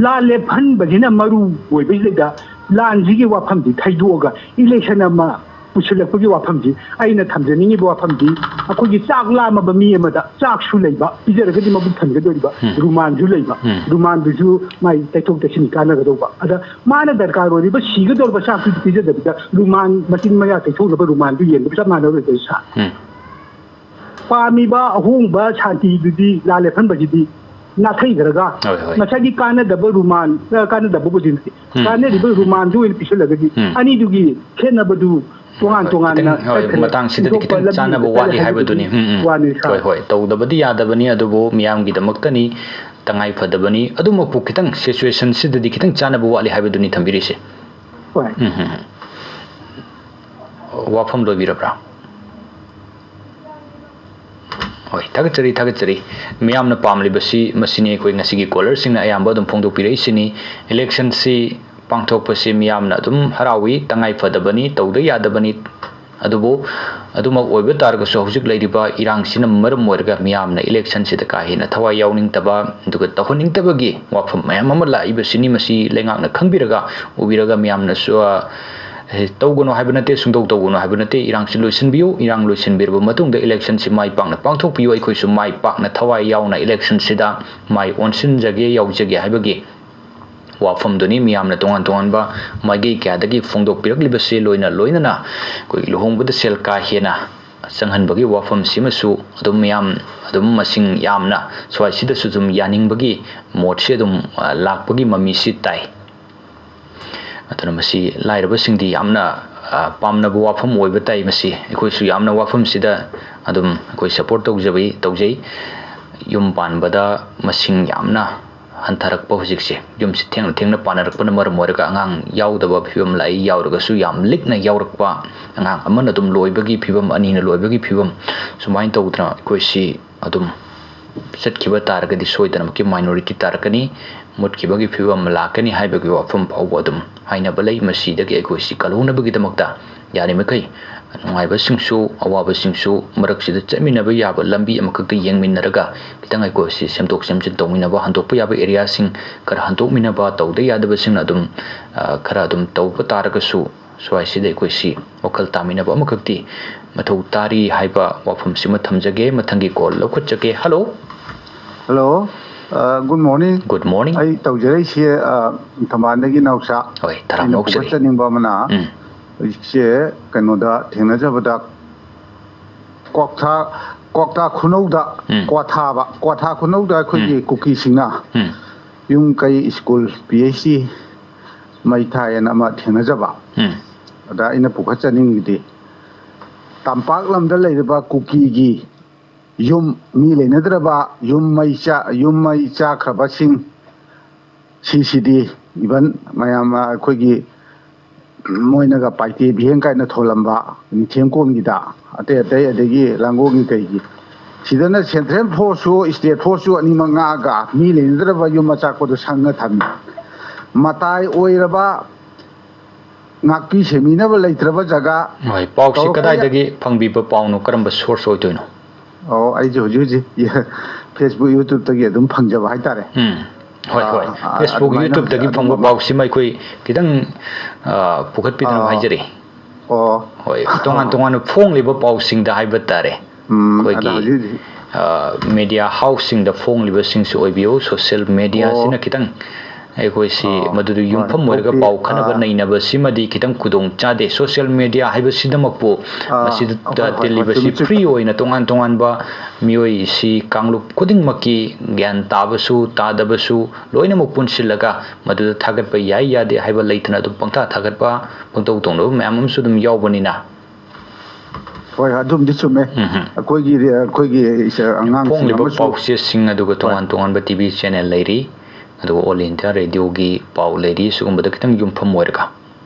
ꯂꯥꯟ ꯂꯦꯞꯍꯟꯕꯁꯤꯅ ꯃꯔꯨ ꯑꯣꯏꯕꯁꯤꯗ, ꯂꯥꯟꯁꯤꯒꯤ ꯋꯥꯐꯝꯁꯤ ꯊꯩꯗꯣꯛꯑꯒ ꯏꯂꯦꯛꯁꯟ ꯑꯃ ꯄꯨꯁꯤꯜꯂꯛꯄꯒꯤ ꯋꯥꯐꯝꯁꯤ, ꯑꯩꯅ ꯊꯝꯖꯅꯤꯡꯉꯤꯕ ꯋꯥꯐꯝꯗꯤ, ꯑꯩꯈꯣꯏꯒꯤ ꯆꯥꯛ ꯂꯥꯝꯃꯕ ꯃꯤ ꯑꯃꯗ ꯆꯥꯛꯁꯨ ꯂꯩꯕ, ꯄꯤꯖꯔꯒꯗꯤ ꯃꯕꯨꯛ ꯊꯟꯒꯗꯧꯔꯤꯕ, ꯎꯝ꯫ ꯔꯨꯃꯥꯟꯁꯨ ꯂꯩꯕ, ꯎꯝ꯫ ꯔꯨꯃꯥꯟꯗꯨꯁꯨ ꯃꯥꯏ ꯇꯩꯊꯣꯛ ꯇꯩꯁꯤꯟ ꯀꯥꯟꯅꯒꯗꯧꯕ꯫ ꯑꯗ ꯃꯥꯅ ꯗꯔꯀꯥꯔ ꯑꯣꯏꯔꯤꯕ ꯁꯤꯒꯗꯧꯔꯤꯕ ꯆꯥꯛꯇꯨꯗꯤ ꯄꯤꯖꯗꯕꯤꯗ, ꯔꯨꯃꯥꯟ, ꯃꯆꯤꯟ ꯃꯌꯥ ꯇꯩꯊꯣꯛꯅꯕ ꯔꯨꯃꯥꯟꯗꯨ ꯌꯦꯟꯕꯒ ꯆꯞ ꯃꯥꯟꯅꯔꯣꯏꯗ꯭ꯔꯥ, ꯁꯥꯔ? ꯎꯝ꯫ ꯄꯥꯝꯃꯤꯕ ꯑꯍꯣꯡꯕ ꯁꯥꯟꯇꯤꯗꯨꯗꯤ, ꯂꯥꯟ ꯂꯦꯞꯍꯟꯕꯁꯤꯗꯤ ꯅꯥꯊꯩꯈ꯭ꯔꯒ, ꯍꯣꯏ, ꯍꯣꯏ꯫ ꯉꯁꯥꯏꯒꯤ ꯀꯥꯟꯅꯗꯕ ꯔꯨꯃꯥꯟ, ꯑ, ꯀꯥꯟꯅꯗꯕꯕꯨꯗꯤ ꯅꯠꯇꯦ, ꯎꯝ꯫ ꯀꯥꯟꯅꯔꯤꯕ ꯔꯨꯃꯥꯟꯗꯨ ꯑꯣꯏꯅ ꯄꯤꯁꯤꯜꯂꯒꯗꯤ, ꯎꯝ꯫ ꯑꯅꯤꯗꯨꯒꯤ ꯈꯦꯠꯅꯕꯗꯨ ꯇꯣꯉꯥꯟ ꯍꯣꯏ, ꯇꯣꯉꯥꯟꯅ ꯈꯤꯇꯪ, ꯍꯣꯏ, ꯆꯠꯈ꯭ꯔꯦ꯫ ꯃꯇꯥꯡꯁꯤꯗꯗꯤ ꯏꯟꯊꯣꯛꯄ ꯈꯤꯇꯪ ꯂꯝꯕꯤꯗ ꯆꯥꯟꯅꯕ ꯆꯠꯂꯦ ꯋꯥꯠꯂꯤ ꯍꯥꯏꯕꯗꯨꯅꯤ꯫ ꯍꯥꯏꯕꯗꯨꯒꯤ ꯎꯝ, ꯎꯝ꯫ ꯋꯥꯅꯤ, ꯁꯥꯔ꯫ ꯍꯣꯏ, ꯍꯣꯏ, ꯇꯧꯗꯕꯗꯤ ꯌꯥꯗꯕꯅꯤ, ꯑꯗꯨꯕꯨ ꯃꯤꯌꯥꯝꯒꯤꯗꯃꯛꯇꯅꯤ, ꯇꯉꯥꯏ ꯐꯗꯕꯅꯤ꯫ ꯑꯗꯨꯃꯛꯄꯨ ꯈꯤꯇꯪ situation ꯁꯤꯗꯗꯤ ꯈꯤꯇꯪ ꯆꯥꯟꯅꯕ ꯋꯥꯠꯂꯤ ꯍꯥꯏꯕꯗꯨꯅꯤ ꯊꯝꯕꯤꯔꯤꯁꯦ꯫ ꯍꯣꯏ꯫ ꯎꯝ, ꯎꯝ, ꯎꯝ꯫ ꯋꯥꯐꯝ ꯂꯣꯏꯕꯤꯔꯕ꯭ꯔꯥ? ꯍꯣꯏ, ꯊꯥꯒꯠꯆꯔꯤ, ꯊꯥꯒꯠꯆꯔꯤ꯫ ꯃꯤꯌꯥꯝꯅ ꯄꯥꯝꯂꯤꯕꯁꯤ ꯃꯁꯤꯅꯤ, ꯑꯩꯈꯣꯏ ꯉꯁꯤꯒꯤ caller ꯁꯤꯡꯅ ꯑꯌꯥꯝꯕ ꯑꯗꯨꯝ ꯐꯣꯡꯗꯣꯛꯄꯤꯔꯛꯏꯁꯤꯅꯤ꯫ Election ꯁꯤ ꯄꯥꯡꯊꯣꯛꯄꯁꯤ ꯃꯤꯌꯥꯝꯅ ꯑꯗꯨꯝ ꯍꯔꯥꯎꯏ, ꯇꯉꯥꯏ ꯐꯗꯕꯅꯤ, ꯇꯧꯗ ꯌꯥꯗꯕꯅꯤ꯫ ꯑꯗꯨꯕꯨ ꯑꯗꯨꯃꯛ ꯑꯣꯏꯕ ꯇꯥꯔꯒꯁꯨ, ꯍꯧꯖꯤꯛ ꯂꯩꯔꯤꯕ ꯏꯔꯥꯡꯁꯤꯅ ꯃꯔꯝ ꯑꯣꯏꯔꯒ ꯃꯤꯌꯥꯝꯅ election ꯁꯤꯗ ꯀꯥ ꯍꯦꯟꯅ ꯊꯋꯥꯏ ꯌꯥꯎꯅꯤꯡꯗꯕ, ꯑꯗꯨꯒ ꯇꯧꯍꯟꯅꯤꯡꯗꯕꯒꯤ ꯋꯥꯐꯝ ꯃꯌꯥꯝ ꯑꯃ ꯂꯥꯛꯏꯕꯁꯤꯅꯤ꯫ ꯃꯁꯤ ꯂꯩꯉꯥꯛꯅ ꯈꯪꯕꯤꯔꯒ, ꯎꯕꯤꯔꯒ ꯃꯤꯌꯥꯝꯅꯁꯨ, ꯑ, ꯑꯦ, ꯇꯧꯒꯅꯨ ꯍꯥꯏꯕ ꯅꯠꯇꯦ, ꯁꯨꯡꯇꯧ ꯇꯧꯒꯅꯨ ꯍꯥꯏꯕ ꯅꯠꯇꯦ꯫ ꯏꯔꯥꯡꯁꯤ ꯂꯣꯏꯁꯤꯟꯕꯤꯌꯨ, ꯏꯔꯥꯡ ꯂꯣꯏꯁꯤꯟꯕꯤꯔꯕ ꯃꯇꯨꯡꯗ election ꯁꯤ ꯃꯥꯏ ꯄꯥꯛꯅ ꯄꯥꯡꯊꯣꯛꯄꯤꯌꯨ꯫ ꯑꯩꯈꯣꯏꯁꯨ ꯃꯥꯏ ꯄꯥꯛꯅ ꯊꯋꯥꯏ ꯌꯥꯎꯅ election ꯁꯤꯗ ꯃꯥꯏ ꯑꯣꯟꯁꯤꯟꯖꯒꯦ, ꯌꯥꯎꯖꯒꯦ ꯍꯥꯏꯕꯒꯤ ꯋꯥꯐꯝꯗꯨꯅꯤ꯫ ꯃꯤꯌꯥꯝꯅ ꯇꯣꯉꯥꯟ ꯇꯣꯉꯥꯟꯕ ꯃꯥꯏꯀꯩ ꯀꯌꯥꯗꯒꯤ ꯐꯣꯡꯗꯣꯛꯄꯤꯔꯛꯂꯤꯕꯁꯤ ꯂꯣꯏꯅ ꯂꯣꯏꯅꯅ ꯑꯩꯈꯣꯏꯒꯤ ꯂꯨꯍꯣꯡꯕꯗ ꯁꯦꯜ ꯀꯥ ꯍꯦꯟꯅ ꯆꯪꯍꯟꯕꯒꯤ ꯋꯥꯐꯝꯁꯤꯃꯁꯨ ꯑꯗꯨꯝ ꯃꯤꯌꯥꯝ ꯑꯗꯨꯝ ꯃꯁꯤꯡ ꯌꯥꯝꯅ ꯁ꯭ꯋꯥꯏꯁꯤꯗꯁꯨ ꯑꯗꯨꯝ ꯌꯥꯅꯤꯡꯕꯒꯤ ꯃꯣꯠꯁꯤ ꯑꯗꯨꯝ, ꯑ, ꯂꯥꯛꯄꯒꯤ ꯃꯃꯤꯁꯤ ꯇꯥꯏ꯫ ꯑꯗꯨꯅ ꯃꯁꯤ ꯂꯥꯏꯔꯕꯁꯤꯡꯗꯤ ꯌꯥꯝꯅ, ꯑ, ꯄꯥꯝꯅꯕ ꯋꯥꯐꯝ ꯑꯣꯏꯕ ꯇꯥꯏ꯫ ꯃꯁꯤ ꯑꯩꯈꯣꯏꯁꯨ ꯌꯥꯝꯅ ꯋꯥꯐꯝꯁꯤꯗ ꯑꯗꯨꯝ ꯑꯩꯈꯣꯏ support ꯇꯧꯖꯕꯤ-, ꯇꯧꯖꯩ꯫ ꯌꯨꯝ ꯄꯥꯟꯕꯗ ꯃꯁꯤꯡ ꯌꯥꯝꯅ ꯍꯟꯊꯔꯛꯄ ꯍꯧꯖꯤꯛꯁꯦ, ꯌꯨꯝꯁꯤ ꯊꯦꯡꯅ ꯊꯦꯡꯅ ꯄꯥꯟꯅꯔꯛꯄꯅ ꯃꯔꯝ ꯑꯣꯏꯔꯒ ꯑꯉꯥꯡ ꯌꯥꯎꯗꯕ ꯐꯤꯕꯝ ꯂꯥꯛꯏ, ꯌꯥꯎꯔꯒꯁꯨ ꯌꯥꯝ ꯂꯤꯛꯅ ꯌꯥꯎꯔꯛꯄ, ꯑꯉꯥꯡ ꯑꯃꯅ ꯑꯗꯨꯝ ꯂꯣꯏꯕꯒꯤ ꯐꯤꯕꯝ, ꯑꯅꯤꯅ ꯂꯣꯏꯕꯒꯤ ꯐꯤꯕꯝ, ꯁꯨꯃꯥꯏꯅ ꯇꯧꯗꯅ ꯑꯩꯈꯣꯏꯁꯤ ꯑꯗꯨꯝ ꯆꯠꯈꯤꯕ ꯇꯥꯔꯒꯗꯤ ꯁꯣꯏꯗꯅꯃꯛꯀꯤ minority ꯇꯥꯔꯛꯀꯅꯤ, ꯃꯨꯠꯈꯤꯕꯒꯤ ꯐꯤꯕꯝ ꯑꯃ ꯂꯥꯛꯀꯅꯤ ꯍꯥꯏꯕꯒꯤ ꯋꯥꯐꯝ ꯐꯥꯎꯕ ꯑꯗꯨꯝ ꯍꯥꯏꯅꯕ ꯂꯩ꯫ ꯃꯁꯤꯗꯒꯤ ꯑꯩꯈꯣꯏꯁꯤ ꯀꯜꯍꯧꯅꯕꯒꯤꯗꯃꯛꯇ ꯌꯥꯔꯤꯃꯈꯩ ꯅꯨꯡꯉꯥꯏꯕꯁꯤꯡꯁꯨ ꯑꯋꯥꯕꯁꯤꯡꯁꯨ ꯃꯔꯛꯁꯤꯗ ꯆꯠꯃꯤꯟꯅꯕ ꯌꯥꯕ ꯂꯝꯕꯤ ꯑꯃꯈꯛꯇ ꯌꯦꯡꯃꯤꯟꯅꯔꯒ ꯈꯤꯇꯪ ꯑꯩꯈꯣꯏꯁꯤ ꯁꯦꯝꯗꯣꯛ ꯁꯦꯝꯖꯤꯟ ꯇꯧꯃꯤꯟꯅꯕ, ꯍꯟꯗꯣꯛꯄ ꯌꯥꯕ ꯑꯦꯔꯤꯌꯥꯁꯤꯡ ꯈꯔ ꯍꯟꯗꯣꯛꯃꯤꯟꯅꯕ, ꯇꯧꯗ ꯌꯥꯗꯕꯁꯤꯡꯅ ꯑꯗꯨꯝ, ꯑ, ꯈꯔ ꯑꯗꯨꯝ ꯇꯧꯕ ꯇꯥꯔꯒꯁꯨ ꯁ꯭ꯋꯥꯏꯁꯤꯗ ꯑꯩꯈꯣꯏꯁꯤ ꯋꯥꯈꯜ ꯇꯥꯃꯤꯟꯅꯕ ꯑꯃꯈꯛꯇꯤ ꯃꯊꯧ ꯇꯥꯔꯤ ꯍꯥꯏꯕ ꯋꯥꯐꯝꯁꯤꯃ ꯊꯝꯖꯒꯦ꯫ ꯃꯊꯪꯒꯤ ꯀꯣꯜ ꯂꯧꯈꯠꯆꯒꯦ꯫ ꯍꯜꯂꯣ꯫ ꯍꯜꯂꯣ꯫ ꯑ, ꯒꯨꯗ ꯃꯣꯔꯅꯤꯡ꯫ Good morning. ꯑꯩ ꯇꯧꯖꯔꯛꯏꯁꯦ, ꯑ, ꯊꯝꯕꯥꯜꯗꯒꯤ ꯅꯥꯎꯆꯥ꯫ ꯍꯣꯏ, ꯊꯔꯥꯝ ꯑꯩꯅ ꯂꯧꯖꯔꯤ꯫ ꯄꯨꯈꯠꯆꯅꯤꯡꯕ ꯑꯃꯅ ꯎꯝ꯫ ꯍꯧꯖꯤꯛꯁꯦ ꯀꯩꯅꯣꯗ ꯊꯦꯡꯅꯖꯕꯗ ꯀ꯭ꯋꯥꯛꯊꯥ, ꯀ꯭ꯋꯥꯛꯇꯥ ꯈꯨꯅꯧꯗ ꯎꯝ꯫ ꯀ꯭ꯋꯥꯊꯥꯕ, ꯀ꯭ꯋꯥꯊꯥ ꯈꯨꯅꯧꯗ ꯑꯩꯈꯣꯏꯒꯤ ꯎꯝ꯫ ꯀꯨꯀꯤꯁꯤꯡꯅ ꯎꯝ꯫ ꯌꯨꯝ ꯀꯩ, ꯁ꯭ꯀꯨꯜ, ꯄꯤ ꯑꯩꯆ ꯁꯤ ꯃꯩ ꯊꯥꯏꯑꯅ ꯑꯃ ꯊꯦꯡꯅꯖꯕ꯫ ꯎꯝ꯫ ꯑꯗ ꯑꯩꯅ ꯄꯨꯈꯠꯆꯅꯤꯡꯉꯤꯗꯤ ꯇꯝꯄꯥꯛ ꯂꯝꯗ ꯂꯩꯔꯤꯕ ꯀꯨꯀꯤꯒꯤ ꯌꯨꯝ, ꯃꯤ ꯂꯩꯅꯗ꯭ꯔꯕ ꯌꯨꯝ ꯃꯩ ꯆꯥ-, ꯌꯨꯝ ꯃꯩ ꯆꯥꯈ꯭ꯔꯕꯁꯤꯡ, ꯁꯤꯁꯤꯗꯤ ꯏꯚꯟ ꯃꯌꯥꯝ ꯑꯩꯈꯣꯏꯒꯤ ꯃꯣꯏꯅꯒ ꯄꯥꯏꯇꯦ ꯚꯦꯟ ꯀꯥꯏꯅ ꯊꯣꯜꯂꯝꯕ ꯅꯤꯡꯊꯦꯝ ꯀꯣꯟꯒꯤꯗ, ꯑꯇꯩ ꯑꯇꯩ, ꯑꯗꯒꯤ ꯂꯥꯡꯒꯣꯜꯒꯤ ꯀꯩꯒꯤ, ꯁꯤꯗꯅ ꯁꯦꯟꯇ꯭ꯔꯦꯜ ꯐꯣꯔꯁꯁꯨ ꯁ꯭ꯇꯦꯠ ꯐꯣꯔꯁꯁꯨ ꯑꯅꯤꯃꯛ ꯉꯥꯛꯑꯒ ꯃꯤ ꯂꯩꯅꯗ꯭ꯔꯕ ꯌꯨꯝ ꯑꯆꯥꯛꯄꯗꯨ ꯁꯪꯉ ꯊꯝꯃꯤ꯫ ꯃꯇꯥꯏ ꯑꯣꯏꯔꯕ ꯉꯥꯛꯄꯤ ꯁꯦꯟꯕꯤꯅꯕ ꯂꯩꯇ꯭ꯔꯕ ꯖꯒꯥ ꯍꯣꯏ, ꯄꯥꯎꯁꯤ ꯇꯧꯔꯛꯄ ꯌꯥ- ꯀꯗꯥꯏꯗꯒꯤ ꯐꯪꯕꯤꯕ ꯄꯥꯎꯅꯣ? ꯀꯔꯝꯕ ꯁꯣꯔꯁ ꯑꯣꯏꯗꯣꯏꯅꯣ? ꯑꯣ, ꯑꯩꯁꯦ ꯍꯧꯖꯤꯛ ꯍꯧꯖꯤꯛ Facebook, YouTube-ꯇꯒꯤ ꯑꯗꯨꯝ ꯐꯪꯖꯕ ꯍꯥꯏꯇꯥꯔꯦ꯫ ꯎꯝ, ꯍꯣꯏ, ꯑꯥ, ꯍꯣꯏ꯫ ꯑꯥ, Facebook, ꯑꯗꯨꯃꯥꯏꯅ YouTube-ꯇꯒꯤ ꯐꯪꯕ ꯑꯗꯨꯃꯥꯏꯅ ꯄꯥꯎꯁꯤꯃ ꯑꯩꯈꯣꯏ ꯈꯤꯇꯪ, ꯑꯥ, ꯄꯨꯈꯠꯄꯤꯗꯅꯕ ꯑꯥ, ꯍꯥꯏꯖꯔꯤ꯫ ꯑꯣ꯫ ꯍꯣꯏ, ꯇꯣꯉꯥꯟ ꯇꯣꯉꯥꯟꯕ ꯐꯣꯡꯂꯤꯕ ꯄꯥꯎꯁꯤꯡꯗ ꯍꯥꯏꯕ ꯇꯥꯔꯦ꯫ ꯎꯝ, ꯑꯗ ꯑꯩꯈꯣꯏꯒꯤ, ꯍꯧꯖꯤꯛ ꯍꯧꯖꯤꯛ ꯑꯥ, media house-ꯁꯤꯡꯗ ꯐꯣꯡꯂꯤꯕꯁꯤꯡꯁꯨ ꯑꯣꯏꯕꯤꯌꯨ, social media-ꯁꯤꯅ ꯑꯣ꯫ ꯈꯤꯇꯪ ꯑꯩꯈꯣꯏꯁꯤ ꯑꯣ, ꯃꯗꯨꯗ ꯍꯣꯏ, ꯌꯨꯝꯐꯝ ꯑꯣꯏꯔꯒ okay, ꯄꯥꯎ ꯈꯟꯅꯕ ꯑꯥ꯫ ꯅꯩꯅꯕꯁꯤꯃꯗꯤ ꯈꯤꯇꯪ ꯈꯨꯗꯣꯡ ꯆꯥꯗꯦ꯫ Social media ꯍꯥꯏꯕꯁꯤꯗꯃꯛꯄꯨ ꯑꯥ, ꯃꯁꯤꯗ ꯍꯣꯏ, ꯍꯣꯏ, ꯍꯣꯏ, ꯇꯤꯜꯂꯤꯕꯁꯤ ꯆꯨꯝꯃꯤ, ꯆꯨꯝꯃꯤ꯫ Free ꯑꯣꯏꯅ ꯇꯣꯉꯥꯟ ꯇꯣꯉꯥꯟꯕ ꯃꯤꯑꯣꯏꯁꯤ ꯀꯥꯡꯂꯨꯞ ꯈꯨꯗꯤꯡꯃꯛꯀꯤ ꯒ꯭ꯌꯥꯟ ꯇꯥꯕꯁꯨ ꯇꯥꯗꯕꯁꯨ ꯂꯣꯏꯅꯃꯛ ꯄꯨꯟꯁꯤꯜꯂꯒ ꯃꯗꯨꯗ ꯊꯥꯒꯠꯄ ꯌꯥꯏ ꯌꯥꯗꯦ ꯍꯥꯏꯕ ꯂꯩꯇꯅ ꯑꯗꯨꯝ ꯄꯪꯊꯥ ꯊꯥꯒꯠꯄ, ꯄꯪꯇꯧ ꯇꯧꯅꯕ ꯃꯌꯥꯝ ꯑꯃꯁꯨ ꯑꯗꯨꯝ ꯌꯥꯎꯕꯅꯤꯅ꯫ ꯍꯣꯏ, ꯑꯗꯨꯝꯗꯤ ꯆꯨꯝꯃꯦ꯫ ꯎꯝ ꯍꯝ꯫ ꯑꯩꯈꯣꯏꯒꯤ, ꯑꯩꯈꯣꯏꯒꯤ ꯑꯉꯥꯡꯁꯤꯡ ꯐꯣꯡꯂꯤꯕ ꯑꯃꯁꯨ ꯄꯥꯎꯆꯦꯁꯤꯡ ꯑꯗꯨꯒ ꯍꯣꯏ꯫ ꯇꯣꯉꯥꯟ ꯇꯣꯉꯥꯟꯕ TV channel ꯂꯩꯔꯤ, ꯑꯗꯨꯒ All India Radio-ꯒꯤ ꯄꯥꯎ ꯂꯩꯔꯤ, ꯁꯤꯒꯨꯝꯕꯗ ꯈꯤꯇꯪ ꯌꯨꯝꯐꯝ ꯑꯣꯏꯔꯒ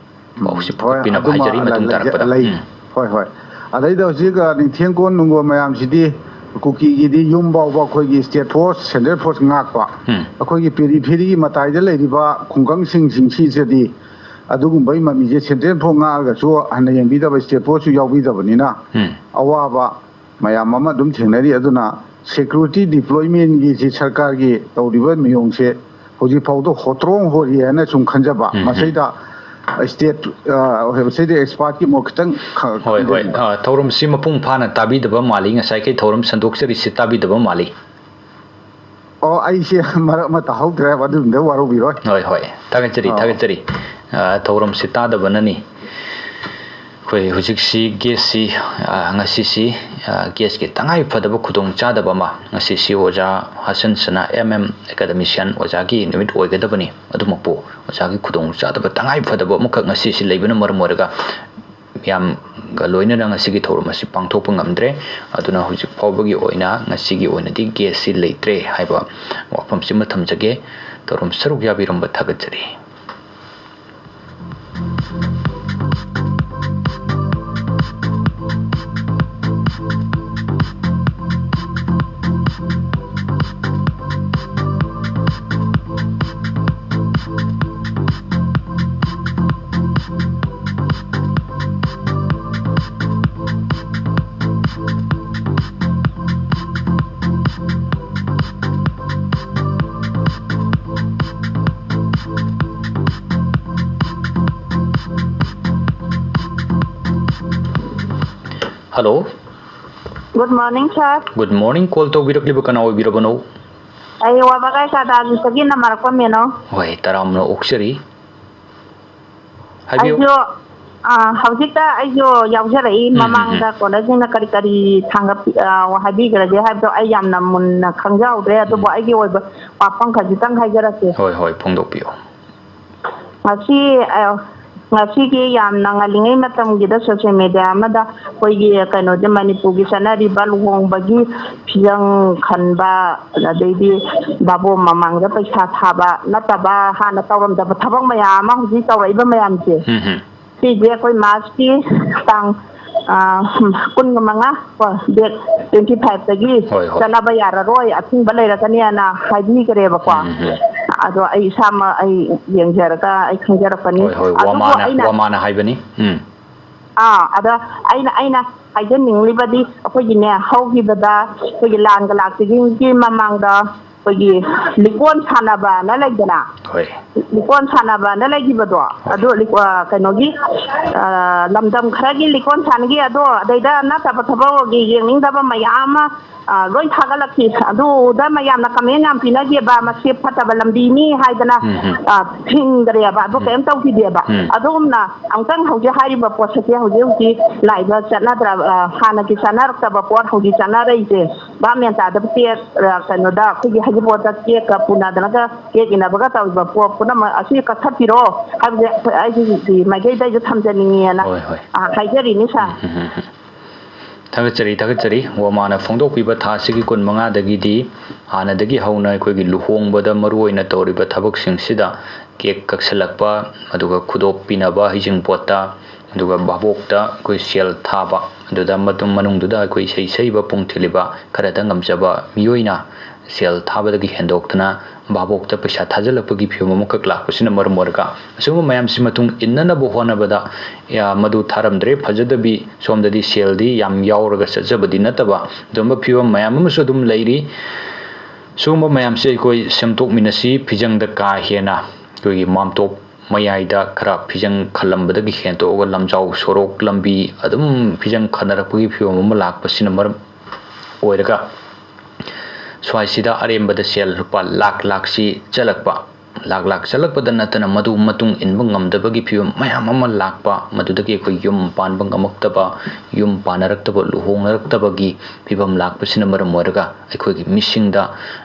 ꯎꯝ, ꯄꯥꯎꯁꯤ ꯍꯣꯏ, ꯄꯨꯈꯠꯄꯤꯅꯕ ꯑꯗꯨꯃ ꯍꯥꯏꯖꯔꯤ ꯃꯇꯨꯡ ꯂꯩ-, ꯇꯥꯔꯛꯄꯗ꯫ ꯂꯩ꯫ ꯎꯝ꯫ ꯍꯣꯏ, ꯍꯣꯏ꯫ ꯑꯗꯩꯗ ꯍꯧꯖꯤꯛ, ꯑ, ꯅꯤꯡꯊꯦꯝ ꯀꯣꯟ ꯅꯨꯡꯒꯣꯜ ꯃꯌꯥꯝꯁꯤꯗꯤ ꯀꯨꯀꯤꯒꯤꯗꯤ ꯌꯨꯝ ꯐꯥꯎꯕ ꯑꯩꯈꯣꯏꯒꯤ state force, central force ꯉꯥꯛꯄ꯫ ꯎꯝ꯫ ꯑꯩꯈꯣꯏꯒꯤ periphery-ꯒꯤ ꯃꯇꯥꯏꯗ ꯂꯩꯔꯤꯕ ꯈꯨꯡꯒꯪꯁꯤꯡꯁꯤꯡꯁꯤꯗꯗꯤ ꯑꯗꯨꯒꯨꯝꯕꯒꯤ ꯃꯃꯤꯁꯦ ꯁꯦꯟꯇ꯭ꯔꯦꯜ ꯐꯥꯎ ꯉꯥꯛꯑꯒꯁꯨ ꯍꯟꯅ ꯌꯦꯡꯕꯤꯗꯕ, ꯁ꯭ꯇꯦꯠ ꯐꯥꯎꯁꯨ ꯌꯥꯎꯕꯤꯗꯕꯅꯤꯅ ꯎꯝ꯫ ꯑꯋꯥꯕ ꯃꯌꯥꯝ ꯑꯃ ꯑꯗꯨꯝ ꯊꯦꯡꯅꯔꯤ꯫ ꯑꯗꯨꯅ ꯁꯦꯀ꯭ꯌꯨꯔꯤꯇꯤ ꯗꯤꯄ꯭ꯂꯣꯏꯃꯦꯟꯒꯤꯁꯤ ꯁꯔꯀꯥꯔꯒꯤ ꯇꯧꯔꯤꯕ ꯃꯑꯣꯡꯁꯦ ꯍꯧꯖꯤꯛ ꯐꯥꯎꯗ ꯍꯣꯇ꯭ꯔꯣꯡ ꯍꯣꯔꯤ ꯍꯥꯏꯅ ꯁꯨꯝ ꯈꯟꯖꯕ꯫ ꯎꯝ, ꯎꯝ꯫ ꯃꯁꯤꯗ ꯁ꯭ꯇꯦꯠ, ꯑ, ꯃꯁꯤꯗ ꯑꯦꯛꯁꯄꯥꯔꯠꯀꯤ ꯃꯣꯠ ꯈꯤꯇꯪ ꯈ-, ꯍꯣꯏ, ꯍꯣꯏ꯫ ꯈꯪꯖꯅꯤꯡꯕ꯫ ꯑ, ꯊꯧꯔꯝꯁꯤ ꯃꯄꯨꯡ ꯐꯥꯅ ꯇꯥꯕꯤꯗꯕ ꯃꯥꯜꯂꯤ꯫ ꯉꯁꯥꯏꯈꯩ ꯊꯧꯔꯝ ꯁꯟꯗꯣꯛꯆꯔꯤꯁꯤ ꯇꯥꯕꯤꯗꯕ ꯃꯥꯜꯂꯤ꯫ ꯑꯣ, ꯑꯩꯁꯦ ꯃꯔꯛ ꯑꯃ ꯇꯥꯍꯧꯗ꯭ꯔꯦ, ꯑꯗꯨꯝꯗ ꯋꯥꯔꯧꯕꯤꯔꯣꯏ꯫ ꯍꯣꯏ, ꯍꯣꯏ꯫ ꯊꯥꯒꯠꯆꯔꯤ, ꯑꯣ꯫ ꯊꯥꯒꯠꯆꯔꯤ꯫ ꯑ, ꯊꯧꯔꯝꯁꯤ ꯇꯥꯗꯕꯅꯅꯤ꯫ ꯑꯩꯈꯣꯏ ꯍꯧꯖꯤꯛꯁꯤ ꯒꯦꯁꯁꯤ, ꯑ, ꯉꯁꯤꯁꯤ, ꯑ, ꯒꯦꯁꯀꯤ ꯇꯉꯥꯏ ꯐꯗꯕ ꯈꯨꯗꯣꯡ ꯆꯥꯗꯕ ꯑꯃ, ꯉꯁꯤꯁꯤ ꯑꯣꯖꯥ ꯍꯁꯟꯁꯅ ꯑꯦꯝ ꯑꯦꯝ ꯑꯦꯀꯥꯗꯃꯤꯁꯤꯌꯥꯟ ꯑꯣꯖꯥꯒꯤ ꯅꯨꯃꯤꯠ ꯑꯣꯏꯒꯗꯕꯅꯤ꯫ ꯑꯗꯨꯃꯛꯄꯨ ꯑꯣꯖꯥꯒꯤ ꯈꯨꯗꯣꯡ ꯆꯥꯗꯕ ꯇꯉꯥꯏ ꯐꯗꯕ ꯑꯃꯈꯛ ꯉꯁꯤꯁꯤ ꯂꯩꯕꯅ ꯃꯔꯝ ꯑꯣꯏꯔꯒ ꯃꯤꯌꯥꯝꯒ ꯂꯣꯏꯅꯅ ꯉꯁꯤꯒꯤ ꯊꯧꯔꯝ ꯑꯁꯤ ꯄꯥꯡꯊꯣꯛꯄ ꯉꯝꯗ꯭ꯔꯦ꯫ ꯑꯗꯨꯅ ꯍꯧꯖꯤꯛ ꯐꯥꯎꯕꯒꯤ ꯑꯣꯏꯅ ꯉꯁꯤꯒꯤ ꯑꯣꯏꯅꯗꯤ ꯒꯦꯁꯁꯤ ꯂꯩꯇ꯭ꯔꯦ ꯍꯥꯏꯕ ꯋꯥꯐꯝꯁꯤꯃ ꯊꯝꯖꯒꯦ꯫ ꯊꯧꯔꯝ ꯁꯔꯨꯛ ꯌꯥꯕꯤꯔꯝꯕ ꯊꯥꯒꯠꯆꯔꯤ꯫ Hello꯫ Good morning, sir꯫ Good morning꯫ Call ꯇꯧꯕꯤꯔꯛꯂꯤꯕ ꯀꯅꯥ ꯑꯣꯏꯕꯤꯔꯕꯅꯣ? ꯑꯩ ꯋꯥꯕꯒꯥꯏ ꯀꯥꯗꯥꯟꯗꯒꯤ ꯅꯃꯥꯔꯛꯄ ꯃꯦꯅꯣ꯫ ꯍꯣꯏ, ꯇꯔꯥꯝꯅ ꯑꯣꯛꯆꯔꯤ꯫ ꯍꯥꯏꯕꯤꯌꯨ꯫ ꯑꯩꯁꯨ, ꯑ, ꯍꯧꯖꯤꯛꯇ ꯑꯩꯁꯨ ꯌꯥꯎꯖꯔꯛꯏ꯫ ꯎꯝ, ꯎꯝ, ꯎꯝ꯫ ꯃꯃꯥꯡꯗ ꯀꯣꯅꯔꯁꯤꯡꯅ ꯀꯔꯤ ꯀꯔꯤ ꯊꯥꯡꯒꯠꯄꯤ-, ꯑ, ꯍꯥꯏꯕꯤꯈ꯭ꯔꯒꯦ ꯍꯥꯏꯕꯗꯣ ꯑꯩ ꯌꯥꯝꯅ ꯃꯨꯟꯅ ꯈꯪꯖꯍꯧꯗ꯭ꯔꯦ, ꯑꯗꯨꯕꯨ ꯎꯝ꯫ ꯑꯩꯒꯤ ꯑꯣꯏꯕ ꯋꯥꯐꯝ ꯈꯖꯤꯛꯇꯪ ꯍꯥꯏꯖꯔꯛꯀꯦ꯫ ꯍꯣꯏ, ꯍꯣꯏ, ꯐꯣꯡꯗꯣꯛꯄꯤꯌꯨ꯫ ꯉꯁꯤ, ꯑ, ꯉꯁꯤꯒꯤ ꯌꯥꯝꯅ ꯉꯜꯂꯤꯉꯩ ꯃꯇꯝꯒꯤꯗ social media ꯑꯃꯗ ꯑꯩꯈꯣꯏꯒꯤ ꯀꯩꯅꯣꯁꯦ, ꯃꯅꯤꯄꯨꯔꯒꯤ ꯆꯠꯅꯔꯤꯕ ꯂꯨꯍꯣꯡꯕꯒꯤ ꯐꯤꯖꯪ ꯈꯟꯕ, ꯑꯗꯩꯗꯤ ꯕꯥꯕꯣꯟ ꯃꯃꯥꯡꯗ ꯄꯩꯁꯥ ꯊꯥꯕ ꯅꯠꯇꯕ, ꯍꯥꯟꯅ ꯇꯧꯔꯝꯗꯕ ꯊꯕꯛ ꯃꯌꯥꯝ ꯑꯃ ꯍꯧꯖꯤꯛ ꯇꯧꯔꯛꯏꯕ ꯃꯌꯥꯝꯁꯦ, ꯎꯝ, ꯎꯝ꯫ ꯁꯤꯁꯦ ꯑꯩꯈꯣꯏ ꯃꯥꯔꯆꯀꯤ ꯇꯥꯡ, ꯑ, ꯀꯨꯟꯒ ꯃꯉꯥ ꯀꯣ, date twenty five ꯇꯒꯤ ꯍꯣꯏ, ꯍꯣꯏ꯫ ꯆꯠꯅꯕ ꯌꯥꯔꯔꯣꯏ, ꯑꯊꯤꯡꯕ ꯂꯩꯔꯛꯀꯅꯤꯅ ꯍꯥꯏꯕꯤꯈ꯭ꯔꯦꯕꯀꯣ꯫ ꯎꯝ, ꯎꯝ꯫ ꯑꯗꯣ ꯑꯩ ꯏꯁꯥꯃꯛ ꯑꯩ ꯌꯦꯡꯖꯔꯒ ꯑꯩ ꯈꯪꯖꯔꯛꯄꯅꯤ꯫ ꯍꯣꯏ ꯍꯣꯏ, ꯑꯗꯨꯕꯨ ꯋꯥꯃꯥꯅ ꯑꯩꯅ ꯋꯥꯃꯥꯅ ꯍꯥꯏꯕꯅꯤ꯫ ꯎꯝ꯫ ꯑꯥ ꯑꯗ ꯑꯩꯅ ꯑꯩꯅ ꯍꯥꯏꯖꯅꯤꯡꯂꯤꯕꯗꯤ ꯑꯩꯈꯣꯏꯒꯤꯅꯦ, ꯍꯧꯈꯤꯕꯗ ꯑꯩꯈꯣꯏꯒꯤ ꯂꯥꯟꯒ ꯂꯥꯛꯇ꯭ꯔꯤꯉꯩꯒꯤ ꯃꯃꯥꯡꯗ ꯑꯩꯈꯣꯏꯒꯤ ꯂꯤꯀꯣꯟ ꯁꯥꯟꯅꯕꯅ ꯂꯩꯗꯅ, ꯍꯣꯏ꯫ ꯂꯤꯀꯣꯟ ꯁꯥꯟꯅꯕꯅ ꯂꯩꯈꯤꯕꯗꯣ, ꯍꯣꯏ꯫ ꯑꯗꯨ ꯂꯤꯀꯣ-, ꯑ, ꯀꯩꯅꯣꯒꯤ, ꯑ, ꯂꯝꯗꯝ ꯈꯔꯒꯤ ꯂꯤꯀꯣꯟ ꯁꯥꯟꯅꯈꯤ꯫ ꯑꯗꯣ ꯑꯗꯩꯗ ꯅꯠꯇꯕ ꯊꯕꯛꯀꯤ ꯌꯦꯡꯅꯤꯡꯗꯕ ꯃꯌꯥꯝ ꯑꯃ ꯑ, ꯂꯣꯏ ꯊꯥꯒꯠꯂꯛꯈꯤ꯫ ꯑꯗꯨꯗ ꯃꯌꯥꯝꯅ comment ꯌꯥꯝ ꯄꯤꯅꯈꯤꯕ, "ꯃꯁꯤ ꯐꯠꯇꯕ ꯂꯝꯕꯤꯅꯤ" ꯍꯥꯏꯗꯅ, ꯎꯝ, ꯎꯝ꯫ ꯑ, ꯊꯤꯡꯗ꯭ꯔꯦꯕ, ꯑꯗꯨ ꯎꯝ꯫ ꯀꯔꯤꯝ ꯇꯧꯈꯤꯗꯦꯕ꯫ ꯎꯝ꯫ ꯑꯗꯨꯒꯨꯝꯅ ꯑꯃꯨꯛꯇꯪ ꯍꯧꯖꯤꯛ ꯍꯥꯏꯔꯤꯕ ꯄꯣꯠꯁꯛꯁꯦ ꯍꯧꯖꯤꯛ ꯍꯧꯖꯤꯛ ꯂꯥꯛꯏꯕ ꯆꯠꯅꯗ꯭ꯔ-, ꯑ, ꯍꯥꯟꯅꯒꯤ ꯆꯠꯅꯔꯛꯇꯕ ꯄꯣꯠ ꯍꯧꯖꯤꯛ ꯆꯠꯅꯔꯛꯏꯁꯦ, ꯚꯥꯞ ꯃꯦꯟ ꯇꯥꯗꯕ ꯆꯦꯛ, ꯑ, ꯀꯩꯅꯣꯗ ꯑꯩꯈꯣꯏꯒꯤ ꯍꯩꯖꯤꯡꯄꯣꯠꯇ ꯆꯦꯛꯀ ꯄꯨꯅꯗꯅꯒ ꯆꯦꯛ ꯏꯟꯅꯕꯒ ꯇꯧꯔꯤꯕ ꯄꯣꯠ ꯄꯨꯝꯅꯃꯛ ꯑꯁꯤ ꯀꯛꯊꯠꯄꯤꯔꯣ ꯍꯥꯏꯕꯁꯦ ꯑꯩꯈꯣꯏ, ꯑꯩꯒꯤ ꯃꯥꯏꯀꯩꯗ ꯑꯩꯁꯨ ꯊꯝꯖꯅꯤꯡꯉꯦꯅ, ꯍꯣꯏ, ꯍꯣꯏ꯫ ꯑ, ꯍꯥꯏꯖꯔꯤꯅꯤ, ꯁꯥꯔ꯫ ꯎꯝ, ꯎꯝ, ꯎꯝ, ꯎꯝ꯫ ꯊꯥꯒꯠꯆꯔꯤ, ꯊꯥꯒꯠꯆꯔꯤ꯫ ꯋꯥꯃꯥꯅ ꯐꯣꯡꯗꯣꯛꯄꯤꯕ ꯊꯥ ꯑꯁꯤꯒꯤ ꯀꯨꯟꯃꯉꯥꯗꯒꯤꯗꯤ ꯍꯥꯟꯅꯗꯒꯤ ꯍꯧꯅ ꯑꯩꯈꯣꯏꯒꯤ ꯂꯨꯍꯣꯡꯕꯗ ꯃꯔꯨ ꯑꯣꯏꯅ ꯇꯧꯔꯤꯕ ꯊꯕꯛꯁꯤꯡꯁꯤꯗ ꯀꯦꯛ ꯀꯛꯁꯜꯂꯛꯄ, ꯑꯗꯨꯒ ꯈꯨꯗꯣꯞ ꯄꯤꯅꯕ ꯍꯩꯖꯤꯡꯄꯣꯠꯇ, ꯑꯗꯨꯒ ꯚꯥꯕꯣꯛꯇ ꯑꯩꯈꯣꯏ ꯁꯦꯜ ꯊꯥꯕ, ꯑꯗꯨꯗ ꯃꯇꯨꯡ ꯃꯅꯨꯡꯗꯨꯗ ꯑꯩꯈꯣꯏ ꯏꯁꯩ ꯁꯛꯏꯕ ꯄꯨꯡ ꯊꯤꯜꯂꯤꯕ ꯈꯔꯗ ꯉꯝꯖꯕ ꯃꯤꯑꯣꯏꯅ ꯁꯦꯜ ꯊꯥꯕꯗꯒꯤ ꯍꯦꯟꯗꯣꯛꯇꯅ ꯚꯥꯕꯣꯛꯇ ꯄꯩꯁꯥ ꯊꯥꯖꯤꯜꯂꯛꯄꯒꯤ ꯐꯤꯕꯝ ꯑꯃꯈꯛ ꯂꯥꯛꯄꯁꯤꯅ ꯃꯔꯝ ꯑꯣꯏꯔꯒ, ꯑꯁꯤꯒꯨꯝꯕ ꯃꯌꯥꯝꯁꯤ ꯃꯇꯨꯡ ꯏꯟꯅꯅꯕ ꯍꯣꯠꯅꯕꯗ, ꯌꯥ, ꯃꯗꯨ ꯊꯥꯔꯝꯗ꯭ꯔꯦ, ꯐꯖꯗꯕꯤ, ꯁꯣꯝꯗꯗꯤ ꯁꯦꯜꯗꯤ ꯌꯥꯝ ꯌꯥꯎꯔꯒ ꯆꯠꯆꯕꯗꯤ ꯅꯠꯇꯕ, ꯑꯗꯨꯒꯨꯝꯕ ꯐꯤꯕꯝ ꯃꯌꯥꯝ ꯑꯃꯁꯨ ꯑꯗꯨꯝ ꯂꯩꯔꯤ꯫ ꯁꯤꯒꯨꯝꯕ ꯃꯌꯥꯝꯁꯦ ꯑꯩꯈꯣꯏ ꯁꯦꯝꯗꯣꯛꯃꯤꯟꯅꯁꯤ꯫ ꯐꯤꯖꯪꯗ ꯀꯥ ꯍꯦꯟꯅ ꯑꯩꯈꯣꯏꯒꯤ ꯃꯥꯝꯇꯣꯞ ꯃꯌꯥꯏꯗ ꯈꯔ ꯐꯤꯖꯪ ꯈꯜꯂꯝꯕꯗꯒꯤ ꯍꯦꯟꯇꯣꯛꯑꯒ ꯂꯝꯖꯥꯎ ꯁꯣꯔꯣꯛ ꯂꯝꯕꯤ ꯑꯗꯨꯝ ꯐꯤꯖꯪ ꯈꯟꯅꯔꯛꯄꯒꯤ ꯐꯤꯕꯝ ꯑꯃ ꯂꯥꯛꯄꯁꯤꯅ ꯃꯔꯝ ꯑꯣꯏꯔꯒ ꯁ꯭ꯋꯥꯏꯁꯤꯗ ꯑꯔꯦꯝꯕꯗ ꯁꯦꯜ ꯂꯨꯄꯥ ꯂꯥꯛ ꯂꯥꯛꯁꯤ ꯆꯠꯂꯛꯄ, ꯂꯥꯛ ꯂꯥꯛ ꯆꯠꯂꯛꯄꯗ ꯅꯠꯇꯅ ꯃꯗꯨ ꯃꯇꯨꯡ ꯏꯟꯕ ꯉꯝꯗꯕꯒꯤ ꯐꯤꯕꯝ ꯃꯌꯥꯝ ꯑꯃ ꯂꯥꯛꯄ, ꯃꯗꯨꯗꯒꯤ ꯑꯩꯈꯣꯏ ꯌꯨꯝ ꯄꯥꯟꯕ ꯉꯝꯃꯛꯇꯕ, ꯌꯨꯝ ꯄꯥꯟꯅꯔꯛꯇꯕ, ꯂꯨꯍꯣꯡꯅꯔꯛꯇꯕꯒꯤ ꯐꯤꯕꯝ ꯂꯥꯛꯄꯁꯤꯅ ꯃꯔꯝ ꯑꯣꯏꯔꯒ ꯑꯩꯈꯣꯏꯒꯤ ꯃꯤꯁꯤꯡꯗ,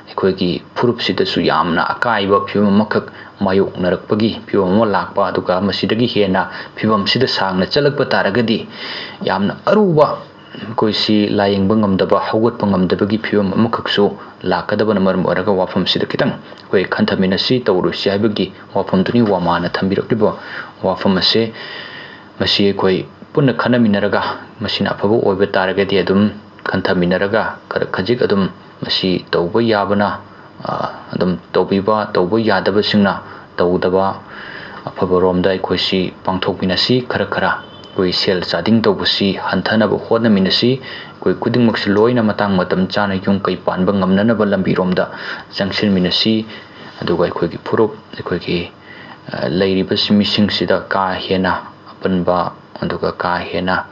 ꯑꯩꯈꯣꯏꯒꯤ ꯐꯨꯔꯨꯞꯁꯤꯗꯁꯨ ꯌꯥꯝꯅ ꯑꯀꯥꯏꯕ ꯐꯤꯕꯝ ꯑꯃꯈꯛ ꯃꯥꯌꯣꯛꯅꯔꯛꯄꯒꯤ ꯐꯤꯕꯝ ꯑꯃ ꯂꯥꯛꯄ, ꯑꯗꯨꯒ ꯃꯁꯤꯗꯒꯤ ꯍꯦꯟꯅ ꯐꯤꯕꯝꯁꯤꯗ ꯁꯥꯡꯅ ꯆꯠꯂꯛꯄ ꯇꯥꯔꯒꯗꯤ ꯌꯥꯝꯅ ꯑꯔꯨꯕ ꯑꯩꯈꯣꯏꯁꯤ ꯂꯥꯌꯦꯡꯕ ꯉꯝꯗꯕ, ꯍꯧꯒꯠꯄ ꯉꯝꯗꯕꯒꯤ ꯐꯤꯕꯝ ꯑꯃꯈꯛꯁꯨ ꯂꯥꯛꯀꯗꯕꯅ ꯃꯔꯝ ꯑꯣꯏꯔꯒ ꯋꯥꯐꯝꯁꯤꯗ ꯈꯤꯇꯪ ꯑꯩꯈꯣꯏ ꯈꯟꯊꯃꯤꯟꯅꯁꯤ, ꯇꯧꯔꯣꯏꯁꯤ ꯍꯥꯏꯕꯒꯤ ꯋꯥꯐꯝꯗꯨꯅꯤ ꯋꯥꯃꯥꯅ ꯊꯝꯕꯤꯔꯛꯂꯤꯕ ꯋꯥꯐꯝ ꯑꯁꯦ꯫ ꯃꯁꯤ ꯑꯩꯈꯣꯏ ꯄꯨꯟꯅ ꯈꯟꯅꯃꯤꯟꯅꯔꯒ ꯃꯁꯤꯅ ꯑꯐꯕ ꯑꯣꯏꯕ ꯇꯥꯔꯒꯗꯤ ꯑꯗꯨꯝ ꯈꯟꯊꯃꯤꯟꯅꯔꯒ ꯈꯔ ꯈꯖꯤꯛ ꯑꯗꯨꯝ ꯃꯁꯤ ꯇꯧꯕ ꯌꯥꯕꯅ ꯑꯗꯨꯝ ꯇꯧꯕꯤꯕ, ꯇꯧꯕ ꯌꯥꯗꯕꯁꯤꯡꯅ ꯇꯧꯗꯕ, ꯑꯐꯕꯔꯣꯝꯗ ꯑꯩꯈꯣꯏꯁꯤ ꯄꯥꯡꯊꯣꯛꯃꯤꯟꯅꯁꯤ꯫ ꯈꯔ ꯈꯔ ꯑꯩꯈꯣꯏ ꯁꯦꯜ ꯆꯥꯗꯤꯡ ꯇꯧꯕꯁꯤ ꯍꯟꯊꯅꯕ ꯍꯣꯠꯅꯃꯤꯟꯅꯁꯤ꯫ ꯑꯩꯈꯣꯏ ꯈꯨꯗꯤꯡꯃꯛꯁꯨ ꯂꯣꯏꯅ ꯃꯇꯥꯡ ꯃꯇꯝ ꯆꯥꯅ ꯌꯨꯝ ꯀꯩ ꯄꯥꯟꯕ ꯉꯝꯅꯅꯕ ꯂꯝꯕꯤꯔꯣꯝꯗ ꯆꯪꯁꯤꯟꯃꯤꯟꯅꯁꯤ꯫ ꯑꯗꯨꯒ ꯑꯩꯈꯣꯏꯒꯤ ꯐꯨꯔꯨꯞ, ꯑꯩꯈꯣꯏꯒꯤ, ꯑ, ꯂꯩꯔꯤꯕ ꯃꯤꯁꯤꯡꯁꯤꯗ ꯀꯥ ꯍꯦꯟꯅ ꯑꯄꯟꯕ, ꯑꯗꯨꯒ ꯀꯥ ꯍꯦꯟꯅ,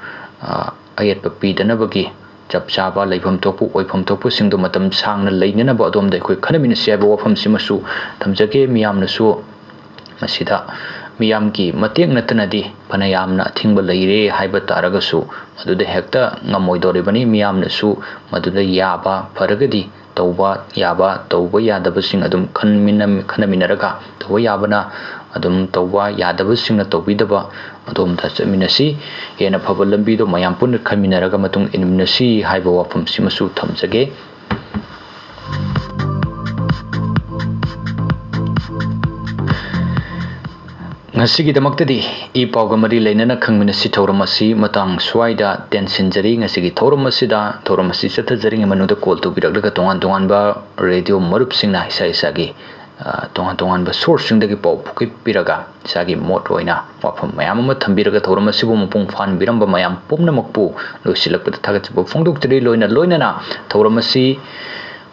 ꯑ, ꯑꯌꯦꯠꯄ ꯄꯤꯗꯅꯕꯒꯤ ꯆꯞ ꯆꯥꯕ ꯂꯩꯐꯝ ꯊꯣꯛꯄ, ꯑꯣꯏꯐꯝ ꯊꯣꯛꯄꯁꯤꯡꯗꯣ ꯃꯇꯝ ꯁꯥꯡꯅ ꯂꯩꯅꯅꯕ ꯑꯗꯣꯝꯗ ꯑꯩꯈꯣꯏ ꯈꯟꯅꯃꯤꯟꯅꯁꯤ ꯍꯥꯏꯕ ꯋꯥꯐꯝꯁꯤꯃꯁꯨ ꯊꯝꯖꯒꯦ꯫ ꯃꯤꯌꯥꯝꯅꯁꯨ ꯃꯁꯤꯗ ꯃꯤꯌꯥꯝꯒꯤ ꯃꯇꯦꯡ ꯅꯠꯇꯅꯗꯤ ꯐꯅ ꯌꯥꯝꯅ ꯑꯊꯤꯡꯕ ꯂꯩꯔꯦ ꯍꯥꯏꯕ ꯇꯥꯔꯒꯁꯨ, ꯃꯗꯨꯗ ꯍꯦꯛꯇ ꯉꯝꯃꯣꯏꯗꯧꯔꯤꯕꯅꯤ꯫ ꯃꯤꯌꯥꯝꯅꯁꯨ ꯃꯗꯨꯗ ꯌꯥꯕ ꯐꯔꯒꯗꯤ ꯇꯧꯕ ꯌꯥꯕ, ꯇꯧꯕ ꯌꯥꯗꯕꯁꯤꯡ ꯑꯗꯨꯝ ꯈꯟꯃꯤꯟꯅ-, ꯈꯟꯅꯃꯤꯟꯅꯔꯒ, ꯇꯧꯕ ꯌꯥꯕꯅ ꯑꯗꯨꯝ ꯇꯧꯕ, ꯌꯥꯗꯕꯁꯤꯡꯅ ꯇꯧꯕꯤꯗꯕ, ꯑꯗꯣꯝꯗ ꯆꯠꯃꯤꯟꯅꯁꯤ꯫ ꯍꯦꯟꯅ ꯐꯕ ꯂꯝꯕꯤꯗꯣ ꯃꯌꯥꯝ ꯄꯨꯟꯅ ꯈꯟꯃꯤꯟꯅꯔꯒ ꯃꯇꯨꯡ ꯏꯟꯃꯤꯟꯅꯁꯤ ꯍꯥꯏꯕ ꯋꯥꯐꯝꯁꯤꯃꯁꯨ ꯊꯝꯖꯒꯦ꯫ ꯉꯁꯤꯒꯤꯗꯃꯛꯇꯗꯤ ꯏ ꯄꯥꯎꯒ ꯃꯔꯤ ꯂꯩꯅꯅ ꯈꯪꯃꯤꯟꯅꯁꯤ ꯊꯧꯔꯝ ꯑꯁꯤ ꯃꯇꯥꯡ ꯁ꯭ꯋꯥꯏꯗ ꯇꯦꯟꯁꯤꯟꯖꯔꯤ꯫ ꯉꯁꯤꯒꯤ ꯊꯧꯔꯝ ꯑꯁꯤꯗ, ꯊꯧꯔꯝ ꯑꯁꯤ ꯆꯠꯊꯖꯔꯤꯉꯩ ꯃꯅꯨꯡꯗ call ꯇꯧꯕꯤꯔꯛꯂꯒ ꯇꯣꯉꯥꯟ ꯇꯣꯉꯥꯟꯕ radio ꯃꯔꯨꯞꯁꯤꯡꯅ ꯏꯁꯥ ꯏꯁꯥꯒꯤ, ꯑ, ꯇꯣꯉꯥꯟ ꯇꯣꯉꯥꯟꯕ sourceꯁꯤꯡꯗꯒꯤ ꯄꯥꯎ ꯐꯥꯎꯒꯠꯄꯤꯔꯒ ꯏꯁꯥꯒꯤ ꯃꯣꯠ ꯑꯣꯏꯅ ꯋꯥꯐꯝ ꯃꯌꯥꯝ ꯑꯃ ꯊꯝꯕꯤꯔꯒ ꯊꯧꯔꯝ ꯑꯁꯤꯕꯨ ꯃꯄꯨꯡ ꯐꯥꯍꯟꯕꯤꯔꯝꯕ ꯃꯌꯥꯝ ꯄꯨꯝꯅꯃꯛꯄꯨ ꯂꯣꯏꯁꯤꯜꯂꯛꯄꯗ ꯊꯥꯒꯠꯆꯕ ꯐꯣꯡꯗꯣꯛꯆꯔꯤ꯫ ꯂꯣꯏꯅ ꯂꯣꯏꯅꯅ ꯊꯧꯔꯝ ꯑꯁꯤ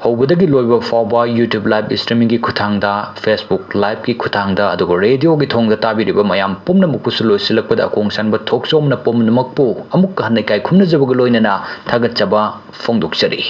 ꯍꯧꯕꯗꯒꯤ ꯂꯣꯏꯕ ꯐꯥꯎꯕ YouTube live streamingꯒꯤ ꯈꯨꯠꯊꯥꯡꯗ, Facebook liveꯀꯤ ꯈꯨꯠꯊꯥꯡꯗ, ꯑꯗꯨꯒ radioꯒꯤ ꯊꯣꯡꯗ ꯇꯥꯕꯤꯔꯤꯕ ꯃꯌꯥꯝ ꯄꯨꯝꯅꯃꯛꯄꯨꯁꯨ ꯂꯣꯏꯁꯤꯜꯂꯛꯄꯗ ꯑꯀꯣꯡ ꯁꯥꯟꯕ ꯊꯣꯛꯆꯣꯝꯅ ꯄꯨꯝꯅꯃꯛꯄꯨ ꯑꯃꯨꯛꯀ ꯍꯟꯅ ꯏꯀꯥꯏ ꯈꯨꯝꯅꯖꯕꯒ ꯂꯣꯏꯅꯅ ꯊꯥꯒꯠꯆꯕ ꯐꯣꯡꯗꯣꯛꯆꯔꯤ꯫